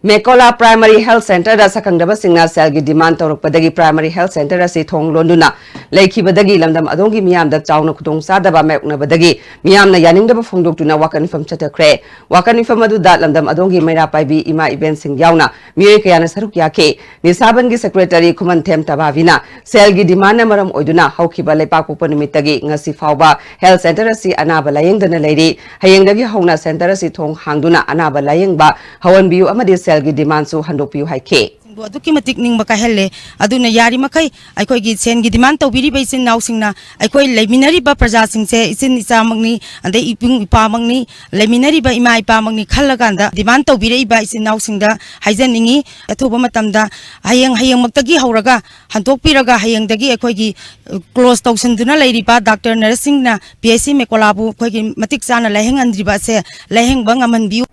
ꯃꯦꯀꯣꯂꯥ ꯄ꯭ꯔꯥꯏꯃꯥꯔꯤ ꯍꯦꯜꯊ ꯁꯦꯟꯇꯔꯗ ꯁꯛꯈꯪꯗꯕꯁꯤꯡꯅ ꯁꯦꯜꯒꯤ ꯗꯤꯃꯥꯟ ꯇꯧꯔꯛꯄꯗꯒꯤ ꯄ꯭ꯔꯥꯏꯃꯥꯔꯤ ꯍꯦꯜꯊ ꯁꯦꯟꯇꯔ ꯑꯁꯤ ꯊꯣꯡ ꯂꯣꯟꯗꯨꯅ ꯂꯩꯈꯤꯕꯗꯒꯤ ꯂꯝꯗꯝ ꯑꯗꯣꯝꯒꯤ ꯃꯤꯌꯥꯝꯗ ꯆꯥꯎꯅ ꯈꯨꯗꯣꯡꯆꯥꯗꯕ ꯃꯥꯌꯣꯛꯅꯕꯗꯒꯤ ꯃꯤꯌꯥꯝꯅ ꯌꯥꯅꯤꯡꯗꯕ ꯐꯣꯡꯗꯣꯛꯇꯨꯅ ꯋꯥꯀꯠ ꯃꯤꯐꯝ ꯆꯠꯊꯈ꯭ꯔꯦ꯫ ꯋꯥꯀꯠ ꯃꯤꯐꯝ ꯑꯗꯨꯗ ꯂꯝꯗꯝ ꯑꯗꯣꯝꯒꯤ ꯃꯩꯔꯥ ꯄꯥꯏꯕꯤ ꯏꯃꯥ ꯏꯕꯦꯟꯁꯤꯡ ꯌꯥꯎꯅ ꯃꯤꯑꯣꯏ ꯀꯌꯥꯅ ꯁꯔꯨꯛ ꯌꯥꯈꯤ꯫ ꯅꯤꯁꯥꯕꯟꯒꯤ ꯁꯦꯀ꯭ꯔꯦꯇꯔꯤ ꯈꯨꯃꯟꯊꯦꯝ ꯇꯕꯥꯕꯤꯅ ꯁꯦꯜꯒꯤ ꯗꯤꯃꯥꯟꯅ ꯃꯔꯝ ꯑꯣꯏꯗꯨꯅ ꯍꯧꯈꯤꯕ ꯂꯩꯄꯥꯛꯄꯣꯛꯄ ꯅꯨꯃꯤꯠꯇꯒꯤ ꯉꯁꯤ ꯐꯥꯎꯕ ꯍꯦꯜꯊ ꯁꯦꯟꯇꯔ ꯑꯁꯤ ꯑꯅꯥꯕ ꯂꯥꯌꯦꯡꯗꯅ ꯂꯩꯔꯤ꯫ ꯍꯌꯦꯡꯗꯒꯤ ꯍꯧꯅ ꯁꯦꯟꯇꯔ ꯑꯁꯤ ꯊꯣꯡ ꯍꯥꯡꯗꯨꯅ ꯑꯅꯥꯕ ꯂꯥꯌꯦꯡꯕ ꯍꯧꯍꯟꯕꯤꯌꯨ ꯑꯃꯗꯤ ꯁꯦꯜꯒꯤ ꯗꯤꯃꯥꯟꯁꯨ ꯍꯟꯗꯣꯛꯄꯤꯌꯨ ꯍꯥꯏꯈꯤ꯫ ꯁꯤꯡꯕꯨ ꯑꯗꯨꯛꯀꯤ ꯃꯇꯤꯛ ꯅꯤꯡꯕ ꯀꯥꯏꯍꯜꯂꯦ꯫ ꯑꯗꯨꯅ ꯌꯥꯔꯤꯃꯈꯩ ꯑꯩꯈꯣꯏꯒꯤ ꯁꯦꯟꯒꯤ ꯗꯤꯃꯥꯟ ꯇꯧꯕꯤꯔꯤꯕ ꯏꯆꯤꯟ ꯏꯅꯥꯎꯁꯤꯡꯅ ꯑꯩꯈꯣꯏ ꯂꯩꯃꯤꯟꯅꯔꯤꯕ ꯄ꯭ꯔꯖꯥꯁꯤꯡꯁꯦ ꯏꯆꯤꯟ ꯏꯆꯥꯃꯛꯅꯤ, ꯑꯗꯩ ꯏꯕꯨꯡ ꯏꯄ꯭ꯋꯥꯃꯛꯅꯤ, ꯂꯩꯃꯤꯟꯅꯔꯤꯕ ꯏꯃꯥ ꯏꯄꯥꯃꯛꯅꯤ ꯈꯜꯂꯀꯥꯟꯗ ꯗꯤꯃꯥꯟ ꯇꯧꯕꯤꯔꯛꯏꯕ ꯏꯆꯤꯟ ꯏꯅꯥꯎꯁꯤꯡꯗ ꯍꯥꯏꯖꯅꯤꯡꯉꯤ꯫ ꯑꯊꯨꯕ ꯃꯇꯝꯗ ꯍꯌꯦꯡ, ꯍꯌꯦꯡꯃꯛꯇꯒꯤ ꯍꯧꯔꯒ ꯍꯟꯗꯣꯛꯄꯤꯔꯒ ꯍꯌꯦꯡꯗꯒꯤ ꯑꯩꯈꯣꯏꯒꯤ, ꯑ, ꯀ꯭ꯂꯣꯖ ꯇꯧꯁꯤꯟꯗꯨꯅ ꯂꯩꯔꯤꯕ ꯗꯥꯛꯇꯔ ꯅꯔꯁꯁꯤꯡꯅ ꯄꯤ ꯑꯩꯆ ꯁꯤ ꯃꯦꯀꯣꯂꯥꯕꯨ ꯑꯩꯈꯣꯏꯒꯤ ꯃꯇꯤꯛ ꯆꯥꯅ ꯂꯥꯌꯦꯡꯍꯟꯗ꯭ꯔꯤꯕ ꯑꯁꯦ ꯂꯥꯌꯦꯡꯕ ꯉꯝꯍꯟꯕꯤꯌꯨ꯫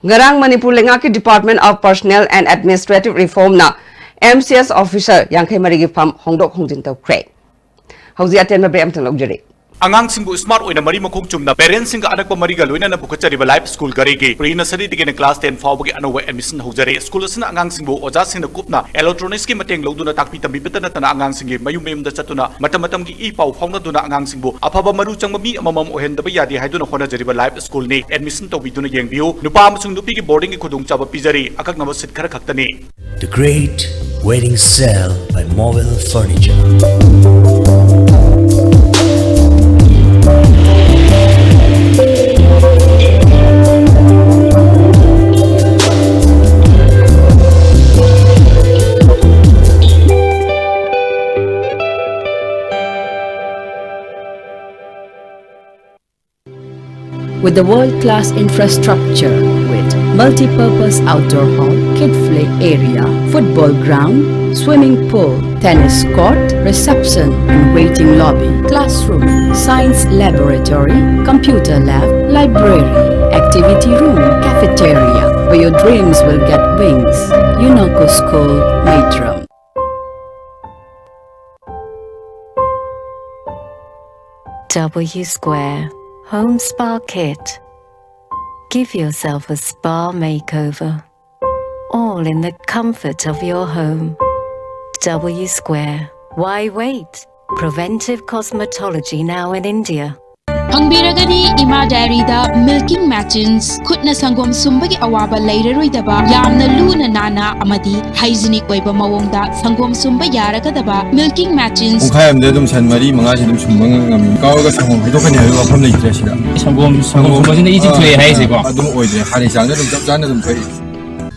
ꯉꯔꯥꯡ ꯃꯅꯤꯄꯨꯔ ꯂꯩꯉꯥꯛꯀꯤ Department of Personnel and Administrative Reformꯅ M C S officer ꯌꯥꯡꯈꯩ ꯃꯔꯤꯒꯤ ꯐꯝ ꯍꯣꯡꯗꯣꯛ ꯍꯣꯡꯖꯤꯟ ꯇꯧꯈ꯭ꯔꯦ꯫ ꯍꯧꯖꯤꯛ ꯑꯇꯦꯟꯕ break ꯑꯃꯇꯪ ꯂꯧꯖꯔꯤ꯫ ꯑꯉꯥꯡꯁꯤꯡꯕꯨ ꯁ꯭ꯃꯥꯔꯠ ꯑꯣꯏꯅ ꯃꯔꯤ ꯃꯈꯣꯡ ꯆꯨꯝꯅ ꯄꯦꯔꯦꯟꯁꯁꯤꯡꯒ ꯑꯅꯛꯄ ꯃꯔꯤꯒ ꯂꯣꯏꯅꯅ ꯄꯨꯈꯠꯆꯔꯤꯕ ꯂꯥꯏꯐ ꯁ꯭ꯀꯨꯜ ꯘꯔꯤꯒꯤ ꯄ꯭ꯔꯤ ꯅꯁꯔꯤꯗꯒꯤꯅ ꯀ꯭ꯂꯥꯁ ꯇꯦꯟ ꯐꯥꯎꯕꯒꯤ ꯑꯅꯧꯕ ꯑꯦꯗꯃꯤꯁꯟ ꯍꯧꯖꯔꯦ꯫ ꯁ꯭ꯀꯨꯜ ꯑꯁꯤꯅ ꯑꯉꯥꯡꯁꯤꯡꯕꯨ ꯑꯣꯖꯥꯁꯤꯡꯅ ꯀꯨꯞꯅ ꯏꯂꯦꯛꯇ꯭ꯔꯣꯅꯤꯛꯁꯀꯤ ꯃꯇꯦꯡ ꯂꯧꯗꯨꯅ ꯇꯥꯛꯄꯤ ꯇꯝꯕꯤꯕꯇ ꯅꯠꯇꯅ ꯑꯉꯥꯡꯁꯤꯡꯒꯤ ꯃꯌꯨꯝ ꯃꯌꯨꯝꯗ ꯆꯠꯇꯨꯅ ꯃꯇꯝ ꯃꯇꯝꯒꯤ ꯏ ꯄꯥꯎ ꯐꯥꯎꯅꯗꯨꯅ ꯑꯉꯥꯡꯁꯤꯡꯕꯨ ꯑꯐꯕ ꯃꯔꯨ ꯆꯪꯕ ꯃꯤ ꯑꯃꯃꯝ ꯑꯣꯏꯍꯟꯗꯕ ꯌꯥꯗꯦ ꯍꯥꯏꯗꯨꯅ ꯍꯣꯠꯅꯖꯔꯤꯕ ꯂꯥꯏꯐ ꯁ꯭ꯀꯨꯜꯅꯤ꯫ ꯑꯦꯗꯃꯤꯁꯟ ꯇꯧꯕꯤꯗꯨꯅ ꯌꯦꯡꯕꯤꯌꯨ꯫ ꯅꯨꯄꯥ ꯑꯃꯁꯨꯡ ꯅꯨꯄꯤꯒꯤ ꯕꯣꯔꯗꯤꯡꯒꯤ ꯈꯨꯗꯣꯡꯆꯥꯕ ꯄꯤꯖꯔꯤ꯫ ꯑꯀꯛꯅꯕ ꯁꯤꯠ ꯈꯔ ꯈꯛꯇꯅꯤ꯫ The Great Wedding Sale by Mobile Furniture. With the world-class infrastructure, with multi-purpose outdoor hall, kid play area, football ground, swimming pool, tennis court, reception and waiting lobby, classroom, science laboratory, computer lab, library, activity room, cafeteria, where your dreams will get wings. Unako School, Maitram. W Square Home Spa Kit. Give yourself a spa makeover, all in the comfort of your home. W Square. Why wait? Preventive cosmetology now in India. ꯐꯪꯕꯤꯔꯒꯅꯤ ꯏꯃꯥ ꯗꯥꯏꯔꯤꯗ milking machines. ꯈꯨꯠꯅ ꯁꯪꯒꯣꯝ ꯁꯨꯝꯕꯒꯤ ꯑꯋꯥꯕ ꯂꯩꯔꯔꯣꯏꯗꯕ, ꯌꯥꯝꯅ ꯂꯨꯅ ꯅꯥꯟꯅ ꯑꯃꯗꯤ hygienic ꯑꯣꯏꯕ ꯃꯑꯣꯡꯗ ꯁꯪꯒꯣꯝ ꯁꯨꯝꯕ ꯌꯥꯔꯒꯗꯕ ꯃꯤꯜꯀꯤꯡ ꯃꯦꯆꯤꯟꯁ꯫ ꯄꯨꯡꯈꯥꯏ ꯑꯃꯗ ꯑꯗꯨꯝ ꯁꯟ ꯃꯔꯤ ꯃꯉꯥꯁꯤ ꯑꯗꯨꯝ ꯁꯨꯝꯕ ꯉꯝꯃꯤ꯫ ꯀꯥꯎꯔꯒ ꯁꯪꯒꯣꯝ ꯍꯩꯗꯣꯛꯀꯅꯤ ꯍꯥꯏꯕ ꯋꯥꯐꯝ ꯂꯩꯇ꯭ꯔꯦ ꯁꯤꯗ꯫ ꯁꯪꯒꯣꯝ ꯁꯪꯒꯣꯝ ꯁꯨꯝꯕꯁꯤꯅ ꯏꯁꯤꯡ ꯊꯣꯛꯑꯦ ꯍꯥꯏꯁꯦꯀꯣ꯫ ꯑꯗꯨꯝ ꯑꯣꯏꯗ꯭ꯔꯦ, ꯍꯥꯟꯅ ꯆꯥꯡꯗ ꯑꯗꯨꯝ ꯆꯞ ꯆꯥꯅ ꯑꯗꯨꯝ ꯊꯣꯛꯏ꯫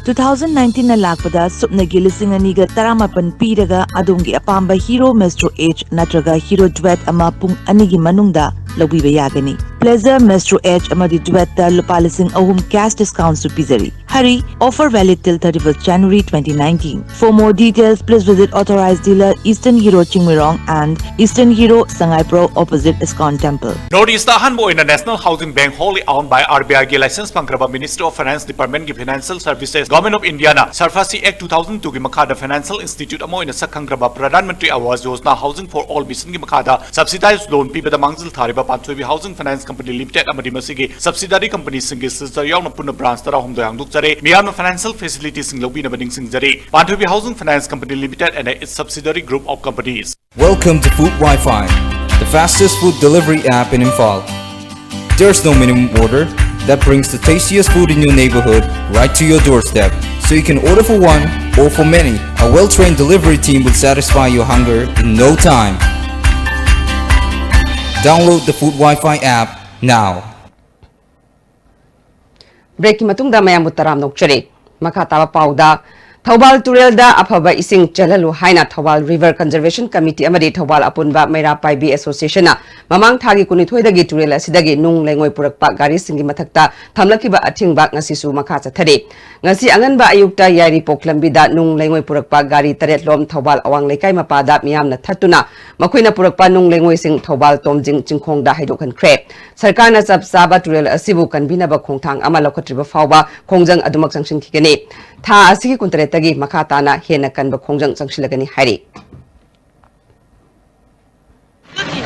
ꯇꯨ ꯊꯥꯎꯖꯟ ꯅꯥꯏꯟꯇꯤꯟꯅ ꯂꯥꯛꯄꯗ ꯁꯨꯞꯅꯒꯤ ꯂꯤꯁꯤꯡ ꯑꯅꯤꯒ ꯇꯔꯥꯃꯥꯄꯟ ꯄꯤꯔꯒ ꯑꯗꯣꯝꯒꯤ ꯑꯄꯥꯝꯕ ꯍꯤꯔꯣ ꯃꯦꯁꯇ꯭ꯔꯣ ꯑꯦꯆ ꯅꯠꯇ꯭ꯔꯒ ꯍꯤꯔꯣ ꯗ꯭ꯋꯦꯠ ꯑꯃ ꯄꯨꯡ ꯑꯅꯤꯒꯤ ꯃꯅꯨꯡꯗ ꯂꯧꯕꯤꯕ ꯌꯥꯒꯅꯤ꯫ ꯄ꯭ꯂꯦꯖꯔ ꯃꯦꯁꯇ꯭ꯔꯣ ꯑꯦꯆ ꯑꯃꯗꯤ ꯗ꯭ꯋꯦꯠꯇ ꯂꯨꯄꯥ ꯂꯤꯁꯤꯡ ꯑꯍꯨꯝ cash discountꯁꯨ ꯄꯤꯖꯔꯤ꯫ Hurry, offer valid till thirty-first January twenty nineteen. For more details, please visit authorized dealer Eastern Hero Chingmeirong and Eastern Hero Sangaipro opposite ISKCON Temple. North East ꯑꯍꯥꯟꯕ ꯑꯣꯏꯅ National Housing Bank wholly owned by R B I ꯒꯤ license ꯐꯪꯈ꯭ꯔꯕ Ministry of Finance Department ꯒꯤ Financial Services, Government of India ꯅ SARFAESI Act two thousand two ꯒꯤ ꯃꯈꯥꯗ financial institute ꯑꯃ ꯑꯣꯏꯅ ꯁꯛ ꯈꯪꯈ꯭ꯔꯕ Pradhan Mantri Awas Yojana Housing for All mission ꯒꯤ ꯃꯈꯥꯗ subsidized loan ꯄꯤꯕꯗ ꯃꯥꯡꯖꯤꯜ ꯊꯥꯔꯤꯕ ꯄꯥꯟꯊꯣꯏꯕꯤ Housing Finance Company Limited ꯑꯃꯗꯤ ꯃꯁꯤꯒꯤ subsidiary company ꯁꯤꯡꯒꯤ sister ꯌꯥꯎꯅ ꯄꯨꯟꯅ branch ꯇꯔꯥꯍꯨꯝꯗꯣꯏ ꯍꯥꯡꯗꯣꯛꯆꯔꯦ꯫ ꯃꯤꯌꯥꯝꯅ financial facility ꯁꯤꯡ ꯂꯧꯕꯤꯅꯕ ꯅꯤꯡꯁꯤꯡꯖꯔꯤ꯫ ꯄꯥꯟꯊꯣꯏꯕꯤ Housing Finance Company Limited and its subsidiary group of companies. Welcome to Food Wi-Fi, the fastest food delivery app in Imphal. There's no minimum order that brings the tastiest food in your neighborhood right to your doorstep. So you can order for one or for many. A well-trained delivery team will satisfy your hunger in no time. Download the Food Wi-Fi app now. ꯕ꯭ꯔꯦꯛꯀꯤ ꯃꯇꯨꯡꯗ ꯃꯌꯥꯝꯕꯨ ꯇꯔꯥꯝꯅ ꯑꯣꯛꯆꯔꯤ꯫ ꯃꯈꯥ ꯇꯥꯕ ꯄꯥꯎꯗ, ꯊꯧꯕꯥꯜ ꯇꯨꯔꯦꯜꯗ ꯑꯐꯕ ꯏꯁꯤꯡ ꯆꯦꯜꯍꯜꯂꯨ ꯍꯥꯏꯅ ꯊꯧꯕꯥꯜ River Conservation Committee ꯑꯃꯗꯤ ꯊꯧꯕꯥꯜ ꯑꯄꯨꯟꯕ ꯃꯩꯔꯥ ꯄꯥꯏꯕꯤ Association ꯅ ꯃꯃꯥꯡ ꯊꯥꯒꯤ ꯀꯨꯟꯅꯤꯊꯣꯏꯗꯒꯤ ꯇꯨꯔꯦꯜ ꯑꯁꯤꯗꯒꯤ ꯅꯨꯡ ꯂꯩꯉꯣꯏ ꯄꯨꯔꯛꯄ ꯒꯥꯔꯤꯁꯤꯡꯒꯤ ꯃꯊꯛꯇ ꯊꯝꯂꯛꯈꯤꯕ ꯑꯊꯤꯡꯕ ꯉꯁꯤꯁꯨ ꯃꯈꯥ ꯆꯠꯊꯔꯤ꯫ ꯉꯁꯤ ꯑꯉꯟꯕ ꯑꯌꯨꯛꯇ ꯌꯥꯏꯔꯤꯄꯣꯛ ꯂꯝꯕꯤꯗ ꯅꯨꯡ ꯂꯩꯉꯣꯏ ꯄꯨꯔꯛꯄ ꯒꯥꯔꯤ ꯇꯔꯦꯠꯂꯣꯝ ꯊꯧꯕꯥꯜ ꯑꯋꯥꯡ ꯂꯩꯀꯥꯏ ꯃꯄꯥꯗ ꯃꯤꯌꯥꯝꯅ ꯊꯠꯇꯨꯅ ꯃꯈꯣꯏꯅ ꯄꯨꯔꯛꯄ ꯅꯨꯡ ꯂꯩꯉꯣꯏꯁꯤꯡ ꯊꯧꯕꯥꯜ ꯇꯣꯝꯖꯤꯡ ꯆꯤꯡꯈꯣꯡꯗ ꯍꯩꯗꯣꯛꯍꯟꯈ꯭ꯔꯦ꯫ ꯁꯔꯀꯥꯔꯅ ꯆꯞ ꯆꯥꯕ ꯇꯨꯔꯦꯜ ꯑꯁꯤꯕꯨ ꯀꯟꯕꯤꯅꯕ ꯈꯣꯡꯊꯥꯡ ꯑꯃ ꯂꯧꯈꯠꯇ꯭ꯔꯤꯕ ꯐꯥꯎꯕ ꯈꯣꯡꯖꯪ ꯑꯗꯨꯃꯛ ꯆꯪꯁꯤꯟꯈꯤꯒꯅꯤ꯫ ꯊꯥ ꯑꯁꯤꯒꯤ ꯀꯨꯟꯇꯔꯦꯠꯇꯒꯤ ꯃꯈꯥ ꯇꯥꯅ ꯍꯦꯟꯅ ꯀꯟꯕ ꯈꯣꯡꯖꯪ ꯆꯪꯁꯤꯜꯂꯒꯅꯤ ꯍꯥꯏꯔꯤ꯫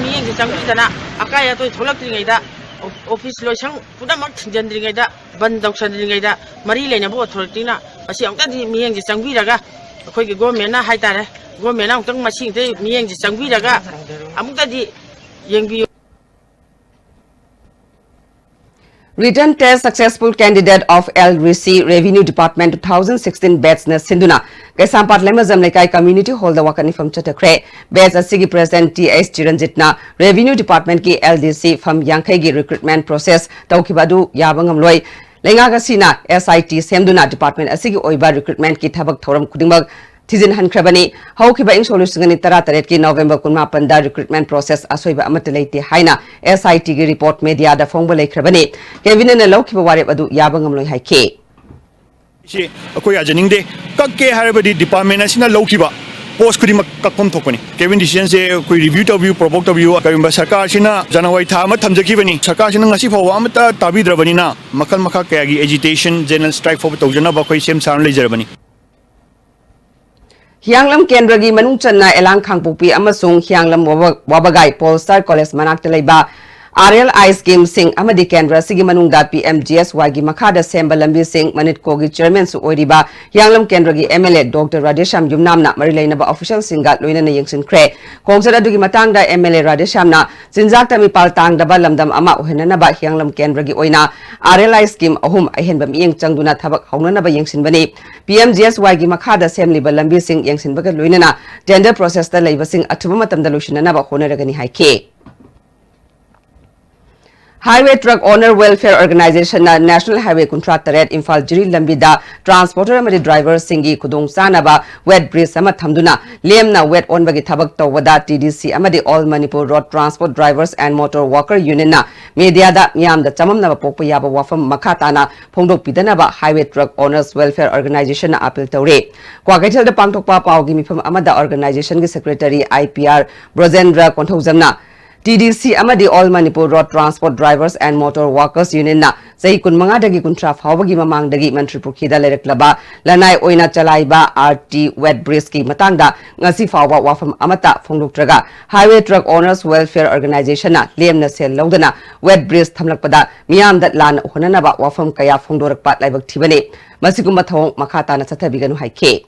ꯃꯤꯠꯌꯦꯡꯁꯦ ꯆꯪꯕꯤꯗꯅ ꯑꯀꯥꯏ ꯑꯇꯣꯏ ꯊꯣꯛꯂꯛꯇ꯭ꯔꯤꯉꯩꯗ ꯑꯣꯐꯤꯁ ꯂꯣꯏꯁꯪ ꯄꯨꯝꯅꯃꯛ ꯊꯤꯡꯖꯤꯟꯗ꯭ꯔꯤꯉꯩꯗ, ꯕꯟ ꯇꯧꯁꯟꯗ꯭ꯔꯤꯉꯩꯗ, ꯃꯔꯤ ꯂꯩꯅꯕ ꯑꯣꯊꯣꯔꯤꯇꯤꯅ ꯃꯁꯤ ꯑꯃꯨꯛꯇꯗꯤ ꯃꯤꯠꯌꯦꯡꯁꯦ ꯆꯪꯕꯤꯔꯒ, ꯑꯩꯈꯣꯏꯒꯤ ꯒꯣꯔꯃꯦꯟꯅ ꯍꯥꯏꯇꯥꯔꯦ, ꯒꯣꯔꯃꯦꯟꯅ ꯑꯃꯨꯛꯇꯪ ꯃꯁꯤ ꯑꯃꯨꯛꯇ ꯃꯤꯠꯌꯦꯡꯁꯦ ꯆꯪꯕꯤꯔꯒ ꯑꯃꯨꯛꯇꯗꯤ ꯌꯦꯡꯕꯤꯌꯨ꯫ Written test successful candidate of L R I C Revenue Department two thousand sixteen batch ꯅ ꯁꯤꯟꯗꯨꯅ ꯀꯩꯁꯥꯝꯄꯥꯠ ꯂꯩꯃꯖꯝ ꯂꯩꯀꯥꯏ community hall ꯗ ꯋꯥꯀꯠ ꯃꯤꯐꯝ ꯆꯠꯊꯈ꯭ꯔꯦ꯫ Batch ꯑꯁꯤꯒꯤ President T H ꯆꯤꯔꯟꯖꯤꯠꯅ Revenue Department ꯀꯤ L D C ꯐꯝ ꯌꯥꯡꯈꯩꯒꯤ recruitment process ꯇꯧꯈꯤꯕ ꯑꯗꯨ ꯌꯥꯕ ꯉꯝꯂꯣꯏ꯫ ꯂꯩꯉꯥꯛ ꯑꯁꯤꯅ S I T ꯁꯦꯝꯗꯨꯅ department ꯑꯁꯤꯒꯤ ꯑꯣꯏꯕ recruitment ꯀꯤ ꯊꯕꯛ ꯊꯧꯔꯝ ꯈꯨꯗꯤꯡꯃꯛ ꯊꯤꯖꯤꯟꯍꯟꯈ꯭ꯔꯕꯅꯤ꯫ ꯍꯧꯈꯤꯕ ꯏꯪ ꯁꯣꯛ ꯂꯤꯁꯤꯡ ꯑꯅꯤ ꯇꯔꯥꯇꯔꯦꯠꯀꯤ November ꯀꯨꯟꯃꯥꯄꯟꯗ recruitment process ꯑꯁꯣꯏꯕ ꯑꯃꯠꯇ ꯂꯩꯇꯦ ꯍꯥꯏꯅ S I T ꯒꯤ report media ꯗ ꯐꯣꯡꯕ ꯂꯩꯈ꯭ꯔꯕꯅꯤ꯫ Cabinet ꯅ ꯂꯧꯈꯤꯕ ꯋꯥꯔꯦꯞ ꯑꯗꯨ ꯌꯥꯕ ꯉꯝꯂꯣꯏ ꯍꯥꯏꯈꯤ꯫ ꯁꯤ ꯑꯩꯈꯣꯏ ꯌꯥꯖꯅꯤꯡꯗꯦ꯫ ꯀꯛꯀꯦ ꯍꯥꯏꯔꯕꯗꯤ department ꯑꯁꯤꯅ ꯂꯧꯈꯤꯕ post ꯈꯨꯗꯤꯡꯃꯛ ꯀꯛꯐꯝ ꯊꯣꯛꯄꯅꯤ꯫ Cabinet decision ꯁꯦ ꯑꯩꯈꯣꯏ review ꯇꯧꯕꯤꯌꯨ, provoke ꯇꯧꯕꯤꯌꯨ꯫ ꯀꯔꯤꯒꯨꯝꯕ ꯁꯔꯀꯥꯔꯁꯤꯅ January ꯊꯥ ꯑꯃ ꯊꯝꯖꯈꯤꯕꯅꯤ, ꯁꯔꯀꯥꯔꯁꯤꯅ ꯉꯁꯤ ꯐꯥꯎꯕ ꯑꯃꯠꯇ ꯇꯥꯕꯤꯗ꯭ꯔꯕꯅꯤꯅ ꯃꯈꯜ ꯃꯈꯥ ꯀꯌꯥꯒꯤ agitation, general strike ꯐꯥꯎꯕ ꯇꯧꯖꯅꯕ ꯑꯩꯈꯣꯏ ꯁꯦꯝ ꯁꯥꯗꯨꯅ ꯂꯩꯖꯔꯕꯅꯤ꯫ ꯍꯤꯌꯥꯡꯂꯝ ꯀꯦꯟꯗ꯭ꯔꯒꯤ ꯃꯅꯨꯡ ꯆꯟꯅ ꯑꯦꯂꯥꯡ ꯈꯥꯡꯄꯣꯛꯄꯤ ꯑꯃꯁꯨꯡ ꯍꯤꯌꯥꯡꯂꯝ ꯋꯥꯕ-, ꯋꯥꯕꯒꯥꯏ Polestar College ꯃꯅꯥꯛꯇ ꯂꯩꯕ R L I scheme ꯁꯤꯡ ꯑꯃꯗꯤ ꯀꯦꯟꯗ꯭ꯔ ꯑꯁꯤꯒꯤ ꯃꯅꯨꯡꯗ P M G S Y ꯒꯤ ꯃꯈꯥꯗ ꯁꯦꯝꯕ ꯂꯝꯕꯤꯁꯤꯡ, ꯃꯅꯤꯠꯀꯣꯒꯤ chairman ꯁꯨ ꯑꯣꯏꯔꯤꯕ ꯍꯤꯌꯥꯡꯂꯝ ꯀꯦꯟꯗ꯭ꯔꯒꯤ M L A Doctor Radheshyam ꯌꯨꯝꯅꯥꯝꯅ ꯃꯔꯤ ꯂꯩꯅꯕ official ꯁꯤꯡꯒ ꯂꯣꯏꯅꯅ ꯌꯦꯡꯁꯤꯟꯈ꯭ꯔꯦ꯫ ꯈꯣꯡꯆꯠ ꯑꯗꯨꯒꯤ ꯃꯇꯥꯡꯗ M L A ꯔꯥꯙꯦꯁ꯭ꯌꯥꯝꯅ ꯆꯤꯟꯖꯥꯛꯇ ꯃꯤꯄꯥꯜ ꯇꯥꯡꯗꯕ ꯂꯝꯗꯝ ꯑꯃ ꯑꯣꯏꯍꯟꯅꯅꯕ ꯍꯤꯌꯥꯡꯂꯝ ꯀꯦꯟꯗ꯭ꯔꯒꯤ ꯑꯣꯏꯅ R L I scheme ꯑꯍꯨꯝ ꯑꯍꯦꯟꯕ ꯃꯤꯠꯌꯦꯡ ꯆꯪꯗꯨꯅ ꯊꯕꯛ ꯍꯧꯅꯅꯕ ꯌꯦꯡꯁꯤꯟꯕꯅꯤ꯫ P M G S Y ꯒꯤ ꯃꯈꯥꯗ ꯁꯦꯝꯂꯤꯕ ꯂꯝꯕꯤꯁꯤꯡ ꯌꯦꯡꯁꯤꯟꯕꯒ ꯂꯣꯏꯅꯅ tender process ꯇ ꯂꯩꯕꯁꯤꯡ ꯑꯊꯨꯕ ꯃꯇꯝꯗ ꯂꯣꯏꯁꯤꯟꯅꯅꯕ ꯍꯣꯠꯅꯔꯒꯅꯤ ꯍꯥꯏꯈꯤ꯫ Highway Truck Owner Welfare Organization ꯅ National Highway ꯀꯨꯟꯊ꯭ꯔꯥ ꯇꯔꯦꯠ ꯏꯝꯐꯥꯜ ꯖꯤꯔꯤ ꯂꯝꯕꯤꯗ transporter ꯑꯃꯗꯤ driver ꯁꯤꯡꯒꯤ ꯈꯨꯗꯣꯡ ꯆꯥꯅꯕ weight bridge ꯑꯃ ꯊꯝꯗꯨꯅ ꯂꯦꯝꯅ weight ꯑꯣꯟꯕꯒꯤ ꯊꯕꯛ ꯇꯧꯕꯗ T D C ꯑꯃꯗꯤ All Manipur Road Transport Drivers and Motor Worker Union ꯅ media ꯗ ꯃꯤꯌꯥꯝꯗ ꯆꯃꯝꯅꯕ ꯄꯣꯛꯄ ꯌꯥꯕ ꯋꯥꯐꯝ ꯃꯈꯥ ꯇꯥꯅ ꯐꯣꯡꯗꯣꯛꯄꯤꯗꯅꯕ Highway Truck Owners Welfare Organization ꯅ appeal ꯇꯧꯔꯤ꯫ ꯀ꯭ꯋꯥꯀꯩꯊꯦꯜꯗ ꯄꯥꯡꯊꯣꯛꯄ ꯄꯥꯎꯒꯤ ꯃꯤꯐꯝ ꯑꯃꯗ organization ꯒꯤ secretary I P R Brojendro ꯀꯣꯟꯊꯧꯖꯝꯅ ꯇꯤ ꯗꯤ ꯁꯤ ꯑꯃꯗꯤ All Manipur Road Transport Drivers and Motor Workers Union ꯅ ꯆꯍꯤ ꯀꯨꯟꯃꯉꯥꯗꯒꯤ ꯀꯨꯟꯊ꯭ꯔꯥ ꯐꯥꯎꯕꯒꯤ ꯃꯃꯥꯡꯗꯒꯤ ꯃꯟꯇ꯭ꯔꯤ ꯄꯨꯈ꯭ꯔꯤꯗ ꯂꯩꯔꯛꯂꯕ ꯂꯅꯥꯏ ꯑꯣꯏꯅ ꯆꯂꯥꯏꯕ ꯑꯥꯔ ꯇꯤ ꯋꯦꯠ ꯕ꯭ꯔꯤꯖꯀꯤ ꯃꯇꯥꯡꯗ ꯉꯁꯤ ꯐꯥꯎꯕ ꯋꯥꯐꯝ ꯑꯃꯠꯇ ꯐꯣꯡꯗꯣꯛꯇ꯭ꯔꯒ, Highway Truck Owners Welfare Organization ꯅ ꯂꯦꯝꯅ ꯁꯦꯜ ꯂꯧꯗꯅ ꯋꯦꯠ ꯕ꯭ꯔꯤꯖ ꯊꯝꯂꯛꯄꯗ ꯃꯤꯌꯥꯝꯗ ꯂꯥꯟꯅ ꯎꯍꯟꯅꯅꯕ ꯋꯥꯐꯝ ꯀꯌꯥ ꯐꯣꯡꯗꯣꯔꯛꯄ ꯂꯥꯏꯕꯛ ꯊꯤꯕꯅꯤ꯫ ꯃꯁꯤꯒꯨꯝꯕ ꯊꯧꯑꯣꯡ ꯃꯈꯥ ꯇꯥꯅ ꯆꯠꯊꯕꯤꯒꯅꯨ ꯍꯥꯏꯈꯤ꯫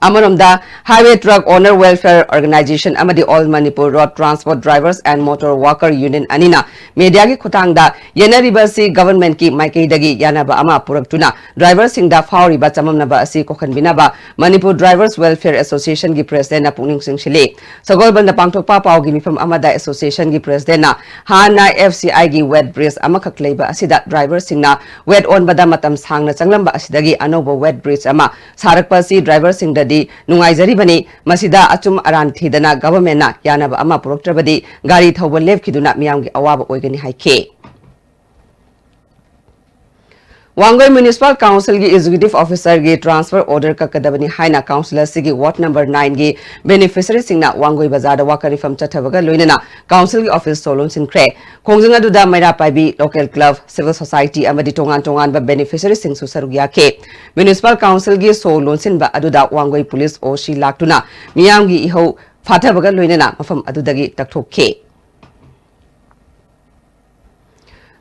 ꯑꯃꯔꯣꯝꯗ, Highway Truck Owner Welfare Organization ꯑꯃꯗꯤ All Manipur Road Transport Drivers and Motor Worker Union ꯑꯅꯤꯅ ꯃꯦꯗꯤꯌꯥꯒꯤ ꯈꯨꯠꯊꯥꯡꯗ ꯌꯦꯠꯅꯔꯤꯕ ꯑꯁꯤ ꯒꯚꯔꯟꯃꯦꯟꯠꯀꯤ ꯃꯥꯏꯀꯩꯗꯒꯤ ꯌꯥꯅꯕ ꯑꯃ ꯄꯨꯔꯛꯇꯨꯅ ꯗ꯭ꯔꯥꯏꯚꯔꯁꯤꯡꯗ ꯐꯥꯎꯔꯤꯕ ꯆꯃꯝꯅꯕ ꯑꯁꯤ ꯀꯣꯛꯍꯟꯕꯤꯅꯕ Manipur Drivers Welfare Association ꯒꯤ ꯄ꯭ꯔꯦꯁꯤꯗꯦꯟꯠꯅ ꯄꯨꯛꯅꯤꯡ ꯆꯤꯡꯁꯤꯜꯂꯤ꯫ ꯁꯒꯣꯜꯕꯟꯗ ꯄꯥꯡꯊꯣꯛꯄ ꯄꯥꯎꯒꯤ ꯃꯤꯐꯝ ꯑꯃꯗ ꯑꯦꯁꯣꯁꯤꯌꯦꯁꯟꯒꯤ ꯄ꯭ꯔꯦꯁꯤꯗꯦꯟꯠꯅ ꯍꯥꯟꯅ ꯑꯦꯐ ꯁꯤ ꯑꯥꯏ ꯒꯤ ꯋꯦꯠ ꯕ꯭ꯔꯤꯖ ꯑꯃꯈꯛ ꯂꯩꯕ ꯑꯁꯤꯗ ꯗ꯭ꯔꯥꯏꯚꯔꯁꯤꯡꯅ ꯋꯦꯠ ꯑꯣꯟꯕꯗ ꯃꯇꯝ ꯁꯥꯡꯅ ꯆꯪꯂꯝꯕ ꯑꯁꯤꯗꯒꯤ ꯑꯅꯧꯕ ꯋꯦꯠ ꯕ꯭ꯔꯤꯖ ꯑꯃ ꯁꯥꯔꯛꯄ ꯑꯁꯤ ꯗ꯭ꯔꯥꯏꯚꯔꯁꯤꯡꯗꯗꯤ ꯅꯨꯡꯉꯥꯏꯖꯔꯤꯕꯅꯤ꯫ ꯃꯁꯤꯗ ꯑꯆꯨꯝ ꯑꯔꯥꯟ ꯊꯤꯗꯅ ꯒꯚꯔꯟꯃꯦꯟꯠꯅ ꯌꯥꯅꯕ ꯑꯃ ꯄꯨꯔꯛꯇ꯭ꯔꯕꯗꯤ ꯒꯥꯔꯤ ꯊꯧꯕ ꯂꯦꯞꯈꯤꯗꯨꯅ ꯃꯤꯌꯥꯝꯒꯤ ꯑꯋꯥꯕ ꯑꯣꯏꯒꯅꯤ ꯍꯥꯏꯈꯤ꯫ ꯋꯥꯡꯒꯣꯏ ꯃ꯭ꯌꯨꯅꯤꯁꯤꯄꯥꯜ ꯀꯥꯎꯟꯁꯤꯜꯒꯤ ꯑꯦꯛꯖꯤꯀ꯭ꯌꯨꯇꯤꯚ ꯑꯣꯐꯤꯁꯔꯒꯤ ꯇ꯭ꯔꯥꯟꯁꯐꯔ ꯑꯣꯔꯗꯔ ꯀꯛꯀꯗꯕꯅꯤ ꯍꯥꯏꯅ ꯀꯥꯎꯟꯁꯤꯜ ꯑꯁꯤꯒꯤ ꯋꯥꯔꯗ ꯅꯝꯕꯔ ꯅꯥꯏꯟꯒꯤ ꯕꯦꯅꯤꯐꯤꯁꯔꯤꯁꯤꯡꯅ ꯋꯥꯡꯒꯣꯏ ꯕꯖꯥꯔꯗ ꯋꯥꯀꯠ ꯃꯤꯐꯝ ꯆꯠꯊꯕꯒ ꯂꯣꯏꯅꯅ ꯀꯥꯎꯟꯁꯤꯜꯒꯤ ꯑꯣꯐꯤꯁ ꯁꯣ ꯂꯣꯟꯁꯤꯟꯈ꯭ꯔꯦ꯫ ꯈꯣꯡꯖꯪ ꯑꯗꯨꯗ ꯃꯩꯔꯥ ꯄꯥꯏꯕꯤ, ꯂꯣꯀꯦꯜ ꯀ꯭ꯂꯕ, ꯁꯤꯚꯤꯜ ꯁꯣꯁꯥꯏꯇꯤ ꯑꯃꯗꯤ ꯇꯣꯉꯥꯟ ꯇꯣꯉꯥꯟꯕ ꯕꯦꯅꯤꯐꯤꯁꯔꯤꯁꯤꯡꯁꯨ ꯁꯔꯨꯛ ꯌꯥꯈꯤ꯫ ꯃ꯭ꯌꯨꯅꯤꯁꯤꯄꯥꯜ ꯀꯥꯎꯟꯁꯤꯜꯒꯤ ꯁꯣ ꯂꯣꯟꯁꯤꯟꯕ ꯑꯗꯨꯗ ꯋꯥꯡꯒꯣꯏ ꯄꯨꯂꯤꯁ ꯑꯣ ꯁꯤ ꯂꯥꯛꯇꯨꯅ ꯃꯤꯌꯥꯝꯒꯤ ꯏꯍꯧ ꯐꯥꯊꯕꯒ ꯂꯣꯏꯅꯅ ꯃꯐꯝ ꯑꯗꯨꯗꯒꯤ ꯇꯛꯊꯣꯛꯈꯤ꯫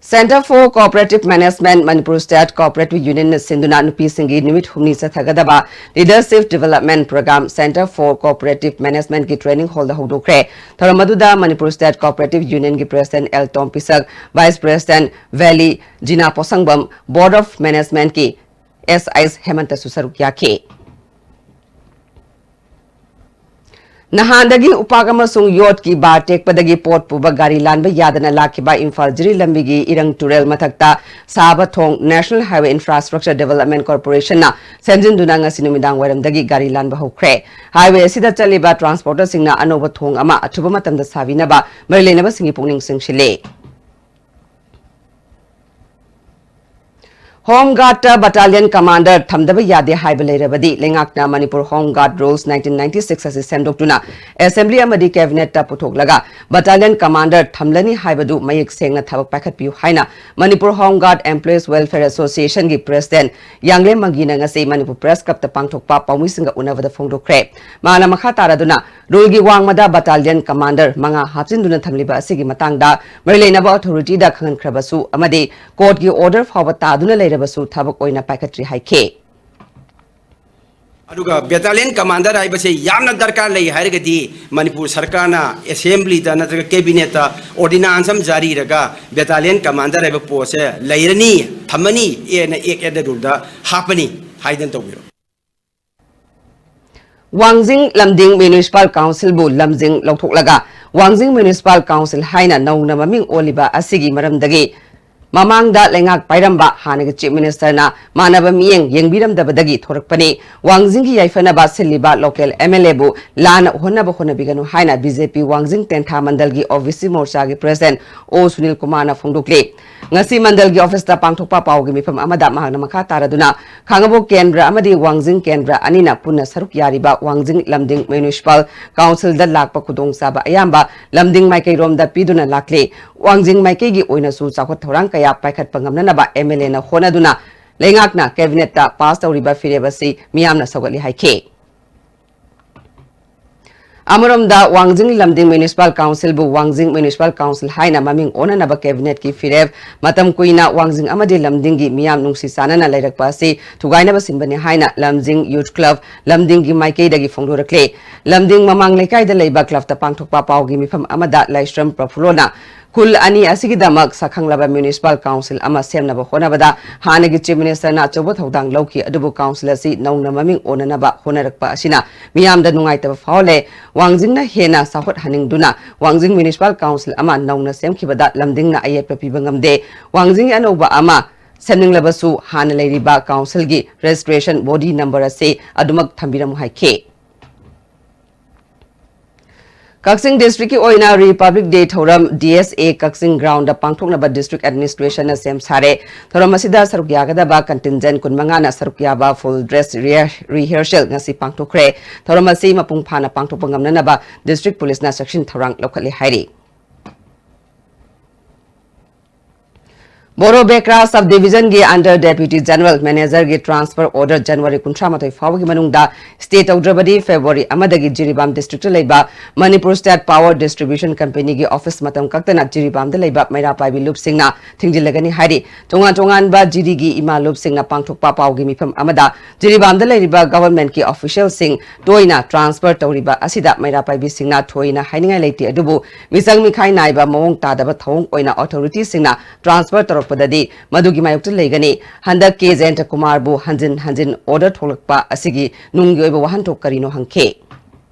Centre for Cooperative Management, Manipur State Cooperative Union ꯅ ꯁꯤꯟꯗꯨꯅ ꯅꯨꯄꯤꯁꯤꯡꯒꯤ ꯅꯨꯃꯤꯠ ꯍꯨꯝꯅꯤ ꯆꯠꯊꯒꯗꯕ Leadership Development Programme Centre for Cooperative Management ꯀꯤ training hall ꯗ ꯍꯧꯗꯣꯛꯈ꯭ꯔꯦ꯫ ꯊꯧꯔꯝ ꯑꯗꯨꯗ ꯃꯅꯤꯄꯨꯔ ꯁ꯭ꯇꯦꯠ ꯀꯣꯑꯣꯄꯔꯦꯇꯤꯚ ꯌꯨꯅꯤꯌꯟꯒꯤ president L Tom Pishak, vice president Veli Jina Poshangbam, Board of Management ꯀꯤ ꯑꯦꯁ ꯑꯩꯆ ꯍꯦꯃꯟꯇꯁꯨ ꯁꯔꯨꯛ ꯌꯥꯈꯤ꯫ ꯅꯍꯥꯟꯗꯒꯤ ꯎꯄꯥꯛ ꯑꯃꯁꯨꯡ ꯌꯣꯠꯀꯤ ꯕꯥꯔ ꯇꯦꯛꯄꯗꯒꯤ ꯄꯣꯠ ꯄꯨꯕ ꯒꯥꯔꯤ ꯂꯥꯟꯕ ꯌꯥꯗꯅ ꯂꯥꯛꯈꯤꯕ ꯏꯝꯐꯥꯜ ꯖꯤꯔꯤ ꯂꯝꯕꯤꯒꯤ ꯏꯔꯪ ꯇꯨꯔꯦꯜ ꯃꯊꯛꯇ ꯁꯥꯕ ꯊꯣꯡ National Highway Infrastructure Development Corporation ꯅ ꯁꯦꯝꯖꯤꯟꯗꯨꯅ ꯉꯁꯤ ꯅꯨꯃꯤꯗꯥꯡ ꯋꯥꯏꯔꯝꯗꯒꯤ ꯒꯥꯔꯤ ꯂꯥꯟꯕ ꯍꯧꯈ꯭ꯔꯦ꯫ ꯍꯥꯏꯋꯦ ꯑꯁꯤꯗ ꯆꯠꯂꯤꯕ ꯇ꯭ꯔꯥꯟꯁꯄꯣꯔꯇꯔꯁꯤꯡꯅ ꯑꯅꯧꯕ ꯊꯣꯡ ꯑꯃ ꯑꯊꯨꯕ ꯃꯇꯝꯗ ꯁꯥꯕꯤꯅꯕ ꯃꯔꯤ ꯂꯩꯅꯕꯁꯤꯡꯒꯤ ꯄꯨꯛꯅꯤꯡ ꯆꯤꯡꯁꯤꯜꯂꯤ꯫ Home Guard ꯇ Battalion Commander ꯊꯝꯗꯕ ꯌꯥꯗꯦ ꯍꯥꯏꯕ ꯂꯩꯔꯕꯗꯤ ꯂꯩꯉꯥꯛꯅ Manipur Home Guard Rules nineteen ninety six ꯑꯁꯤ ꯁꯦꯝꯗꯣꯛꯇꯨꯅ Assembly ꯑꯃꯗꯤ Cabinet ꯇ ꯄꯨꯊꯣꯛꯂꯒ Battalion Commander ꯊꯝꯂꯅꯤ ꯍꯥꯏꯕꯗꯨ ꯃꯌꯦꯛ ꯁꯦꯡꯅ ꯊꯕꯛ ꯄꯥꯏꯈꯠꯄꯤꯌꯨ ꯍꯥꯏꯅ Manipur Home Guard Employees Welfare Association ꯒꯤ President ꯌꯥꯡꯂꯦꯝ ꯃꯪꯒꯤꯅ ꯉꯁꯤ ꯃꯅꯤꯄꯨꯔ Press Club ꯇ ꯄꯥꯡꯊꯣꯛꯄ ꯄꯥꯎꯃꯤꯁꯤꯡꯒ ꯎꯅꯕꯗ ꯐꯣꯡꯗꯣꯛꯈ꯭ꯔꯦ꯫ ꯃꯥꯅ ꯃꯈꯥ ꯇꯥꯔꯗꯨꯅ Rule ꯒꯤ ꯋꯥꯡꯃꯗ Battalion Commander ꯃꯉꯥ ꯍꯥꯞꯆꯤꯟꯗꯨꯅ ꯊꯝꯂꯤꯕ ꯑꯁꯤꯒꯤ ꯃꯇꯥꯡꯗ ꯃꯔꯤ ꯂꯩꯅꯕ authority ꯗ ꯈꯪꯍꯟꯈ꯭ꯔꯕꯁꯨ ꯑꯃꯗꯤ Court ꯀꯤ order ꯐꯥꯎꯕ ꯇꯥꯗꯨꯅ ꯂꯩꯔꯕꯁꯨ ꯊꯕꯛ ꯑꯣꯏꯅ ꯄꯥꯏꯈꯠꯇ꯭ꯔꯤ ꯍꯥꯏꯈꯤ꯫ ꯑꯗꯨꯒ Battalion Commander ꯍꯥꯏꯕꯁꯦ ꯌꯥꯝꯅ ꯗꯔꯀꯥꯔ ꯂꯩ ꯍꯥꯏꯔꯒꯗꯤ ꯃꯅꯤꯄꯨꯔ ꯁꯔꯀꯥꯔꯅ Assembly ꯗ ꯅꯠꯇ꯭ꯔꯒ Cabinet ꯇ ordinance ꯑꯃ ꯖꯥꯔꯤꯔꯒ Battalion Commander ꯍꯥꯏꯕ post ꯁꯦ ꯂꯩꯔꯅꯤ, ꯊꯝꯃꯅꯤ, ꯑꯦꯅ Act and Rule ꯗ ꯍꯥꯞꯄꯅꯤ ꯍꯥꯏꯗꯅ ꯇꯧꯕꯤꯔꯣ꯫ ꯋꯥꯡꯖꯤꯡ ꯂꯝꯗꯤꯡ Municipal Council ꯕꯨ ꯂꯝꯖꯤꯡ ꯂꯧꯊꯣꯛꯂꯒ ꯋꯥꯡꯖꯤꯡ Municipal Council ꯍꯥꯏꯅ ꯅꯧꯅ ꯃꯃꯤꯡ ꯑꯣꯜꯂꯤꯕ ꯑꯁꯤꯒꯤ ꯃꯔꯝꯗꯒꯤ ꯃꯃꯥꯡꯗ ꯂꯩꯉꯥꯛ ꯄꯥꯏꯔꯝꯕ ꯍꯥꯟꯅꯒꯤ Chief Minister ꯅ ꯃꯥꯟꯅꯕ ꯃꯤꯠꯌꯦꯡ ꯌꯦꯡꯕꯤꯔꯝꯗꯕꯗꯒꯤ ꯊꯣꯔꯛꯄꯅꯤ꯫ ꯋꯥꯡꯖꯤꯡꯒꯤ ꯌꯥꯏꯐꯅꯕ ꯁꯤꯜꯂꯤꯕ local M L A ꯕꯨ ꯂꯥꯟꯅ ꯎꯍꯟꯅꯕ ꯍꯣꯠꯅꯕꯤꯒꯅꯨ ꯍꯥꯏꯅ B J P ꯋꯥꯡꯖꯤꯡ ꯇꯦꯟꯊꯥ ꯃꯟꯗꯜꯒꯤ O B C ꯃꯣꯔꯆꯥꯒꯤ President O Sunil ꯀꯨꯃꯥꯔꯅ ꯐꯣꯡꯗꯣꯛꯂꯤ꯫ ꯉꯁꯤ ꯃꯟꯗꯜꯒꯤ office ꯇ ꯄꯥꯡꯊꯣꯛꯄ ꯄꯥꯎꯒꯤ ꯃꯤꯐꯝ ꯑꯃꯗ ꯃꯍꯥꯛꯅ ꯃꯈꯥ ꯇꯥꯔꯗꯨꯅ ꯈꯥꯡꯉꯕꯣꯛ ꯀꯦꯟꯗ꯭ꯔ ꯑꯃꯗꯤ ꯋꯥꯡꯖꯤꯡ ꯀꯦꯟꯗ꯭ꯔ ꯑꯅꯤꯅ ꯄꯨꯟꯅ ꯁꯔꯨꯛ ꯌꯥꯔꯤꯕ ꯋꯥꯡꯖꯤꯡ ꯂꯝꯗꯤꯡ Municipal Council ꯗ ꯂꯥꯛꯄ ꯈꯨꯗꯣꯡꯆꯥꯕ ꯑꯌꯥꯝꯕ ꯂꯝꯗꯤꯡ ꯃꯥꯏꯀꯩꯔꯣꯝꯗ ꯄꯤꯗꯨꯅ ꯂꯥꯛꯂꯤ꯫ ꯋꯥꯡꯖꯤꯡ ꯃꯥꯏꯀꯩꯒꯤ ꯑꯣꯏꯅꯁꯨ ꯆꯥꯎꯈꯠ ꯊꯧꯔꯥꯡ ꯀꯌꯥ ꯄꯥꯏꯈꯠꯄ ꯉꯝꯅꯅꯕ M L A ꯅ ꯍꯣꯠꯅꯗꯨꯅ ꯂꯩꯉꯥꯛꯅ Cabinet ꯇ pass ꯇꯧꯔꯤꯕ ꯐꯤꯔꯦꯞ ꯑꯁꯤ ꯃꯤꯌꯥꯝꯅ ꯁꯧꯒꯠꯂꯤ ꯍꯥꯏꯈꯤ꯫ ꯑꯃꯔꯣꯝꯗ ꯋꯥꯡꯖꯤꯡ ꯂꯝꯗꯤꯡ Municipal Council ꯕꯨ ꯋꯥꯡꯖꯤꯡ Municipal Council ꯍꯥꯏꯅ ꯃꯃꯤꯡ ꯑꯣꯟꯅꯅꯕ Cabinet ꯀꯤ ꯐꯤꯔꯦꯞ ꯃꯇꯝ ꯀꯨꯏꯅ ꯋꯥꯡꯖꯤꯡ ꯑꯃꯗꯤ ꯂꯝꯗꯤꯡꯒꯤ ꯃꯤꯌꯥꯝ ꯅꯨꯡꯁꯤ ꯆꯥꯟꯅꯅ ꯂꯩꯔꯛꯄ ꯑꯁꯤ ꯊꯨꯒꯥꯏꯅꯕ ꯁꯤꯟꯕꯅꯤ ꯍꯥꯏꯅ ꯂꯝꯖꯤꯡ Youth Club ꯂꯝꯗꯤꯡꯒꯤ ꯃꯥꯏꯀꯩꯗꯒꯤ ꯐꯣꯡꯗꯣꯔꯛꯂꯤ꯫ ꯂꯝꯗꯤꯡ ꯃꯃꯥꯡ ꯂꯩꯀꯥꯏꯗ ꯂꯩꯕ club ꯇ ꯄꯥꯡꯊꯣꯛꯄ ꯄꯥꯎꯒꯤ ꯃꯤꯐꯝ ꯑꯃꯗ ꯂꯥꯏꯁ꯭ꯔꯝ ꯄ꯭ꯔꯐꯨꯜꯂꯣꯅ ꯈꯨꯜ ꯑꯅꯤ ꯑꯁꯤꯒꯤꯗꯃꯛ ꯁꯛꯈꯪꯂꯕ Municipal Council ꯑꯃ ꯁꯦꯝꯅꯕ ꯍꯣꯠꯅꯕꯗ ꯍꯥꯟꯅꯒꯤ Chief Minister ꯅ ꯑꯆꯧꯕ ꯊꯧꯗꯥꯡ ꯂꯧꯈꯤ, ꯑꯗꯨꯕꯨ Council ꯑꯁꯤ ꯅꯧꯅ ꯃꯃꯤꯡ ꯑꯣꯟꯅꯅꯕ ꯍꯣꯠꯅꯔꯛꯄ ꯑꯁꯤꯅ ꯃꯤꯌꯥꯝꯗ ꯅꯨꯡꯉꯥꯏꯇꯕ ꯐꯥꯎꯍꯜꯂꯦ꯫ ꯋꯥꯡꯖꯤꯡꯅ ꯍꯦꯟꯅ ꯆꯥꯎꯈꯠꯍꯟꯅꯤꯡꯗꯨꯅ ꯋꯥꯡꯖꯤꯡ Municipal Council ꯑꯃ ꯅꯧꯅ ꯁꯦꯝꯈꯤꯕꯗ ꯂꯝꯗꯤꯡꯅ ꯑꯌꯦꯠꯄ ꯄꯤꯕ ꯉꯝꯗꯦ꯫ ꯋꯥꯡꯖꯤꯡꯒꯤ ꯑꯅꯧꯕ ꯑꯃ ꯁꯦꯝꯅꯤꯡꯂꯕꯁꯨ ꯍꯥꯟꯅ ꯂꯩꯔꯤꯕ Council ꯒꯤ registration body number ꯑꯁꯤ ꯑꯗꯨꯃꯛ ꯊꯝꯕꯤꯔꯝꯃꯨ ꯍꯥꯏꯈꯤ꯫ ꯀꯛꯆꯤꯡ district ꯀꯤ ꯑꯣꯏꯅ Republic Day ꯊꯧꯔꯝ D S A Kakching ground ꯗ ꯄꯥꯡꯊꯣꯛꯅꯕ district administration ꯅ ꯁꯦꯝ ꯁꯥꯔꯦ꯫ ꯊꯧꯔꯝ ꯑꯁꯤꯗ ꯁꯔꯨꯛ ꯌꯥꯒꯗꯕ contingent ꯀꯨꯟꯃꯉꯥꯅ ꯁꯔꯨꯛ ꯌꯥꯕ full dress rehe-, rehearsal ꯉꯁꯤ ꯄꯥꯡꯊꯣꯛꯈ꯭ꯔꯦ꯫ ꯊꯧꯔꯝ ꯑꯁꯤ ꯃꯄꯨꯡ ꯐꯥꯅ ꯄꯥꯡꯊꯣꯛꯄ ꯉꯝꯅꯅꯕ district police ꯅ ꯆꯦꯛꯁꯤꯟ ꯊꯧꯔꯥꯡ ꯂꯧꯈꯠꯂꯦ ꯍꯥꯏꯔꯤ꯫ ꯕꯣꯔꯣ ꯕꯦꯀ꯭ꯔꯥ sub division ꯒꯤ under deputy general manager ꯒꯤ transfer order January ꯀꯨꯟꯊ꯭ꯔꯥ ꯃꯥꯊꯣꯏ ꯐꯥꯎꯕꯒꯤ ꯃꯅꯨꯡꯗ stay ꯇꯧꯗ꯭ꯔꯕꯗꯤ February ꯑꯃꯗꯒꯤ ꯖꯤꯔꯤꯕꯥꯝ district ꯇ ꯂꯩꯕ Manipur State Power Distribution Company ꯒꯤ office ꯃꯇꯝ ꯀꯛꯇꯅ ꯖꯤꯔꯤꯕꯥꯝꯗ ꯂꯩꯕ ꯃꯩꯔꯥ ꯄꯥꯏꯕꯤ ꯂꯨꯞꯁꯤꯡꯅ ꯊꯤꯡꯖꯤꯜꯂꯒꯅꯤ ꯍꯥꯏꯔꯤ꯫ ꯇꯣꯉꯥꯟ ꯇꯣꯉꯥꯟꯕ ꯖꯤꯔꯤꯒꯤ ꯏꯃꯥ ꯂꯨꯞꯁꯤꯡꯅ ꯄꯥꯡꯊꯣꯛꯄ ꯄꯥꯎꯒꯤ ꯃꯤꯐꯝ ꯑꯃꯗ ꯖꯤꯔꯤꯕꯥꯝꯗ ꯂꯩꯔꯤꯕ government ꯀꯤ official ꯁꯤꯡ ꯇꯣꯏꯅ transfer ꯇꯧꯔꯤꯕ ꯑꯁꯤꯗ ꯃꯩꯔꯥ ꯄꯥꯏꯕꯤꯁꯤꯡꯅ ꯊꯣꯏꯅ ꯍꯥꯏꯅꯤꯡꯉꯥꯏ ꯂꯩꯇꯦ, ꯑꯗꯨꯕꯨ ꯃꯤꯆꯪ ꯃꯤꯈꯥꯏ ꯅꯥꯏꯕ ꯃꯑꯣꯡ ꯇꯥꯗꯕ ꯊꯧꯑꯣꯡ ꯑꯣꯏꯅ authority ꯁꯤꯡꯅ transfer ꯇꯧꯔꯛꯄꯗꯗꯤ ꯃꯗꯨꯒꯤ ꯃꯥꯌꯣꯛꯇ ꯂꯩꯒꯅꯤ꯫ ꯍꯟꯗꯛ ꯀꯦ ꯖꯌꯟꯇ ꯀꯨꯃꯥꯔꯕꯨ ꯍꯟꯖꯤꯟ ꯍꯟꯖꯤꯟ order ꯊꯣꯛꯂꯛꯄ ꯑꯁꯤꯒꯤ ꯅꯨꯡꯒꯤ ꯑꯣꯏꯕ ꯋꯥꯍꯟꯊꯣꯛ ꯀꯔꯤꯅꯣ ꯍꯪꯈꯤ꯫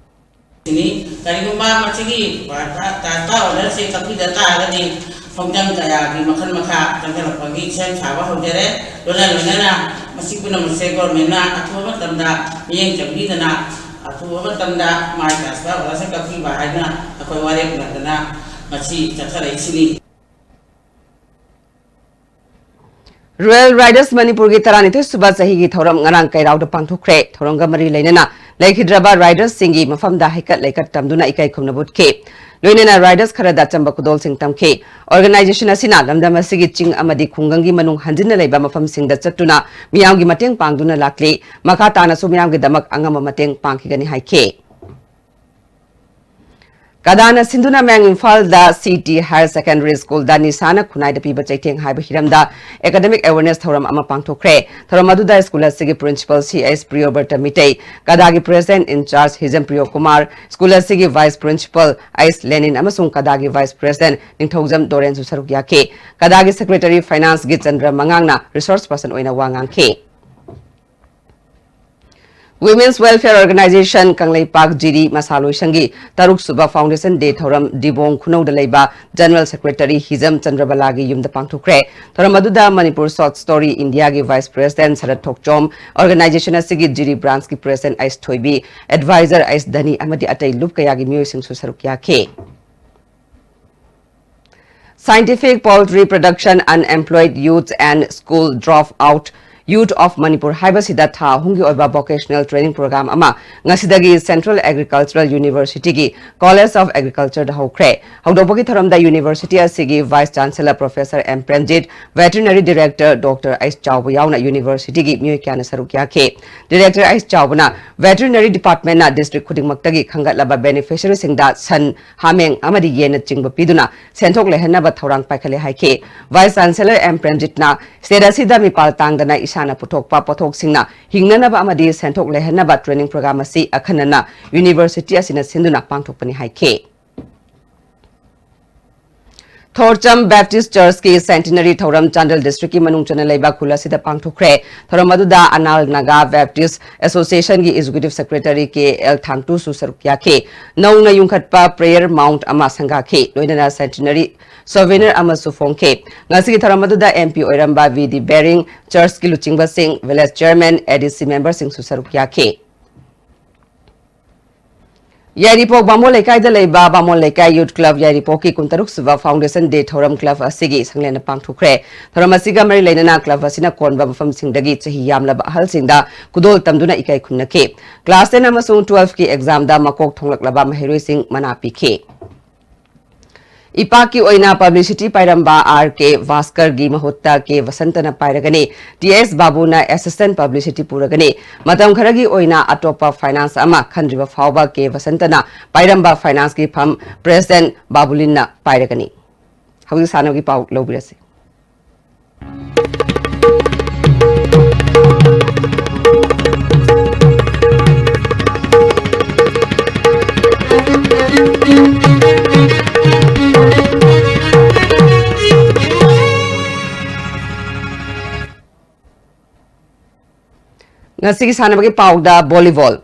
ꯁꯤꯅꯤ꯫ ꯀꯔꯤꯒꯨꯝꯕ ꯃꯁꯤꯒꯤ transfer order ꯁꯦ ꯀꯛꯄꯤꯗ ꯇꯥꯔꯒꯗꯤ ꯈꯣꯡꯖꯪ ꯀꯌꯥꯒꯤ ꯃꯈꯜ ꯃꯈꯥ ꯆꯪꯁꯤꯜꯂꯛꯄꯒꯤ ꯁꯦꯝ ꯁꯥꯕ ꯍꯧꯖꯔꯦ꯫ ꯂꯣꯏꯅ ꯂꯣꯏꯅꯅ ꯃꯁꯤ ꯄꯨꯝꯅꯃꯛꯁꯦ government ꯅ ꯑꯊꯨꯕ ꯃꯇꯝꯗ ꯃꯤꯠꯌꯦꯡ ꯆꯪꯕꯤꯗꯅ ꯑꯊꯨꯕ ꯃꯇꯝꯗ ꯃꯥꯒꯤ transfer order ꯁꯦ ꯀꯛꯄꯤꯕ ꯍꯥꯏꯅ ꯑꯩꯈꯣꯏ ꯋꯥꯔꯦꯞꯅꯗꯅ ꯉꯁꯤ ꯆꯠꯊꯔꯛꯏꯁꯤꯅꯤ꯫ Royal Riders ꯃꯅꯤꯄꯨꯔꯒꯤ ꯇꯔꯥꯅꯤꯊꯣꯏ ꯁꯨꯕ ꯆꯍꯤꯒꯤ ꯊꯧꯔꯝ ꯉꯔꯥꯡ ꯀꯩꯔꯥꯎꯗ ꯄꯥꯡꯊꯣꯛꯈ꯭ꯔꯦ꯫ ꯊꯧꯔꯝꯒ ꯃꯔꯤ ꯂꯩꯅꯅ ꯂꯩꯈꯤꯗ꯭ꯔꯕ riders ꯁꯤꯡꯒꯤ ꯃꯐꯝꯗ ꯍꯩꯀꯠ ꯂꯩꯀꯠ ꯇꯝꯗꯨꯅ ꯏꯀꯥꯏ ꯈꯨꯝꯅꯕ ꯎꯠꯈꯤ꯫ ꯂꯣꯏꯅꯅ riders ꯈꯔꯗ ꯑꯆꯝꯕ ꯈꯨꯗꯣꯜꯁꯤꯡ ꯇꯝꯈꯤ꯫ Organisation ꯑꯁꯤꯅ ꯂꯝꯗꯝ ꯑꯁꯤꯒꯤ ꯆꯤꯡ ꯑꯃꯗꯤ ꯈꯨꯡꯒꯪꯒꯤ ꯃꯅꯨꯡ ꯍꯟꯖꯤꯟꯅ ꯂꯩꯕ ꯃꯐꯝꯁꯤꯡꯗ ꯆꯠꯇꯨꯅ ꯃꯤꯌꯥꯝꯒꯤ ꯃꯇꯦꯡ ꯄꯥꯡꯗꯨꯅ ꯂꯥꯛꯂꯤ꯫ ꯃꯈꯥ ꯇꯥꯅꯁꯨ ꯃꯤꯌꯥꯝꯒꯤꯗꯃꯛ ꯑꯉꯝꯕ ꯃꯇꯦꯡ ꯄꯥꯡꯈꯤꯒꯅꯤ ꯍꯥꯏꯈꯤ꯫ ꯀꯗꯥꯅ ꯁꯤꯟꯗꯨꯅ ꯃꯌꯥꯡ ꯏꯝꯐꯥꯜꯗ C T Higher Secondary School ꯗ ꯅꯤꯁꯥꯅ ꯈꯨꯟꯅꯥꯏꯗ ꯄꯤꯕ ꯆꯩꯊꯦꯡ ꯍꯥꯏꯕ ꯍꯤꯔꯝꯗ academic awareness ꯊꯧꯔꯝ ꯑꯃ ꯄꯥꯡꯊꯣꯛꯈ꯭ꯔꯦ꯫ ꯊꯧꯔꯝ ꯑꯗꯨꯗ school ꯑꯁꯤꯒꯤ principal C H ꯄ꯭ꯔꯤꯌꯣꯕ꯭ꯔꯇ Meitei, ꯀꯗꯥꯒꯤ president in charge Hijam ꯄ꯭ꯔꯤꯌꯣ Kumar, school ꯑꯁꯤꯒꯤ vice principal H ꯂꯦꯅꯤꯟ ꯑꯃꯁꯨꯡ ꯀꯗꯥꯒꯤ vice president ꯅꯤꯡꯊꯧꯖꯝ ꯗꯣꯔꯦꯟꯁꯨ ꯁꯔꯨꯛ ꯌꯥꯈꯤ꯫ ꯀꯗꯥꯒꯤ secretary finance ꯒꯤ ꯆꯟꯗ꯭ꯔ ꯃꯉꯥꯡꯅ resource person ꯑꯣꯏꯅ ꯋꯥ ꯉꯥꯡꯈꯤ꯫ Women's Welfare Organization ꯀꯪꯂꯩꯄꯥꯛ ꯖꯤꯔꯤ ꯃꯁꯥ ꯂꯣꯏꯁꯪꯒꯤ ꯇꯔꯨꯛ ꯁꯨꯕ Foundation Day ꯊꯧꯔꯝ ꯗꯤꯕꯣꯡ ꯈꯨꯅꯧꯗ ꯂꯩꯕ General Secretary ꯍꯤꯖꯝ ꯆꯟꯗ꯭ꯔꯕꯂꯥꯒꯤ ꯌꯨꯝꯗ ꯄꯥꯡꯊꯣꯛꯈ꯭ꯔꯦ꯫ ꯊꯧꯔꯝ ꯑꯗꯨꯗ Manipur Short Story India ꯒꯤ Vice President ꯁꯔꯠ ꯊꯣꯛꯆꯣꯝ, organization ꯑꯁꯤꯒꯤ ꯖꯤꯔꯤ branch ꯀꯤ President ꯑꯩꯁ ꯊꯣꯏꯕꯤ, advisor ꯑꯩꯁ ꯙꯅꯤ ꯑꯃꯗꯤ ꯑꯇꯩ ꯂꯨꯞ ꯀꯌꯥꯒꯤ ꯃꯤꯑꯣꯏꯁꯤꯡꯁꯨ ꯁꯔꯨꯛ ꯌꯥꯈꯤ꯫ Scientific Poultry Production, Unemployed Youth and School Drop Out Youth of Manipur ꯍꯥꯏꯕꯁꯤꯗ ꯊꯥ ꯑꯍꯨꯝꯒꯤ ꯑꯣꯏꯕ vocational training program ꯑꯃ ꯉꯁꯤꯗꯒꯤ Central Agricultural University ꯒꯤ College of Agriculture ꯗ ꯍꯧꯈ꯭ꯔꯦ꯫ ꯍꯧꯗꯣꯛꯄꯒꯤ ꯊꯧꯔꯝꯗ university ꯑꯁꯤꯒꯤ Vice Chancellor Professor M Premjit, Veterinary Director doctor ꯑꯩꯁ ꯆꯥꯎꯕ ꯌꯥꯎꯅ university ꯒꯤ ꯃꯤꯑꯣꯏ ꯀꯌꯥꯅ ꯁꯔꯨꯛ ꯌꯥꯈꯤ꯫ Director ꯑꯩꯁ ꯆꯥꯎꯕꯅ veterinary department ꯅ district ꯈꯨꯗꯤꯡꯃꯛꯇꯒꯤ ꯈꯟꯒꯠꯂꯕ beneficiary ꯁꯤꯡꯗ ꯁꯟ, ꯍꯥꯃꯦꯡ ꯑꯃꯗꯤ ꯌꯦꯟꯅꯆꯤꯡꯕ ꯄꯤꯗꯨꯅ ꯁꯦꯟꯊꯣꯛ ꯂꯩꯍꯟꯅꯕ ꯊꯧꯔꯥꯡ ꯄꯥꯏꯈꯠꯂꯦ ꯍꯥꯏꯈꯤ꯫ Vice Chancellor ꯑꯦꯝ ꯄ꯭ꯔꯦꯝꯖꯤꯠꯅ state ꯑꯁꯤꯗ ꯃꯤꯄꯥꯜ ꯇꯥꯡꯗꯅ ꯏꯁꯥꯅ ꯄꯨꯊꯣꯛꯄ ꯄꯣꯠꯊꯣꯛꯁꯤꯡꯅ ꯍꯤꯡꯅꯅꯕ ꯑꯃꯗꯤ ꯁꯦꯟꯊꯣꯛ ꯂꯩꯍꯟꯅꯕ training program ꯑꯁꯤ ꯑꯈꯟꯅꯅ university ꯑꯁꯤꯅ ꯁꯤꯟꯗꯨꯅ ꯄꯥꯡꯊꯣꯛꯄꯅꯤ ꯍꯥꯏꯈꯤ꯫ ꯊꯣꯔꯆꯝ Baptist Church ꯀꯤ centenary ꯊꯧꯔꯝ ꯆꯥꯟꯗꯦꯜ district ꯀꯤ ꯃꯅꯨꯡ ꯆꯟꯅ ꯂꯩꯕ ꯈꯨꯜ ꯑꯁꯤꯗ ꯄꯥꯡꯊꯣꯛꯈ꯭ꯔꯦ꯫ ꯊꯧꯔꯝ ꯑꯗꯨꯗ Anal Naga Baptist Association ꯒꯤ Executive Secretary ꯀꯦ ꯑꯦꯜ ꯊꯥꯡꯇꯨꯁꯨ ꯁꯔꯨꯛ ꯌꯥꯈꯤ꯫ ꯅꯧꯅ ꯌꯨꯡꯈꯠꯄ prayer mount ꯑꯃ ꯁꯪꯒꯥꯈꯤ, ꯂꯣꯏꯅꯅ centenary souvenir ꯑꯃꯁꯨ ꯐꯣꯡꯈꯤ꯫ ꯉꯁꯤꯒꯤ ꯊꯧꯔꯝ ꯑꯗꯨꯗ ꯑꯦꯝ ꯄꯤ ꯑꯣꯏꯔꯝꯕ ꯚꯤ ꯗꯤ ꯕꯦꯔꯤꯡ, church ꯀꯤ ꯂꯨꯆꯤꯡꯕꯁꯤꯡ, village chairman, ꯑꯦ ꯗꯤ ꯁꯤ member ꯁꯤꯡꯁꯨ ꯁꯔꯨꯛ ꯌꯥꯈꯤ꯫ ꯌꯥꯏꯔꯤꯄꯣꯛ ꯕꯥꯃꯣꯟ ꯂꯩꯀꯥꯏꯗ ꯂꯩꯕ ꯕꯥꯃꯣꯟ ꯂꯩꯀꯥꯏ Youth Club ꯌꯥꯏꯔꯤꯄꯣꯛꯀꯤ ꯀꯨꯟꯇꯔꯨꯛ ꯁꯨꯕ Foundation Day ꯊꯧꯔꯝ club ꯑꯁꯤꯒꯤ ꯁꯪꯂꯦꯟꯗ ꯄꯥꯡꯊꯣꯛꯈ꯭ꯔꯦ꯫ ꯊꯧꯔꯝ ꯑꯁꯤꯒ ꯃꯔꯤ ꯂꯩꯅꯅ club ꯑꯁꯤꯅ ꯀꯣꯟꯕ ꯃꯐꯝꯁꯤꯡꯗꯒꯤ ꯆꯍꯤ ꯌꯥꯝꯂꯕ ꯑꯍꯜꯁꯤꯡꯗ ꯈꯨꯗꯣꯜ ꯇꯝꯗꯨꯅ ꯏꯀꯥꯏ ꯈꯨꯝꯅꯈꯤ꯫ Class ten ꯑꯃꯁꯨꯡ twelve ꯀꯤ exam ꯗ ꯃꯀꯣꯛ ꯊꯣꯡꯂꯛꯂꯕ ꯃꯍꯩꯔꯣꯏꯁꯤꯡ ꯃꯅꯥ ꯄꯤꯈꯤ꯫ ꯏꯄꯥꯛꯀꯤ ꯑꯣꯏꯅ publicity ꯄꯥꯏꯔꯝꯕ ꯑꯥꯔ ꯀꯦ ꯚꯥꯁꯀꯔꯒꯤ ꯃꯍꯨꯠꯇ ꯀꯦ ꯕꯁꯟꯇꯅ ꯄꯥꯏꯔꯒꯅꯤ꯫ ꯇꯤ ꯑꯦꯁ ꯕꯥꯕꯨꯅ assistant publicity ꯄꯨꯔꯒꯅꯤ꯫ ꯃꯇꯝ ꯈꯔꯒꯤ ꯑꯣꯏꯅ ꯑꯇꯣꯞꯄ finance ꯑꯃ ꯈꯟꯗ꯭ꯔꯤꯕ ꯐꯥꯎꯕ ꯀꯦ ꯕꯁꯟꯇꯅ ꯄꯥꯏꯔꯝꯕ finance ꯀꯤ ꯐꯝ President ꯕꯥꯕꯨꯂꯤꯟꯅ ꯄꯥꯏꯔꯒꯅꯤ꯫ ꯍꯧꯖꯤꯛ ꯁꯥꯟꯅꯕꯒꯤ ꯄꯥꯎ ꯂꯧꯕꯤꯔꯁꯤ꯫ ꯉꯁꯤꯒꯤ ꯁꯥꯟꯅꯕꯒꯤ ꯄꯥꯎꯗ ꯚꯣꯂꯤꯕꯣꯜ꯫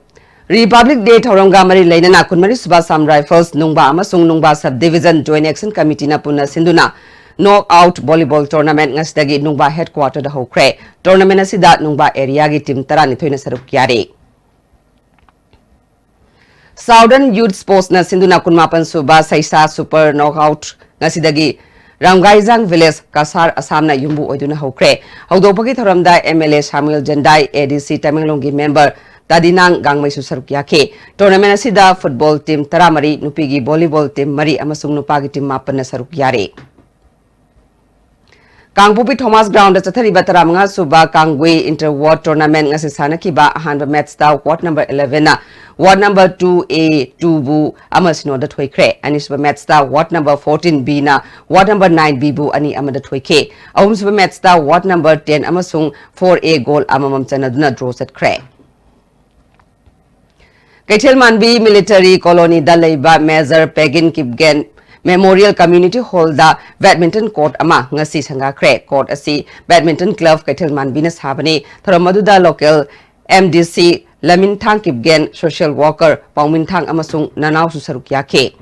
ꯔꯤꯄꯕ꯭ꯂꯤꯛ ꯗꯦ ꯊꯧꯔꯝꯒ ꯃꯔꯤ ꯂꯩꯅꯅ ꯀꯨꯟꯃꯔꯤ ꯁꯨꯕ ꯑꯁꯥꯝ ꯔꯥꯏꯐꯜꯁ ꯅꯨꯡꯕꯥ ꯑꯃꯁꯨꯡ ꯅꯨꯡꯕꯥ ꯁꯕ ꯗꯤꯕꯤꯖꯟ ꯖꯣꯏꯟꯠ ꯑꯦꯛꯁꯟ ꯀꯃꯤꯇꯤꯅ ꯄꯨꯟꯅ ꯁꯤꯟꯗꯨꯅ ꯅꯣꯛ ꯑꯥꯎꯠ ꯚꯣꯂꯤꯕꯣꯜ ꯇꯣꯔꯅꯥꯃꯦꯟꯠ ꯉꯁꯤꯗꯒꯤ ꯅꯨꯡꯕꯥ ꯍꯦꯗꯀ꯭ꯋꯥꯇꯔꯗ ꯍꯧꯈ꯭ꯔꯦ꯫ ꯇꯣꯔꯅꯥꯃꯦꯟꯠ ꯑꯁꯤꯗ ꯅꯨꯡꯕꯥ ꯑꯦꯔꯤꯌꯥꯒꯤ ꯇꯤꯝ ꯇꯔꯥꯅꯤꯊꯣꯏꯅ ꯁꯔꯨꯛ ꯌꯥꯔꯤ꯫ ꯁꯥꯎꯗꯔꯟ ꯌꯨꯠ ꯁ꯭ꯄꯣꯔꯠꯁꯅ ꯁꯤꯟꯗꯨꯅ ꯀꯨꯟꯃꯥꯄꯟ ꯁꯨꯕ ꯁꯩꯁꯥ ꯁꯨꯄꯔ ꯅꯣꯛ ꯑꯥꯎꯠ ꯉꯁꯤꯗꯒꯤ ꯔꯥꯝꯒꯥꯏꯖꯥꯡ ꯚꯤꯂꯦꯖ, ꯀꯁꯥꯔ, ꯑꯁꯥꯝꯅ ꯌꯨꯝꯕꯨ ꯑꯣꯏꯗꯨꯅ ꯍꯧꯈ꯭ꯔꯦ꯫ ꯍꯧꯗꯣꯛꯄꯒꯤ ꯊꯧꯔꯝꯗ ꯑꯦꯝ ꯑꯦꯜ ꯑꯦ ꯁꯥꯃꯨꯑꯦꯜ ꯖꯦꯟꯗꯥꯏ, ꯑꯦ ꯗꯤ ꯁꯤ ꯇꯃꯦꯡꯂꯣꯡꯒꯤ ꯃꯦꯝꯕꯔ ꯇꯥꯗꯤꯅꯥꯡ ꯒꯥꯡꯃꯩꯁꯨ ꯁꯔꯨꯛ ꯌꯥꯈꯤ꯫ ꯇꯣꯔꯅꯥꯃꯦꯟ ꯑꯁꯤꯗ ꯐꯨꯠꯕꯣꯜ ꯇꯤꯝ ꯇꯔꯥꯃꯔꯤ, ꯅꯨꯄꯤꯒꯤ ꯚꯣꯂꯤꯕꯣꯜ ꯇꯤꯝ ꯃꯔꯤ ꯑꯃꯁꯨꯡ ꯅꯨꯄꯥꯒꯤ ꯇꯤꯝ ꯃꯥꯄꯟꯅ ꯁꯔꯨꯛ ꯌꯥꯔꯤ꯫ ꯀꯥꯡꯄꯣꯛꯄꯤ ꯊꯣꯃꯥꯁ ꯒ꯭ꯔꯥꯎꯟꯗ ꯆꯠꯊꯔꯤꯕ ꯇꯔꯥꯃꯉꯥ ꯁꯨꯕ ꯀꯥꯡꯒꯨꯏ ꯏꯟꯇꯔ ꯋꯥꯔꯗ ꯇꯣꯔꯅꯥꯃꯦꯟ ꯉꯁꯤ ꯁꯥꯟꯅꯈꯤꯕ꯫ ꯑꯍꯥꯟꯕ ꯃꯦꯠꯁꯇ ꯋꯥꯔꯗ ꯅꯝꯕꯔ elevenꯅ ward number two A two ꯕꯨ ꯑꯃ ꯁꯤꯅꯣꯗ ꯊꯣꯏꯈ꯭ꯔꯦ꯫ ꯑꯅꯤꯁꯨꯕ ꯃꯦꯠꯁꯇ ꯋꯥꯔꯗ ꯅꯝꯕꯔ fourteen Bꯅ ꯋꯥꯔꯗ ꯅꯝꯕꯔ nine Bꯕꯨ ꯑꯅꯤ ꯑꯃꯗ ꯊꯣꯏꯈꯤ꯫ ꯑꯍꯨꯝꯁꯨꯕ ꯃꯦꯠꯁꯇ ꯋꯥꯔꯗ ꯅꯝꯕꯔ ten ꯑꯃꯁꯨꯡ four A ꯒꯣꯜ ꯑꯃꯃꯝ ꯆꯟꯅꯗꯨꯅ ꯗ꯭ꯔꯣ ꯆꯠꯈ꯭ꯔꯦ꯫ ꯀꯩꯊꯦꯜ ꯃꯥꯟꯕꯤ ꯃꯤꯂꯤꯇꯔꯤ ꯀꯣꯂꯣꯅꯤꯗ ꯂꯩꯕ major Pegin Kipgen memorial community ꯍꯣꯜꯗ ꯕꯦꯗꯃꯤꯟꯇꯟ ꯀꯣꯔꯠ ꯑꯃ ꯉꯁꯤ ꯁꯪꯒꯥꯈ꯭ꯔꯦ꯫ ꯀꯣꯔꯠ ꯑꯁꯤ ꯕꯦꯗꯃꯤꯟꯇꯟ ꯀ꯭ꯂꯕ ꯀꯩꯊꯦꯜ ꯃꯥꯟꯕꯤꯅ ꯁꯥꯕꯅꯤ꯫ ꯊꯧꯔꯝ ꯑꯗꯨꯗ ꯂꯣꯀꯦꯜ ꯑꯦꯝ ꯗꯤ ꯁꯤ ꯂꯃꯤꯟꯊꯥꯡ ꯀꯤꯞꯒꯦꯟ, ꯁꯣꯁꯤꯌꯦꯜ ꯋꯥꯔꯀꯔ ꯄꯥꯎꯃꯤꯟꯊꯥꯡ ꯑꯃꯁꯨꯡ ꯅꯅꯥꯎꯁꯨ ꯁꯔꯨꯛ ꯌꯥꯈꯤ꯫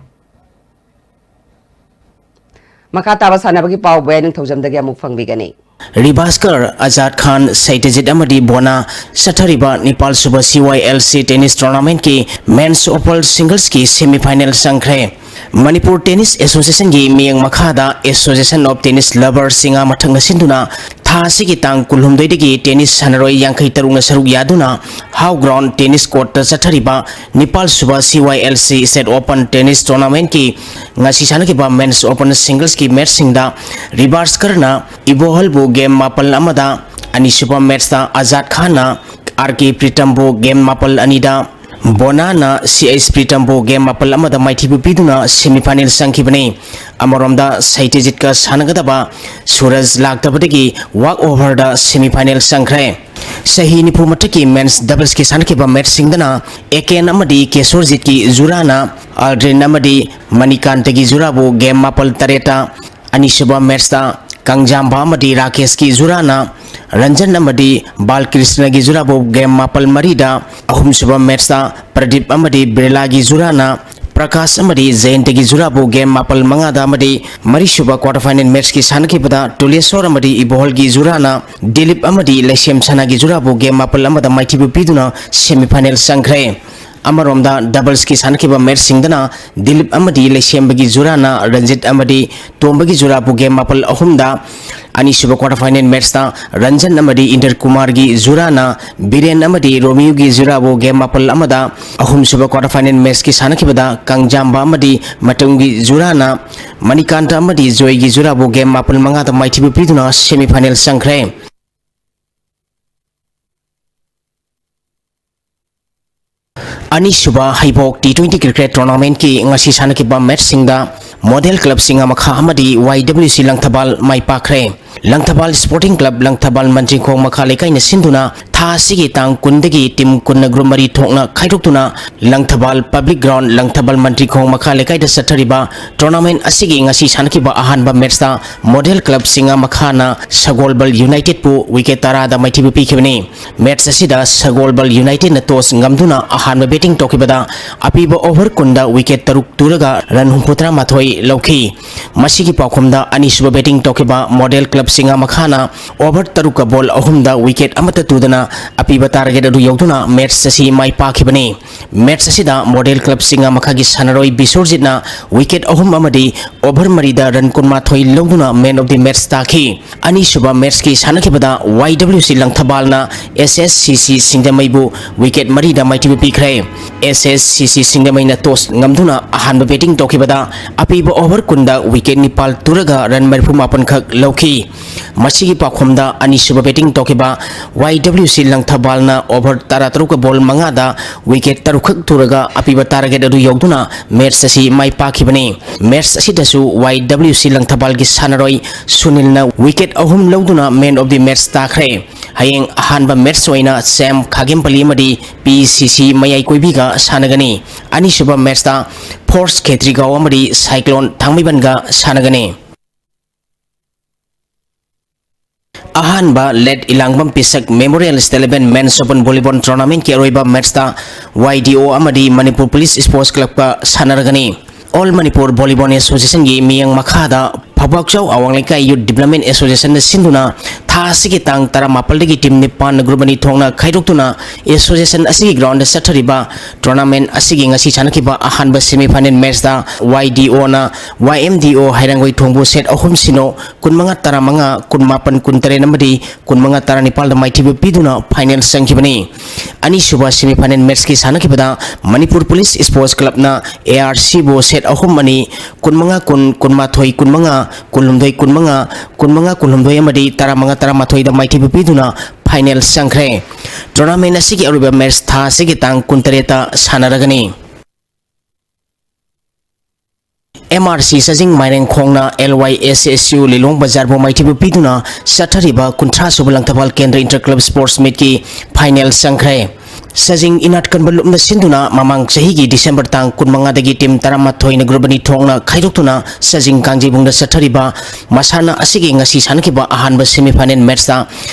ꯃꯈꯥ ꯇꯥꯕ ꯁꯥꯟꯅꯕꯒꯤ ꯄꯥꯎ ꯕꯣꯌꯥ ꯅꯤꯡꯊꯧꯖꯝꯗꯒꯤ ꯑꯃꯨꯛ ꯐꯪꯕꯤꯒꯅꯤ꯫ ꯔꯤꯕꯥꯁꯀꯔ, ꯑꯖꯥꯗ ꯈꯥꯟ, ꯁꯩꯇꯖꯤꯠ ꯑꯃꯗꯤ ꯕꯣꯅꯥ ꯆꯠꯊꯔꯤꯕ ꯅꯤꯄꯥꯜ ꯁꯨꯕ C Y L C tennis tournamentꯀꯤ men's open singlesꯀꯤ semifinal ꯆꯪꯈ꯭ꯔꯦ꯫ ꯃꯅꯤꯄꯨꯔ Tennis Associationꯒꯤ ꯃꯤꯠꯌꯦꯡ ꯃꯈꯥꯗ Association of Tennis Lovers ꯆꯤꯉꯥ ꯃꯊꯛꯅ ꯁꯤꯟꯗꯨꯅ ꯊꯥ ꯑꯁꯤꯒꯤ ꯇꯥꯡ ꯀꯨꯟꯍꯨꯝꯗꯣꯏꯗꯒꯤ tennis ꯁꯥꯟꯅꯔꯣꯏ ꯌꯥꯡꯈꯩ ꯇꯔꯨꯛꯅ ꯁꯔꯨꯛ ꯌꯥꯗꯨꯅ ꯍꯥꯎ ꯒ꯭ꯔꯥꯎꯟ tennis courtꯇ ꯆꯠꯊꯔꯤꯕ ꯅꯤꯄꯥꯜ ꯁꯨꯕ C Y L C state open tennis tournamentꯀꯤ ꯉꯁꯤ ꯁꯥꯟꯅꯈꯤꯕ men's open singlesꯀꯤ matchꯁꯤꯡꯗ ꯔꯤꯕꯥꯁꯀꯔꯅ ꯏꯕꯣꯍꯜꯕꯨ game ꯃꯥꯄꯜ ꯑꯃꯗ, ꯑꯅꯤꯁꯨꯕ matchꯇ ꯑꯖꯥꯗ ꯈꯥꯟꯅ R K ꯄ꯭ꯔꯤꯇꯝꯕꯨ game ꯃꯥꯄꯜ ꯑꯅꯤꯗ, ꯕꯣꯅꯥꯅ C H ꯄ꯭ꯔꯤꯇꯝꯕꯨ game ꯃꯥꯄꯜ ꯑꯃꯗ ꯃꯥꯏꯊꯤꯕ ꯄꯤꯗꯨꯅ semifinal ꯆꯪꯈꯤꯕꯅꯤ꯫ ꯑꯃꯔꯣꯝꯗ ꯁꯩꯇꯖꯤꯠꯀ ꯁꯥꯟꯅꯒꯗꯕ ꯁꯨꯔꯖ ꯂꯥꯛꯇꯕꯗꯒꯤ walk overꯗ semifinal ꯆꯪꯈ꯭ꯔꯦ꯫ ꯆꯍꯤ ꯅꯤꯐꯨ ꯃꯊꯛꯀꯤ men's doublesꯀꯤ ꯁꯥꯟꯅꯈꯤꯕ matchꯁꯤꯡꯗꯅ ꯑꯦꯀꯦꯟ ꯑꯃꯗꯤ ꯀꯦꯁꯣꯔꯖꯤꯠꯀꯤ ꯖꯨꯔꯥꯅ ꯑꯜꯗ꯭ꯔꯤꯟ ꯑꯃꯗꯤ ꯃꯅꯤꯀꯥꯟꯇꯒꯤ ꯖꯨꯔꯥꯕꯨ game ꯃꯥꯄꯜ ꯇꯔꯦꯠꯇ, ꯑꯅꯤꯁꯨꯕ matchꯇ ꯀꯪꯖꯥꯝꯕ ꯑꯃꯗꯤ ꯔꯥꯀꯦꯁꯀꯤ ꯖꯨꯔꯥꯅ ꯔꯟꯖꯟ ꯑꯃꯗꯤ ꯕꯥꯜꯀ꯭ꯔꯤꯁꯅꯒꯤ ꯖꯨꯔꯥꯕꯨ ꯒꯦꯝ ꯃꯥꯄꯜ ꯃꯔꯤꯗ, ꯑꯍꯨꯝꯁꯨꯕ ꯃꯦꯠꯁꯇ ꯄ꯭ꯔꯗꯤꯞ ꯑꯃꯗꯤ ꯕꯤꯔꯂꯥꯒꯤ ꯖꯨꯔꯥꯅ ꯄ꯭ꯔꯀꯥꯁ ꯑꯃꯗꯤ ꯖꯌꯟꯇꯒꯤ ꯖꯨꯔꯥꯕꯨ ꯒꯦꯝ ꯃꯥꯄꯜ ꯃꯉꯥꯗ ꯑꯃꯗꯤ ꯃꯔꯤꯁꯨꯕ ꯀ꯭ꯋꯥꯇꯔ ꯐꯥꯏꯅꯦꯜ ꯃꯦꯠꯁꯀꯤ ꯁꯥꯟꯅꯈꯤꯕꯗ ꯇꯨꯂꯦꯁꯣꯔ ꯑꯃꯗꯤ ꯏꯕꯣꯍꯜꯒꯤ ꯖꯨꯔꯥꯅ ꯗꯤꯂꯤꯞ ꯑꯃꯗꯤ ꯂꯩꯁꯦꯝ ꯁꯅꯥꯒꯤ ꯖꯨꯔꯥꯕꯨ ꯒꯦꯝ ꯃꯥꯄꯜ ꯑꯃꯗ ꯃꯥꯏꯊꯤꯕ ꯄꯤꯗꯨꯅ ꯁꯦꯃꯤ ꯐꯥꯏꯅꯦꯜ ꯆꯪꯈ꯭ꯔꯦ꯫ ꯑꯃꯔꯣꯝꯗ ꯗꯕꯜꯁꯀꯤ ꯁꯥꯟꯅꯈꯤꯕ ꯃꯦꯠꯁꯁꯤꯡꯗꯅ ꯗꯤꯂꯤꯞ ꯑꯃꯗꯤ ꯂꯩꯁꯦꯝꯕꯒꯤ ꯖꯨꯔꯥꯅ ꯔꯟꯖꯤꯠ ꯑꯃꯗꯤ ꯇꯣꯝꯕꯒꯤ ꯖꯨꯔꯥꯕꯨ ꯒꯦꯝ ꯃꯥꯄꯜ ꯑꯍꯨꯝꯗ, ꯑꯅꯤꯁꯨꯕ ꯀ꯭ꯋꯥꯇꯔ ꯐꯥꯏꯅꯦꯜ ꯃꯦꯠꯁꯇ ꯔꯟꯖꯟ ꯑꯃꯗꯤ ꯏꯟꯗ꯭ꯔ ꯀꯨꯃꯥꯔꯒꯤ ꯖꯨꯔꯥꯅ ꯕꯤꯔꯦꯟ ꯑꯃꯗꯤ ꯔꯣꯃꯤꯌꯨꯒꯤ ꯖꯨꯔꯥꯕꯨ ꯒꯦꯝ ꯃꯥꯄꯜ ꯑꯃꯗ, ꯑꯍꯨꯝꯁꯨꯕ ꯀ꯭ꯋꯥꯇꯔ ꯐꯥꯏꯅꯦꯜ ꯃꯦꯠꯁꯀꯤ ꯁꯥꯟꯅꯈꯤꯕꯗ ꯀꯪꯖꯥꯝꯕ ꯑꯃꯗꯤ ꯃꯇꯨꯡꯒꯤ ꯖꯨꯔꯥꯅ ꯃꯅꯤꯀꯥꯟꯇ ꯑꯃꯗꯤ ꯖꯣꯏꯒꯤ ꯖꯨꯔꯥꯕꯨ ꯒꯦꯝ ꯃꯥꯄꯜ ꯃꯉꯥꯗ ꯃꯥꯏꯊꯤꯕ ꯄꯤꯗꯨꯅ ꯁꯦꯃꯤ ꯐꯥꯏꯅꯦꯜ ꯆꯪꯈ꯭ꯔꯦ꯫ ꯑꯅꯤꯁꯨꯕ ꯍꯩꯕꯣꯛ ꯇꯤ ꯇ꯭ꯋꯦꯟꯇꯤ ꯀ꯭ꯔꯤꯀꯦꯠ ꯇꯣꯔꯅꯥꯃꯦꯟꯠꯀꯤ ꯉꯁꯤ ꯁꯥꯟꯅꯈꯤꯕ ꯃꯦꯠꯁꯁꯤꯡꯗ ꯃꯣꯗꯦꯜ ꯀ꯭ꯂꯕ ꯆꯤꯡꯉꯥꯃꯈꯥ ꯑꯃꯗꯤ ꯋꯥꯏ ꯗꯕ꯭ꯂꯤꯎ ꯁꯤ ꯂꯪꯊꯕꯥꯜ ꯃꯥꯏ ꯄꯥꯛꯈ꯭ꯔꯦ꯫ ꯂꯪꯊꯕꯥꯜ ꯁ꯭ꯄꯣꯔꯇꯤꯡ ꯀ꯭ꯂꯕ ꯂꯪꯊꯕꯥꯜ ꯃꯟꯇ꯭ꯔꯤꯈꯣꯡ ꯃꯈꯥ ꯂꯩꯀꯥꯏꯅ ꯁꯤꯟꯗꯨꯅ ꯊꯥ ꯑꯁꯤꯒꯤ ꯇꯥꯡ ꯀꯨꯟꯗꯒꯤ ꯇꯤꯝ ꯀꯨꯟ ꯒ꯭ꯔꯨꯞ ꯃꯔꯤ ꯊꯣꯛꯅ ꯈꯥꯏꯗꯣꯛꯇꯨꯅ ꯂꯪꯊꯕꯥꯜ ꯄꯕ꯭ꯂꯤꯛ ꯒ꯭ꯔꯥꯎꯟ ꯂꯪꯊꯕꯥꯜ ꯃꯟꯇ꯭ꯔꯤꯈꯣꯡ ꯃꯈꯥ ꯂꯩꯀꯥꯏꯗ ꯆꯠꯊꯔꯤꯕ ꯇꯣꯔꯅꯥꯃꯦꯟꯠ ꯑꯁꯤꯒꯤ ꯉꯁꯤ ꯁꯥꯟꯅꯈꯤꯕ ꯑꯍꯥꯟꯕ ꯃꯦꯠꯁꯇ ꯃꯣꯗꯦꯜ ꯀ꯭ꯂꯕ ꯆꯤꯡꯉꯥꯃꯈꯥꯅ ꯁꯒꯣꯜꯕꯜ ꯌꯨꯅꯥꯏꯇꯦꯗꯄꯨ ꯋꯤꯀꯦꯠ ꯇꯔꯥꯗ ꯃꯥꯏꯊꯤꯕ ꯄꯤꯈꯤꯕꯅꯤ꯫ ꯃꯦꯠꯁ ꯑꯁꯤꯗ ꯁꯒꯣꯜꯕꯜ ꯌꯨꯅꯥꯏꯇꯦꯗꯅ ꯇꯣꯁ ꯉꯝꯗꯨꯅ ꯑꯍꯥꯟꯕ ꯕꯦꯇꯤꯡ ꯇꯧꯈꯤꯕꯗ ꯑꯄꯤꯕ ꯑꯣꯚꯔ ꯀꯨꯟꯗ ꯋꯤꯀꯦꯠ ꯇꯔꯨꯛ ꯇꯨꯔꯒ ꯔꯟ ꯍꯨꯝꯐꯨꯇꯔꯥ ꯃꯥꯊꯣꯏ ꯂꯧꯈꯤ꯫ ꯃꯁꯤꯒꯤ ꯄꯥꯎꯈꯨꯝꯗ ꯑꯅꯤꯁꯨꯕ ꯕꯦꯇꯤꯡ ꯇꯧꯈꯤꯕ ꯃꯣꯗꯦꯜ ꯀ꯭ꯂꯕ ꯆꯤꯡꯉꯥꯃꯈꯥꯅ ꯑꯣꯚꯔ ꯇꯔꯨꯛꯀ ꯕꯣꯜ ꯑꯍꯨꯝꯗ ꯋꯤꯀꯦꯠ ꯑꯃꯠꯇ ꯇꯨꯗꯅ ꯑꯄꯤꯕ ꯇꯥꯔꯒꯦꯠ ꯑꯗꯨ ꯌꯧꯗꯨꯅ ꯃꯦꯠꯁ ꯑꯁꯤ ꯃꯥꯏ ꯄꯥꯛꯈꯤꯕꯅꯤ꯫ ꯃꯦꯠꯁ ꯑꯁꯤꯗ ꯃꯣꯗꯦꯜ ꯀ꯭ꯂꯕ ꯆꯤꯡꯉꯥꯃꯈꯥꯒꯤ ꯁꯥꯟꯅꯔꯣꯏ ꯕꯤꯁꯣꯔꯖꯤꯠꯅ ꯋꯤꯀꯦꯠ ꯑꯍꯨꯝ ꯑꯃꯗꯤ ꯑꯣꯚꯔ ꯃꯔꯤꯗ ꯔꯟ ꯀꯨꯟꯃꯥꯊꯣꯏ ꯂꯧꯗꯨꯅ ꯃꯦꯟ ꯑꯣꯐ ꯗꯤ ꯃꯦꯠꯁ ꯇꯥꯈꯤ꯫ ꯑꯅꯤꯁꯨꯕ ꯃꯦꯠꯁꯀꯤ ꯁꯥꯟꯅꯈꯤꯕꯗ ꯋꯥꯏ ꯗꯕ꯭ꯂꯤꯎ ꯁꯤ ꯂꯪꯊꯕꯥꯜꯅ ꯑꯦꯁ ꯑꯦꯁ ꯁꯤ ꯁꯤ ꯁꯤꯡꯖꯃꯩꯕꯨ ꯋꯤꯀꯦꯠ ꯃꯔꯤꯗ ꯃꯥꯏꯊꯤꯕ ꯄꯤꯈ꯭ꯔꯦ꯫ ꯑꯦꯁ ꯑꯦꯁ ꯁꯤ ꯁꯤ ꯁꯤꯡꯖꯃꯩꯅ ꯇꯣꯁ ꯉꯝꯗꯨꯅ ꯑꯍꯥꯟꯕ ꯕꯦꯇꯤꯡ ꯇꯧꯈꯤꯕꯗ ꯑꯄꯤꯕ ꯑꯣꯚꯔ ꯀꯨꯟꯗ ꯋꯤꯀꯦꯠ ꯅꯤꯄꯥꯜ ꯇꯨꯔꯒ ꯔꯟ ꯃꯔꯤꯐꯨ ꯃꯥꯄꯟ ꯈꯛ ꯂꯧꯈꯤ꯫ ꯃꯁꯤꯒꯤ ꯄꯥꯎꯈꯨꯝꯗ ꯑꯅꯤꯁꯨꯕ ꯕꯦꯇꯤꯡ ꯇꯧꯈꯤꯕ ꯋꯥꯏ ꯗꯕ꯭ꯂꯤꯎ ꯁꯤ ꯂꯪꯊꯕꯥꯜꯅ ꯑꯣꯚꯔ ꯇꯔꯥꯇꯔꯨꯛꯀ ꯕꯣꯜ ꯃꯉꯥꯗ ꯋꯤꯀꯦꯠ ꯇꯔꯨꯛꯈꯛ ꯇꯨꯔꯒ ꯑꯄꯤꯕ ꯇꯥꯔꯒꯦꯠ ꯑꯗꯨ ꯌꯧꯗꯨꯅ ꯃꯦꯠꯁ ꯑꯁꯤ ꯃꯥꯏ ꯄꯥꯛꯈꯤꯕꯅꯤ꯫ ꯃꯦꯠꯁ ꯑꯁꯤꯗꯁꯨ ꯋꯥꯏ ꯗꯕ꯭ꯂꯤꯎ ꯁꯤ ꯂꯪꯊꯕꯥꯜꯒꯤ ꯁꯥꯟꯅꯔꯣꯏ ꯁꯨꯅꯤꯜꯅ ꯋꯤꯀꯦꯠ ꯑꯍꯨꯝ ꯂꯧꯗꯨꯅ ꯃꯦꯟ ꯑꯣꯐ ꯗꯤ ꯃꯦꯠꯁ ꯇꯥꯈ꯭ꯔꯦ꯫ ꯍꯌꯦꯡ ꯑꯍꯥꯟꯕ ꯃꯦꯠꯁ ꯑꯣꯏꯅ ꯁꯦꯝ ꯈꯥꯒꯦꯝꯄꯜꯂꯤ ꯑꯃꯗꯤ ꯄꯤ ꯁꯤ ꯁꯤ ꯃꯌꯥꯏ ꯀꯣꯏꯕꯤꯒ ꯁꯥꯟꯅꯒꯅꯤ꯫ ꯑꯅꯤꯁꯨꯕ ꯃꯦꯠꯁꯇ ꯐꯣꯔꯁ ꯈꯦꯇ꯭ꯔꯤꯒꯥꯎ ꯑꯃꯗꯤ ꯁꯥꯏꯀ꯭ꯂꯣꯟ ꯊꯥꯡꯃꯩꯕꯟꯒ ꯁꯥꯟꯅꯒꯅꯤ꯫ ꯑꯍꯥꯟꯕ late Elangbam Pishak Memorial State Eleven Men's Open Volleyball Tournamentꯀꯤ ꯑꯔꯣꯏꯕ ꯃꯦꯠꯁꯇ Y D O ꯑꯃꯗꯤ ꯃꯅꯤꯄꯨꯔ ꯄꯨꯂꯤꯁ ꯁ꯭ꯄꯣꯔꯠꯁ ꯀ꯭ꯂꯕꯀ ꯁꯥꯟꯅꯔꯒꯅꯤ꯫ All Manipur Volleyball Associationꯒꯤ ꯃꯤꯠꯌꯦꯡ ꯃꯈꯥꯗ ꯐꯧꯕꯥꯛꯆꯥꯎ ꯑꯋꯥꯡ ꯂꯩꯀꯥꯏ Youth Development Associationꯅ ꯁꯤꯟꯗꯨꯅ ꯊꯥ ꯑꯁꯤꯒꯤ ꯇꯥꯡ ꯇꯔꯥꯃꯥꯄꯜꯗꯒꯤ ꯇꯤꯝ ꯅꯤꯄꯥꯟꯅ ꯒ꯭ꯔꯨꯞ ꯑꯅꯤ ꯊꯣꯛꯅ ꯈꯥꯏꯗꯣꯛꯇꯨꯅ association ꯑꯁꯤꯒꯤ groundꯗ ꯆꯠꯊꯔꯤꯕ tournament ꯑꯁꯤꯒꯤ ꯉꯁꯤ ꯁꯥꯟꯅꯈꯤꯕ ꯑꯍꯥꯟꯕ semifinal matchꯇ Y D Oꯅ Y M D O ꯍꯩꯔꯥꯡꯒꯣꯏ ꯊꯣꯡꯕꯨ set ꯑꯍꯨꯝ ꯁꯤꯅꯣ, ꯀꯨꯟꯃꯉꯥ ꯇꯔꯥꯃꯉꯥ, ꯀꯨꯟꯃꯥꯄꯟ ꯀꯨꯟꯇꯔꯦꯠ ꯑꯃꯗꯤ ꯀꯨꯟꯃꯉꯥ ꯇꯔꯥꯅꯤꯄꯥꯜꯗ ꯃꯥꯏꯊꯤꯕ ꯄꯤꯗꯨꯅ final ꯆꯪꯈꯤꯕꯅꯤ꯫ ꯑꯅꯤꯁꯨꯕ semifinal matchꯀꯤ ꯁꯥꯟꯅꯈꯤꯕꯗ ꯃꯅꯤꯄꯨꯔ ꯄꯨꯂꯤꯁ ꯁ꯭ꯄꯣꯔꯠꯁ ꯀ꯭ꯂꯕꯅ A R Cꯕꯨ set ꯑꯍꯨꯝ ꯑꯅꯤ, ꯀꯨꯟꯃꯉꯥ ꯀꯨꯟ, ꯀꯨꯟꯃꯥꯊꯣꯏ ꯀꯨꯟꯃꯉꯥ, ꯀꯨꯟꯍꯨꯝꯗꯣꯏ ꯀꯨꯟꯃꯉꯥ, ꯀꯨꯟꯃꯉꯥ ꯀꯨꯟꯍꯨꯝꯗꯣꯏ ꯑꯃꯗꯤ ꯇꯔꯥꯃꯉꯥ ꯇꯔꯥꯃꯥꯊꯣꯏꯗ ꯃꯥꯏꯊꯤꯕ ꯄꯤꯗꯨꯅ final ꯆꯪꯈ꯭ꯔꯦ꯫ Tournament ꯑꯁꯤꯒꯤ ꯑꯔꯣꯏꯕ match ꯊꯥ ꯑꯁꯤꯒꯤ ꯇꯥꯡ ꯀꯨꯟꯇꯔꯦꯠꯇ ꯁꯥꯟꯅꯔꯒꯅꯤ꯫ M R C ꯁꯖꯤꯡ ꯃꯥꯏꯔꯦꯡꯈꯣꯡꯅ L Y S S U ꯂꯤꯂꯣꯡ ꯕꯖꯥꯔꯕꯨ ꯃꯥꯏꯊꯤꯕ ꯄꯤꯗꯨꯅ ꯆꯠꯊꯔꯤꯕ ꯀꯨꯟꯊ꯭ꯔꯥ ꯁꯨꯕ ꯂꯪꯊꯕꯥꯜ ꯀꯦꯟꯗ꯭ꯔ inter club sports meetꯀꯤ final ꯆꯪꯈ꯭ꯔꯦ꯫ ꯁꯖꯤꯡ ꯏꯅꯥꯠ ꯀꯟꯕ ꯂꯨꯞꯅ ꯁꯤꯟꯗꯨꯅ ꯃꯃꯥꯡ ꯆꯍꯤꯒꯤ December ꯇꯥꯡ ꯀꯨꯟꯃꯉꯥꯗꯒꯤ ꯇꯤꯝ ꯇꯔꯥꯃꯥꯊꯣꯏꯅ group ꯑꯅꯤ ꯊꯣꯛꯅ ꯈꯥꯏꯗꯣꯛꯇꯨꯅ ꯁꯖꯤꯡ ꯀꯥꯡꯖꯩꯕꯨꯡꯗ ꯆꯠꯊꯔꯤꯕ ꯃꯁꯥꯟꯅ ꯑꯁꯤꯒꯤ ꯉꯁꯤ ꯁꯥꯟꯅꯈꯤꯕ ꯑꯍꯥꯟꯕ semifinal matchꯇ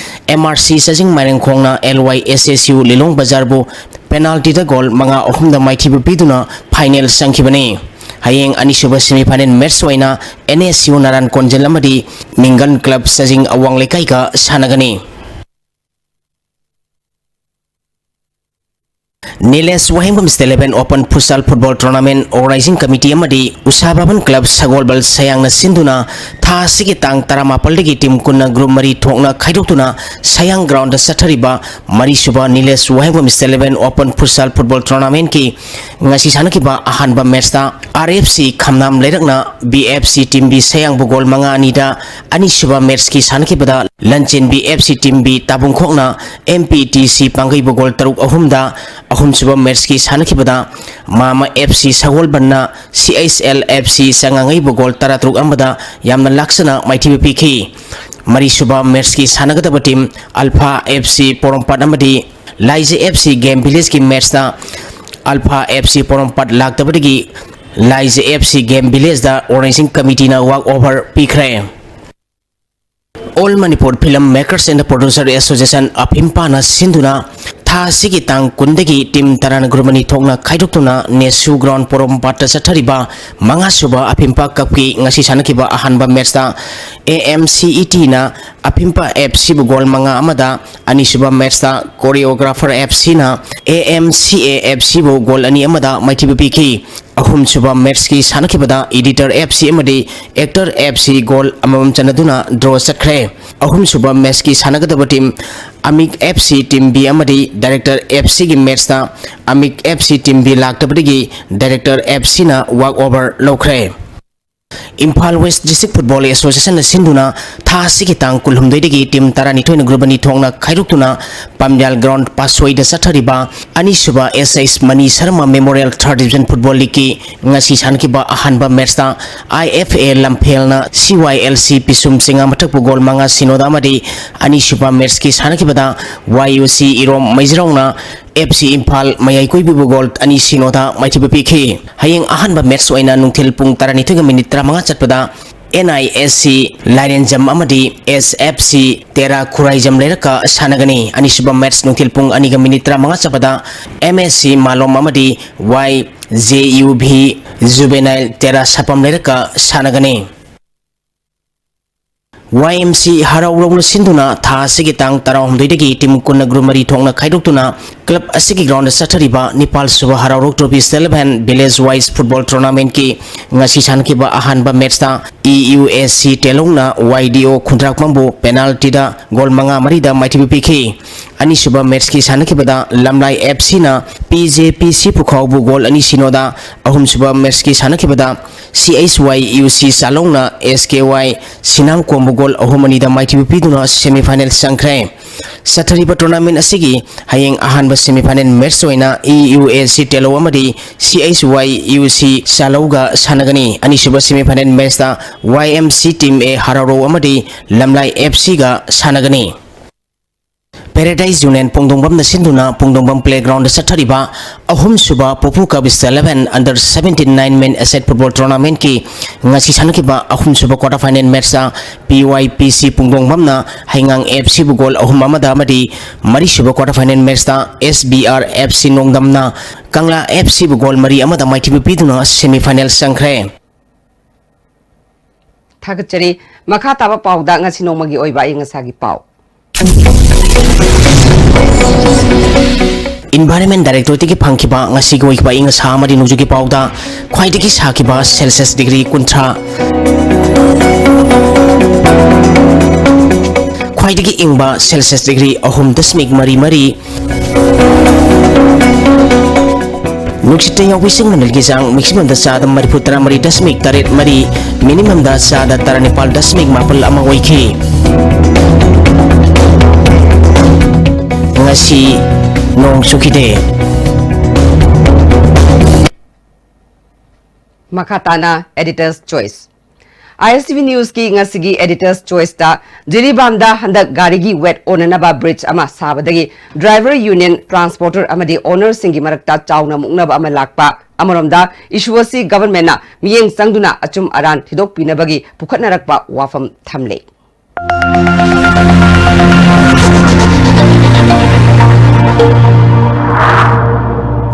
M R C ꯁꯖꯤꯡ ꯃꯥꯏꯔꯦꯡꯈꯣꯡꯅ L Y S S U ꯂꯤꯂꯣꯡ ꯕꯖꯥꯔꯕꯨ penaltyꯗ goal ꯃꯉꯥ ꯑꯍꯨꯝꯗ ꯃꯥꯏꯊꯤꯕ ꯄꯤꯗꯨꯅ final ꯆꯪꯈꯤꯕꯅꯤ꯫ ꯍꯌꯦꯡ ꯑꯅꯤꯁꯨꯕ semifinal match ꯑꯣꯏꯅ N S U ꯅꯥꯔꯥꯟ ꯀꯣꯟꯖꯜ ꯑꯃꯗꯤ ꯃꯤꯡꯒꯟ club ꯁꯖꯤꯡ ꯑꯋꯥꯡ ꯂꯩꯀꯥꯏꯒ ꯁꯥꯟꯅꯒꯅꯤ꯫ ꯅꯤꯂꯦꯁ ꯋꯥꯍꯦꯡꯕꯝ State Eleven Open Futsal Football Tournament Organizing Committee ꯑꯃꯗꯤ ꯎꯁꯥ ꯚꯕꯟ club ꯁꯒꯣꯜꯕꯜ ꯁꯌꯥꯡꯅ ꯁꯤꯟꯗꯨꯅ ꯊꯥ ꯑꯁꯤꯒꯤ ꯇꯥꯡ ꯇꯔꯥꯃꯥꯄꯜꯗꯒꯤ ꯇꯤꯝ ꯀꯨꯟꯅ group ꯃꯔꯤ ꯊꯣꯛꯅ ꯈꯥꯏꯗꯣꯛꯇꯨꯅ ꯁꯌꯥꯡ groundꯗ ꯆꯠꯊꯔꯤꯕ ꯃꯔꯤꯁꯨꯕ ꯅꯤꯂꯦꯁ ꯋꯥꯍꯦꯡꯕꯝ State Eleven Open Futsal Football Tournamentꯀꯤ ꯉꯁꯤ ꯁꯥꯟꯅꯈꯤꯕ ꯑꯍꯥꯟꯕ matchꯇ R F C ꯈꯝꯅꯥꯝ ꯂꯩꯔꯛꯅ B F C Team B ꯁꯌꯥꯡꯕꯨ goal ꯃꯉꯥ ꯑꯅꯤꯗ, ꯑꯅꯤꯁꯨꯕ matchꯀꯤ ꯁꯥꯟꯅꯈꯤꯕꯗ ꯂꯟꯆꯦꯟꯕꯤ F C Team B ꯇꯥꯕꯨꯡꯈꯣꯛꯅ M P T C ꯄꯥꯡꯒꯩꯕꯨ goal ꯇꯔꯨꯛ ꯑꯍꯨꯝꯗ, ꯑꯍꯨꯝꯁꯨꯕ matchꯀꯤ ꯁꯥꯟꯅꯈꯤꯕꯗ ꯃꯥꯃ F C ꯁꯒꯣꯜꯕꯟꯅ C H L F C ꯆꯉꯥꯉꯩꯕꯨ goal ꯇꯔꯥꯇꯔꯨꯛ ꯑꯃꯗ ꯌꯥꯝꯅ ꯂꯥꯛꯆꯅ ꯃꯥꯏꯊꯤꯕ ꯄꯤꯈꯤ꯫ ꯃꯔꯤꯁꯨꯕ matchꯀꯤ ꯁꯥꯟꯅꯒꯗꯕ team Alpha F C ꯄꯣꯔꯣꯝꯄꯥꯠ ꯑꯃꯗꯤ ꯂꯥꯏꯖ F C Game Villageꯀꯤ matchꯇ Alpha F C ꯄꯣꯔꯣꯝꯄꯥꯠ ꯂꯥꯛꯇꯕꯗꯒꯤ ꯂꯥꯏꯖ F C Game Villageꯗ organizing committeeꯅ walk over ꯄꯤꯈ꯭ꯔꯦ꯫ All Manipur Film Makers and Producer Association, ꯑꯐꯤꯝꯄꯥꯅ ꯁꯤꯟꯗꯨꯅ ꯊꯥ ꯑꯁꯤꯒꯤ ꯇꯥꯡ ꯀꯨꯟꯗꯒꯤ ꯇꯤꯝ ꯇꯔꯥꯅ ꯒ꯭ꯔꯨꯞ ꯑꯅꯤ ꯊꯣꯛꯅ ꯈꯥꯏꯗꯣꯛꯇꯨꯅ ꯅꯦꯁꯨ ꯒ꯭ꯔꯥꯎꯟ ꯄꯣꯔꯣꯝꯄꯥꯠꯇ ꯆꯠꯊꯔꯤꯕ ꯃꯉꯥꯁꯨꯕ ꯑꯐꯤꯝꯄꯥ ꯀꯞꯀꯤ ꯉꯁꯤ ꯁꯥꯟꯅꯈꯤꯕ ꯑꯍꯥꯟꯕ ꯃꯦꯠꯁꯇ ꯑꯦ ꯑꯦꯝ ꯁꯤ ꯏ ꯇꯤꯅ ꯑꯐꯤꯝꯄꯥ ꯑꯦꯐ ꯁꯤꯕꯨ ꯒꯣꯜ ꯃꯉꯥ ꯑꯃꯗ, ꯑꯅꯤꯁꯨꯕ ꯃꯦꯠꯁꯇ ꯀꯣꯔꯤꯌꯣꯒ꯭ꯔꯥꯐꯔ ꯑꯦꯐ ꯁꯤꯅ ꯑꯦ ꯑꯦꯝ ꯁꯤ ꯑꯦ ꯑꯦꯐ ꯁꯤꯕꯨ ꯒꯣꯜ ꯑꯅꯤ ꯑꯃꯗ ꯃꯥꯏꯊꯤꯕ ꯄꯤꯈꯤ꯫ ꯑꯍꯨꯝꯁꯨꯕ ꯃꯦꯠꯁꯀꯤ ꯁꯥꯟꯅꯈꯤꯕꯗ ꯏꯗꯤꯇꯔ ꯑꯦꯐ ꯁꯤ ꯑꯃꯗꯤ ꯑꯦꯛꯇꯔ ꯑꯦꯐ ꯁꯤ ꯒꯣꯜ ꯑꯃꯃꯝ ꯆꯟꯅꯗꯨꯅ ꯗ꯭ꯔꯣ ꯆꯠꯈ꯭ꯔꯦ꯫ ꯑꯍꯨꯝꯁꯨꯕ ꯃꯦꯠꯁꯀꯤ ꯁꯥꯟꯅꯒꯗꯕ ꯇꯤꯝ ꯑꯃꯤꯛ ꯑꯦꯐ ꯁꯤ ꯇꯤꯝ ꯕꯤ ꯑꯃꯗꯤ ꯗꯥꯏꯔꯦꯛꯇꯔ ꯑꯦꯐ ꯁꯤꯒꯤ ꯃꯦꯠꯁꯇ ꯑꯃꯤꯛ ꯑꯦꯐ ꯁꯤ ꯇꯤꯝ ꯕꯤ ꯂꯥꯛꯇꯕꯗꯒꯤ ꯗꯥꯏꯔꯦꯛꯇꯔ ꯑꯦꯐ ꯁꯤꯅ ꯋꯥꯛ ꯑꯣꯚꯔ ꯂꯧꯈ꯭ꯔꯦ꯫ ꯏꯝꯐꯥꯜ ꯋꯦꯁ ꯗꯤꯁꯇ꯭ꯔꯤꯛ ꯐꯨꯠꯕꯣꯜ ꯑꯦꯁꯣꯁꯤꯌꯦꯁꯟꯅ ꯁꯤꯟꯗꯨꯅ ꯊꯥ ꯑꯁꯤꯒꯤ ꯇꯥꯡ ꯀꯨꯟꯍꯨꯝꯗꯣꯏꯗꯒꯤ ꯇꯤꯝ ꯇꯔꯥꯅꯤꯊꯣꯏꯅ ꯒ꯭ꯔꯨꯞ ꯑꯅꯤ ꯊꯣꯛꯅ ꯈꯥꯏꯗꯣꯛꯇꯨꯅ ꯄꯥꯝꯌꯥꯜ ꯒ꯭ꯔꯥꯎꯟ ꯄꯥꯁꯣꯏꯗ ꯆꯠꯊꯔꯤꯕ ꯑꯅꯤꯁꯨꯕ ꯑꯦꯁ ꯑꯦꯁ ꯃꯅꯤ ꯁꯔꯃ ꯃꯦꯃꯣꯔꯤꯌꯦꯜ ꯊꯥꯔꯠ ꯗꯤꯕꯤꯖꯟ ꯐꯨꯠꯕꯣꯜ ꯂꯤꯒꯀꯤ ꯉꯁꯤ ꯁꯥꯟꯅꯈꯤꯕ ꯑꯍꯥꯟꯕ ꯃꯦꯠꯁꯇ ꯑꯥꯏ ꯑꯦꯐ ꯑꯦ ꯂꯝꯐꯦꯜꯅ ꯁꯤ ꯋꯥꯏ ꯑꯦꯜ ꯁꯤ ꯄꯤꯁꯨꯝ ꯆꯤꯉꯥ ꯃꯊꯛꯄꯨ ꯒꯣꯜ ꯃꯉꯥ ꯁꯤꯅꯣꯗ ꯑꯃꯗꯤ ꯑꯅꯤꯁꯨꯕ ꯃꯦꯠꯁꯀꯤ ꯁꯥꯟꯅꯈꯤꯕꯗ ꯋꯥꯏ ꯌꯨ ꯁꯤ ꯏꯔꯣꯝ ꯃꯩꯖ꯭ꯔꯧꯅ ꯑꯦꯐ ꯁꯤ ꯏꯝꯐꯥꯜ ꯃꯌꯥꯏ ꯀꯣꯏꯕꯤꯕꯨ ꯒꯣꯜ ꯑꯅꯤ ꯁꯤꯅꯣꯗ ꯃꯥꯏꯊꯤꯕ ꯄꯤꯈꯤ꯫ ꯍꯌꯦꯡ ꯑꯍꯥꯟꯕ ꯃꯦꯠꯁ ꯑꯣꯏꯅ ꯅꯨꯡꯊꯤꯜ ꯄꯨꯡ ꯇꯔꯥꯅꯤꯊꯣꯏꯒ ꯃꯤꯅꯤꯠ ꯇꯔꯥꯃꯉꯥ ꯆꯠꯄꯗ ꯑꯦꯟ ꯑꯥꯏ ꯑꯦꯁ ꯁꯤ ꯂꯥꯏꯔꯦꯟꯖꯝ ꯑꯃꯗꯤ ꯑꯦꯁ ꯑꯦꯐ ꯁꯤ ꯇꯦꯔꯥ ꯈꯨꯔꯥꯏꯖꯝ ꯂꯩꯔꯛꯀ ꯁꯥꯟꯅꯒꯅꯤ꯫ ꯑꯅꯤꯁꯨꯕ ꯃꯦꯠꯁ ꯅꯨꯡꯊꯤꯜ ꯄꯨꯡ ꯑꯅꯤꯒ ꯃꯤꯅꯤꯠ ꯇꯔꯥꯃꯉꯥ ꯆꯠꯄꯗ ꯑꯦꯝ ꯑꯦꯁ ꯁꯤ ꯃꯥꯂꯣꯝ ꯑꯃꯗꯤ ꯋꯥꯏ ꯖꯦ ꯌꯨ ꯚꯤ ꯖꯨꯕꯦꯅꯥꯏꯜ ꯇꯦꯔꯥ ꯁꯥꯄꯝ ꯂꯩꯔꯛꯀ ꯁꯥꯟꯅꯒꯅꯤ꯫ ꯋꯥꯏ ꯑꯦꯝ ꯁꯤ ꯍꯔꯥꯎ ꯍꯔꯥꯎꯅ ꯁꯤꯟꯗꯨꯅ ꯊꯥ ꯑꯁꯤꯒꯤ ꯇꯥꯡ ꯇꯔꯥꯍꯨꯝꯗꯣꯏꯗꯒꯤ ꯇꯤꯝ ꯀꯨꯟꯅ ꯒ꯭ꯔꯨꯞ ꯃꯔꯤ ꯊꯣꯛꯅ ꯈꯥꯏꯗꯣꯛꯇꯨꯅ ꯀ꯭ꯂꯕ ꯑꯁꯤꯒꯤ ꯒ꯭ꯔꯥꯎꯟꯗ ꯆꯠꯊꯔꯤꯕ ꯅꯤꯄꯥꯜ ꯁꯨꯕ ꯍꯔꯥꯎ ꯍꯔꯥꯎ ꯇ꯭ꯔꯣꯐꯤ ꯁꯦꯂꯦꯕꯟ ꯚꯤꯂꯦꯖ ꯋꯥꯏꯁ ꯐꯨꯠꯕꯣꯜ ꯇꯣꯔꯅꯥꯃꯦꯟꯠꯀꯤ ꯉꯁꯤ ꯁꯥꯟꯅꯈꯤꯕ ꯑꯍꯥꯟꯕ ꯃꯦꯠꯁꯇ ꯏ ꯌꯨ ꯑꯦꯁ ꯁꯤ ꯇꯦꯂꯧꯅ ꯋꯥꯏ ꯗꯤ ꯑꯣ ꯈꯨꯟꯗ꯭ꯔꯥꯛꯄꯝꯕꯨ ꯄꯦꯅꯥꯜꯇꯤꯗ ꯒꯣꯜ ꯃꯉꯥ ꯃꯔꯤꯗ ꯃꯥꯏꯊꯤꯕ ꯄꯤꯈꯤ꯫ ꯑꯅꯤꯁꯨꯕ ꯃꯦꯠꯁꯀꯤ ꯁꯥꯟꯅꯈꯤꯕꯗ ꯂꯝꯂꯥꯏ ꯑꯦꯐ ꯁꯤꯅ ꯄꯤ ꯖꯦ ꯄꯤ ꯁꯤ ꯄꯨꯈꯥꯎꯕꯨ ꯒꯣꯜ ꯑꯅꯤ ꯁꯤꯅꯣꯗ, ꯑꯍꯨꯝꯁꯨꯕ ꯃꯦꯠꯁꯀꯤ ꯁꯥꯟꯅꯈꯤꯕꯗ ꯁꯤ ꯑꯩꯆ ꯋꯥꯏ ꯌꯨ ꯁꯤ ꯆꯥꯂꯧꯅ ꯑꯦꯁ ꯀꯦ ꯋꯥꯏ ꯁꯤꯅꯥꯝꯀꯣꯝꯕꯨ ꯒꯣꯜ ꯑꯍꯨꯝ ꯑꯅꯤꯗ ꯃꯥꯏꯊꯤꯕ ꯄꯤꯗꯨꯅ ꯁꯦꯃꯤꯐꯥꯏꯅꯦꯜ ꯆꯪꯈ꯭ꯔꯦ꯫ ꯆꯠꯊꯔꯤꯕ ꯇꯣꯔꯅꯥꯃꯦꯟꯠ ꯑꯁꯤꯒꯤ ꯍꯌꯦꯡ ꯑꯍꯥꯟꯕ ꯁꯦꯃꯤꯐꯥꯏꯅꯦꯜ ꯃꯦꯠꯁ ꯑꯣꯏꯅ ꯏ ꯌꯨ ꯑꯦ ꯁꯤ ꯇꯦꯂꯧ ꯑꯃꯗꯤ ꯁꯤ ꯑꯩꯆ ꯋꯥꯏ ꯌꯨ ꯁꯤ ꯆꯥꯂꯧꯒ ꯁꯥꯟꯅꯒꯅꯤ꯫ ꯑꯅꯤꯁꯨꯕ ꯁꯦꯃꯤꯐꯥꯏꯅꯦꯜ ꯃꯦꯠꯁꯇ ꯋꯥꯏ ꯑꯦꯝ ꯁꯤ ꯇꯤꯝ ꯑꯦ ꯍꯔꯥꯎꯔꯧ ꯑꯃꯗꯤ ꯂꯝꯂꯥꯏ ꯑꯦꯐ ꯁꯤꯒ ꯁꯥꯟꯅꯒꯅꯤ꯫ Paradise Union ꯄꯨꯡꯗꯣꯡꯕꯝꯅ ꯁꯤꯟꯗꯨꯅ ꯄꯨꯡꯗꯣꯡꯕꯝ playground ꯗ ꯆꯠꯊꯔꯤꯕ ꯑꯍꯨꯝꯁꯨꯕ ꯄꯨꯄꯨ ꯀꯕꯤꯁꯇ eleven under seventeen nine men asset football tournament ꯀꯤ ꯉꯁꯤ ꯁꯥꯟꯅꯈꯤꯕ ꯑꯍꯨꯝꯁꯨꯕ quarter final match ꯇ P Y P C ꯄꯨꯡꯗꯣꯡꯕꯝꯅ ꯍꯩꯉꯥꯡ F C ꯕꯨ goal ꯑꯍꯨꯝ ꯑꯃꯗ ꯑꯃꯗꯤ ꯃꯔꯤꯁꯨꯕ quarter final match ꯇ S B R F C ꯅꯣꯡꯗꯝꯅ ꯀꯪꯂꯥ F C ꯕꯨ goal ꯃꯔꯤ ꯑꯃꯗ ꯃꯥꯏꯊꯤꯕ ꯄꯤꯗꯨꯅ semi final ꯆꯪꯈ꯭ꯔꯦ꯫ ꯊꯥꯒꯠꯆꯔꯤ꯫ ꯃꯈꯥ ꯇꯥꯕ ꯄꯥꯎꯗ ꯉꯁꯤ ꯅꯣꯡꯃꯒꯤ ꯑꯣꯏꯕ ꯑꯏꯪ ꯑꯁꯥꯒꯤ ꯄꯥꯎ꯫ Environment Directorate ꯇꯒꯤ ꯐꯪꯈꯤꯕ ꯉꯁꯤꯒꯤ ꯑꯣꯏꯕ ꯑꯏꯪ ꯑꯁꯥ ꯑꯃꯗꯤ ꯅꯣꯡꯖꯨꯒꯤ ꯄꯥꯎꯗ ꯈ꯭ꯋꯥꯏꯗꯒꯤ ꯁꯥꯈꯤꯕ Celsius degree ꯀꯨꯟꯊ꯭ꯔꯥ, ꯈ꯭ꯋꯥꯏꯗꯒꯤ ꯏꯪꯕ Celsius degree ꯑꯍꯨꯝ ꯗꯁꯃꯤꯛ ꯃꯔꯤ ꯃꯔꯤ, ꯅꯨꯡꯁꯤꯠꯇ ꯌꯥꯎꯕ ꯏꯁꯤꯡ ꯃꯅꯤꯜꯒꯤ ꯆꯥꯡ maximum ꯗ ꯆꯥꯗ ꯃꯔꯤꯐꯨ ꯇꯔꯥ ꯃꯔꯤ ꯗꯁꯃꯤꯛ ꯇꯔꯦꯠ ꯃꯔꯤ, minimum ꯗ ꯆꯥꯗ ꯇꯔꯥꯅꯤꯄꯥꯜ ꯗꯁꯃꯤꯛ ꯃꯥꯄꯜ ꯑꯃ ꯑꯣꯏꯈꯤ꯫ ꯉꯁꯤ ꯅꯣꯡ ꯆꯨꯈꯤꯗꯦ꯫ ꯃꯈꯥ ꯇꯥꯅ Editor's Choice꯫ I S T V News ꯀꯤ ꯉꯁꯤꯒꯤ Editor's Choice ꯇ ꯖꯤꯔꯤꯕꯥꯝꯗ ꯍꯟꯗꯛ ꯒꯥꯔꯤꯒꯤ weight ꯑꯣꯟꯅꯅꯕ bridge ꯑꯃ ꯁꯥꯕꯗꯒꯤ driver union, transporter ꯑꯃꯗꯤ owner ꯁꯤꯡꯒꯤ ꯃꯔꯛꯇ ꯆꯥꯎꯅ ꯃꯨꯛꯅꯕ ꯑꯃ ꯂꯥꯛꯄ, ꯑꯃꯔꯣꯝꯗ issue ꯑꯁꯤ government ꯅ ꯃꯤꯠꯌꯦꯡ ꯆꯪꯗꯨꯅ ꯑꯆꯨꯝ ꯑꯔꯥꯟ ꯊꯤꯗꯣꯛꯄꯤꯅꯕꯒꯤ ꯄꯨꯈꯠꯅꯔꯛꯄ ꯋꯥꯐꯝ ꯊꯝꯂꯤ꯫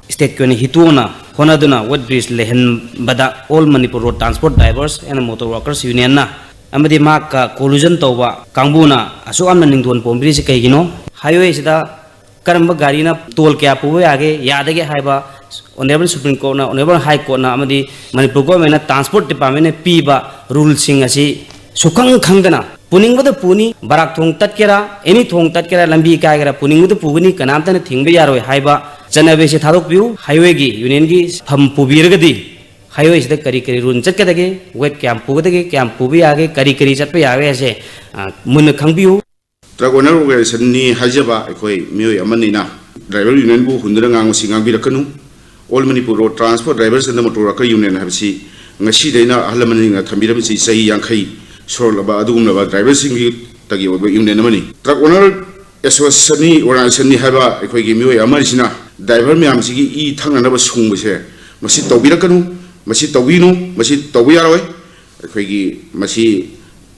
State ꯀꯤ ꯑꯣꯏꯅ ꯍꯤꯇꯣꯡꯅ ꯍꯣꯠꯅꯗꯨꯅ weight bridge ꯂꯩꯍꯟꯕꯗ All Manipur Road Transport Drivers and Motor Workers Union ꯅ ꯑꯃꯗꯤ ꯃꯍꯥꯛꯀ collusion ꯇꯧꯕ ꯀꯥꯡꯕꯨꯅ ꯑꯁꯨꯛ ꯌꯥꯝꯅ ꯅꯤꯡꯗꯣꯟ ꯄꯣꯝꯕꯤꯔꯤꯁꯤ ꯀꯩꯒꯤꯅꯣ? Highway ꯁꯤꯗ ꯀꯔꯝꯕ ꯒꯥꯔꯤꯅ toll ꯀꯌꯥ ꯄꯨꯕ ꯌꯥꯒꯦ, ꯌꯥꯗꯒꯦ ꯍꯥꯏꯕ Honourable Supreme Court ꯅ, Honourable High Court ꯅ ꯑꯃꯗꯤ Manipur Government ꯅ, Transport Department ꯅ ꯄꯤꯕ rule ꯁꯤꯡ ꯑꯁꯤ ꯁꯨꯈꯪ ꯈꯪꯗꯅ ꯄꯨꯅꯤꯡꯕꯗ ꯄꯨꯅꯤ, ꯕꯔꯥꯛ ꯊꯣꯡ ꯇꯠꯀꯦꯔꯥ, any ꯊꯣꯡ ꯇꯠꯀꯦꯔꯥ, ꯂꯝꯕꯤ ꯀꯥꯏꯒꯦꯔꯥ, ꯄꯨꯅꯤꯡꯕꯗ ꯄꯨꯒꯅꯤ, ꯀꯅꯥꯝꯇꯅ ꯊꯤꯡꯕ ꯌꯥꯔꯣꯏ ꯍꯥꯏꯕ ꯆꯠꯅꯕꯤ ꯑꯁꯤ ꯊꯥꯗꯣꯛꯄꯤꯌꯨ꯫ Highway ꯒꯤ union ꯒꯤ ꯐꯝ ꯄꯨꯕꯤꯔꯒꯗꯤ highway ꯁꯤꯗ ꯀꯔꯤ ꯀꯔꯤ rule ꯆꯠꯀꯗꯒꯦ, weight ꯀꯌꯥꯝ ꯄꯨꯒꯗꯒꯦ, ꯀꯌꯥꯝ ꯄꯨꯕ ꯌꯥꯒꯦ, ꯀꯔꯤ ꯀꯔꯤ ꯆꯠꯄ ꯌꯥꯒꯦ ꯍꯥꯏꯁꯦ, ꯑ, ꯃꯨꯟꯅ ꯈꯪꯕꯤꯌꯨ꯫ Truck Owner Organization ꯅꯤ ꯍꯥꯏꯖꯕ ꯑꯩꯈꯣꯏ ꯃꯤꯑꯣꯏ ꯑꯃꯅꯤꯅ driver union ꯕꯨ ꯍꯨꯟꯗꯨꯅ ꯉꯥꯡꯕꯁꯤ ꯉꯥꯡꯕꯤꯔꯛꯀꯅꯨ꯫ All Manipur Road Transport Drivers and Motor Worker Union ꯍꯥꯏꯕꯁꯤ ꯉꯁꯤꯗꯩꯅ ꯑꯍꯜ ꯂꯃꯟꯁꯤꯡꯅ ꯊꯝꯕꯤꯔꯝꯃꯤꯁꯤ ꯆꯍꯤ ꯌꯥꯡꯈꯩ ꯁꯨꯔꯛꯂꯕ ꯑꯗꯨꯒꯨꯝꯂꯕ driver ꯁꯤꯡꯒꯤ ꯇꯒꯤ ꯑꯣꯏꯕ union ꯑꯃꯅꯤ꯫ Truck owner ꯑꯦꯁꯣꯁꯤꯌꯦꯁꯟꯅꯤ, ꯑꯣꯔꯒꯅꯥꯏꯖꯦꯁꯟꯅꯤ ꯍꯥꯏꯕ ꯑꯩꯈꯣꯏꯒꯤ ꯃꯤꯑꯣꯏ ꯑꯃꯁꯤꯅ ꯗ꯭ꯔꯥꯏꯚꯔ ꯃꯌꯥꯝꯁꯤꯒꯤ ꯏ ꯊꯛꯅꯅꯕ ꯁꯨꯡꯕꯁꯦ, ꯃꯁꯤ ꯇꯧꯕꯤꯔꯛꯀꯅꯨ, ꯃꯁꯤ ꯇꯧꯕꯤꯅꯨ, ꯃꯁꯤ ꯇꯧꯕ ꯌꯥꯔꯣꯏ꯫ ꯑꯩꯈꯣꯏꯒꯤ ꯃꯁꯤ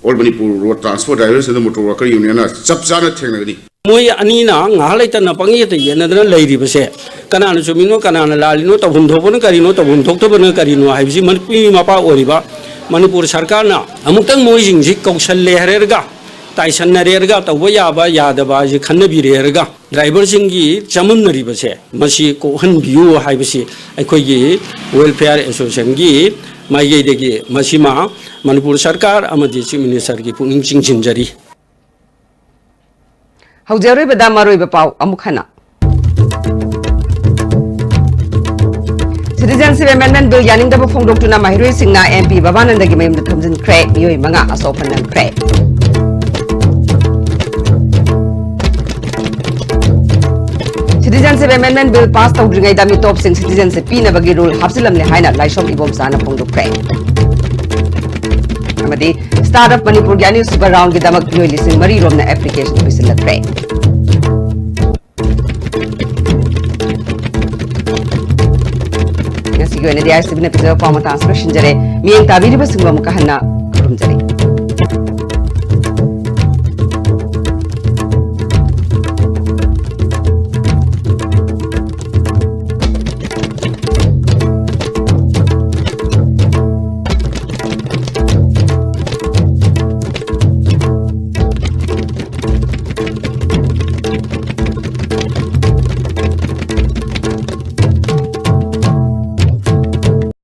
All Manipur Road Transport Drivers and Motor Worker Unionꯅ ꯆꯞ ꯆꯥꯅ ꯊꯦꯡꯅꯒꯅꯤ꯫ ꯃꯣꯏ ꯑꯅꯤꯅ ꯉꯥꯏꯍꯥꯛ ꯂꯩꯇꯅ ꯄꯪꯌꯦꯠꯇ ꯌꯦꯠꯅꯗꯅ ꯂꯩꯔꯤꯕꯁꯦ, ꯀꯅꯥꯅ ꯆꯨꯝꯃꯤꯅꯣ, ꯀꯅꯥꯅ ꯂꯥꯜꯂꯤꯅꯣ, ꯇꯧꯐꯝ ꯊꯣꯛꯄꯅ ꯀꯔꯤꯅꯣ, ꯇꯧꯐꯝ ꯊꯣꯛꯇꯕꯅ ꯀꯔꯤꯅꯣ ꯍꯥꯏꯕꯁꯤ ꯃꯅꯤꯄꯨꯔꯒꯤ ꯃꯄꯥ ꯑꯣꯏꯔꯤꯕ ꯃꯅꯤꯄꯨꯔ ꯁꯔꯀꯥꯔꯅ ꯑꯃꯨꯛꯇꯪ ꯃꯣꯏꯁꯤꯡꯁꯤ ꯀꯧꯁꯜꯂꯦ ꯍꯥꯏꯔꯒ, ꯇꯥꯏꯁꯟꯅꯔꯦꯔꯒ ꯇꯧꯕ ꯌꯥꯕ ꯌꯥꯗꯕ ꯍꯥꯏꯁꯦ ꯈꯟꯅꯕꯤꯔꯦꯔꯒ, ꯗ꯭ꯔꯥꯏꯚꯔꯁꯤꯡꯒꯤ ꯆꯃꯝꯅꯔꯤꯕꯁꯦ ꯃꯁꯤ ꯀꯣꯛꯍꯟꯕꯤꯌꯨ ꯍꯥꯏꯕꯁꯤ ꯑꯩꯈꯣꯏꯒꯤ Welfare Associationꯒꯤ ꯃꯥꯏꯀꯩꯗꯒꯤ ꯃꯁꯤꯃ ꯃꯅꯤꯄꯨꯔ ꯁꯔꯀꯥꯔ ꯑꯃꯗꯤ Chief Ministerꯒꯤ ꯄꯨꯛꯅꯤꯡ ꯆꯤꯡꯁꯤꯟꯖꯔꯤ꯫ ꯍꯧꯖꯤꯛ ꯑꯔꯣꯏꯕꯗ ꯃꯔꯨꯑꯣꯏꯕ ꯄꯥꯎ ꯑꯃꯨꯛ ꯍꯟꯅ꯫ Citizenship Amendment Bill ꯌꯥꯅꯤꯡꯗꯕ ꯐꯣꯡꯗꯣꯛꯇꯨꯅ ꯃꯍꯩꯔꯣꯏꯁꯤꯡꯅ M P ꯕꯕꯥꯅꯟꯗꯒꯤ ꯃꯌꯨꯝꯗ ꯊꯣꯝꯖꯤꯟꯈ꯭ꯔꯦ꯫ ꯃꯤꯑꯣꯏ ꯃꯉꯥ ꯑꯁꯣꯛ ꯑꯄꯟ ꯅꯪꯈ꯭ꯔꯦ꯫ Citizenship Amendment Bill pass ꯇꯧꯗ꯭ꯔꯤꯉꯩꯗ ꯃꯤꯇꯣꯞꯁꯤꯡ citizenship ꯄꯤꯅꯕꯒꯤ rule ꯍꯥꯞꯆꯤꯜꯂꯝꯂꯦ ꯍꯥꯏꯅ ꯂꯥꯏꯁ꯭ꯔꯝ ꯏꯕꯣꯝꯆꯥꯅ ꯐꯣꯡꯗꯣꯛꯈ꯭ꯔꯦ꯫ ꯑꯃꯗꯤ Start Up ꯃꯅꯤꯄꯨꯔꯒꯤ ꯑꯅꯤꯁꯨꯕ roundꯒꯤꯗꯃꯛ ꯃꯤꯑꯣꯏ ꯂꯤꯁꯤꯡ ꯃꯔꯤ ꯔꯣꯝꯅ application ꯄꯤꯁꯤꯜꯂꯛꯈ꯭ꯔꯦ꯫ ꯉꯁꯤꯒꯤ ꯑꯣꯏꯅꯗꯤ ISTVꯅ ꯄꯤꯖꯕ ꯄꯥꯎ ꯃꯇꯥꯡ ꯑꯁꯤꯗ ꯂꯣꯏꯁꯤꯟꯖꯔꯦ꯫ ꯃꯤꯠꯌꯦꯡ ꯇꯥꯕꯤꯔꯤꯕꯁꯤꯡꯕꯨ ꯑꯃꯨꯛꯀ ꯍꯟꯅ ꯈꯨꯔꯨꯝꯖꯔꯤ꯫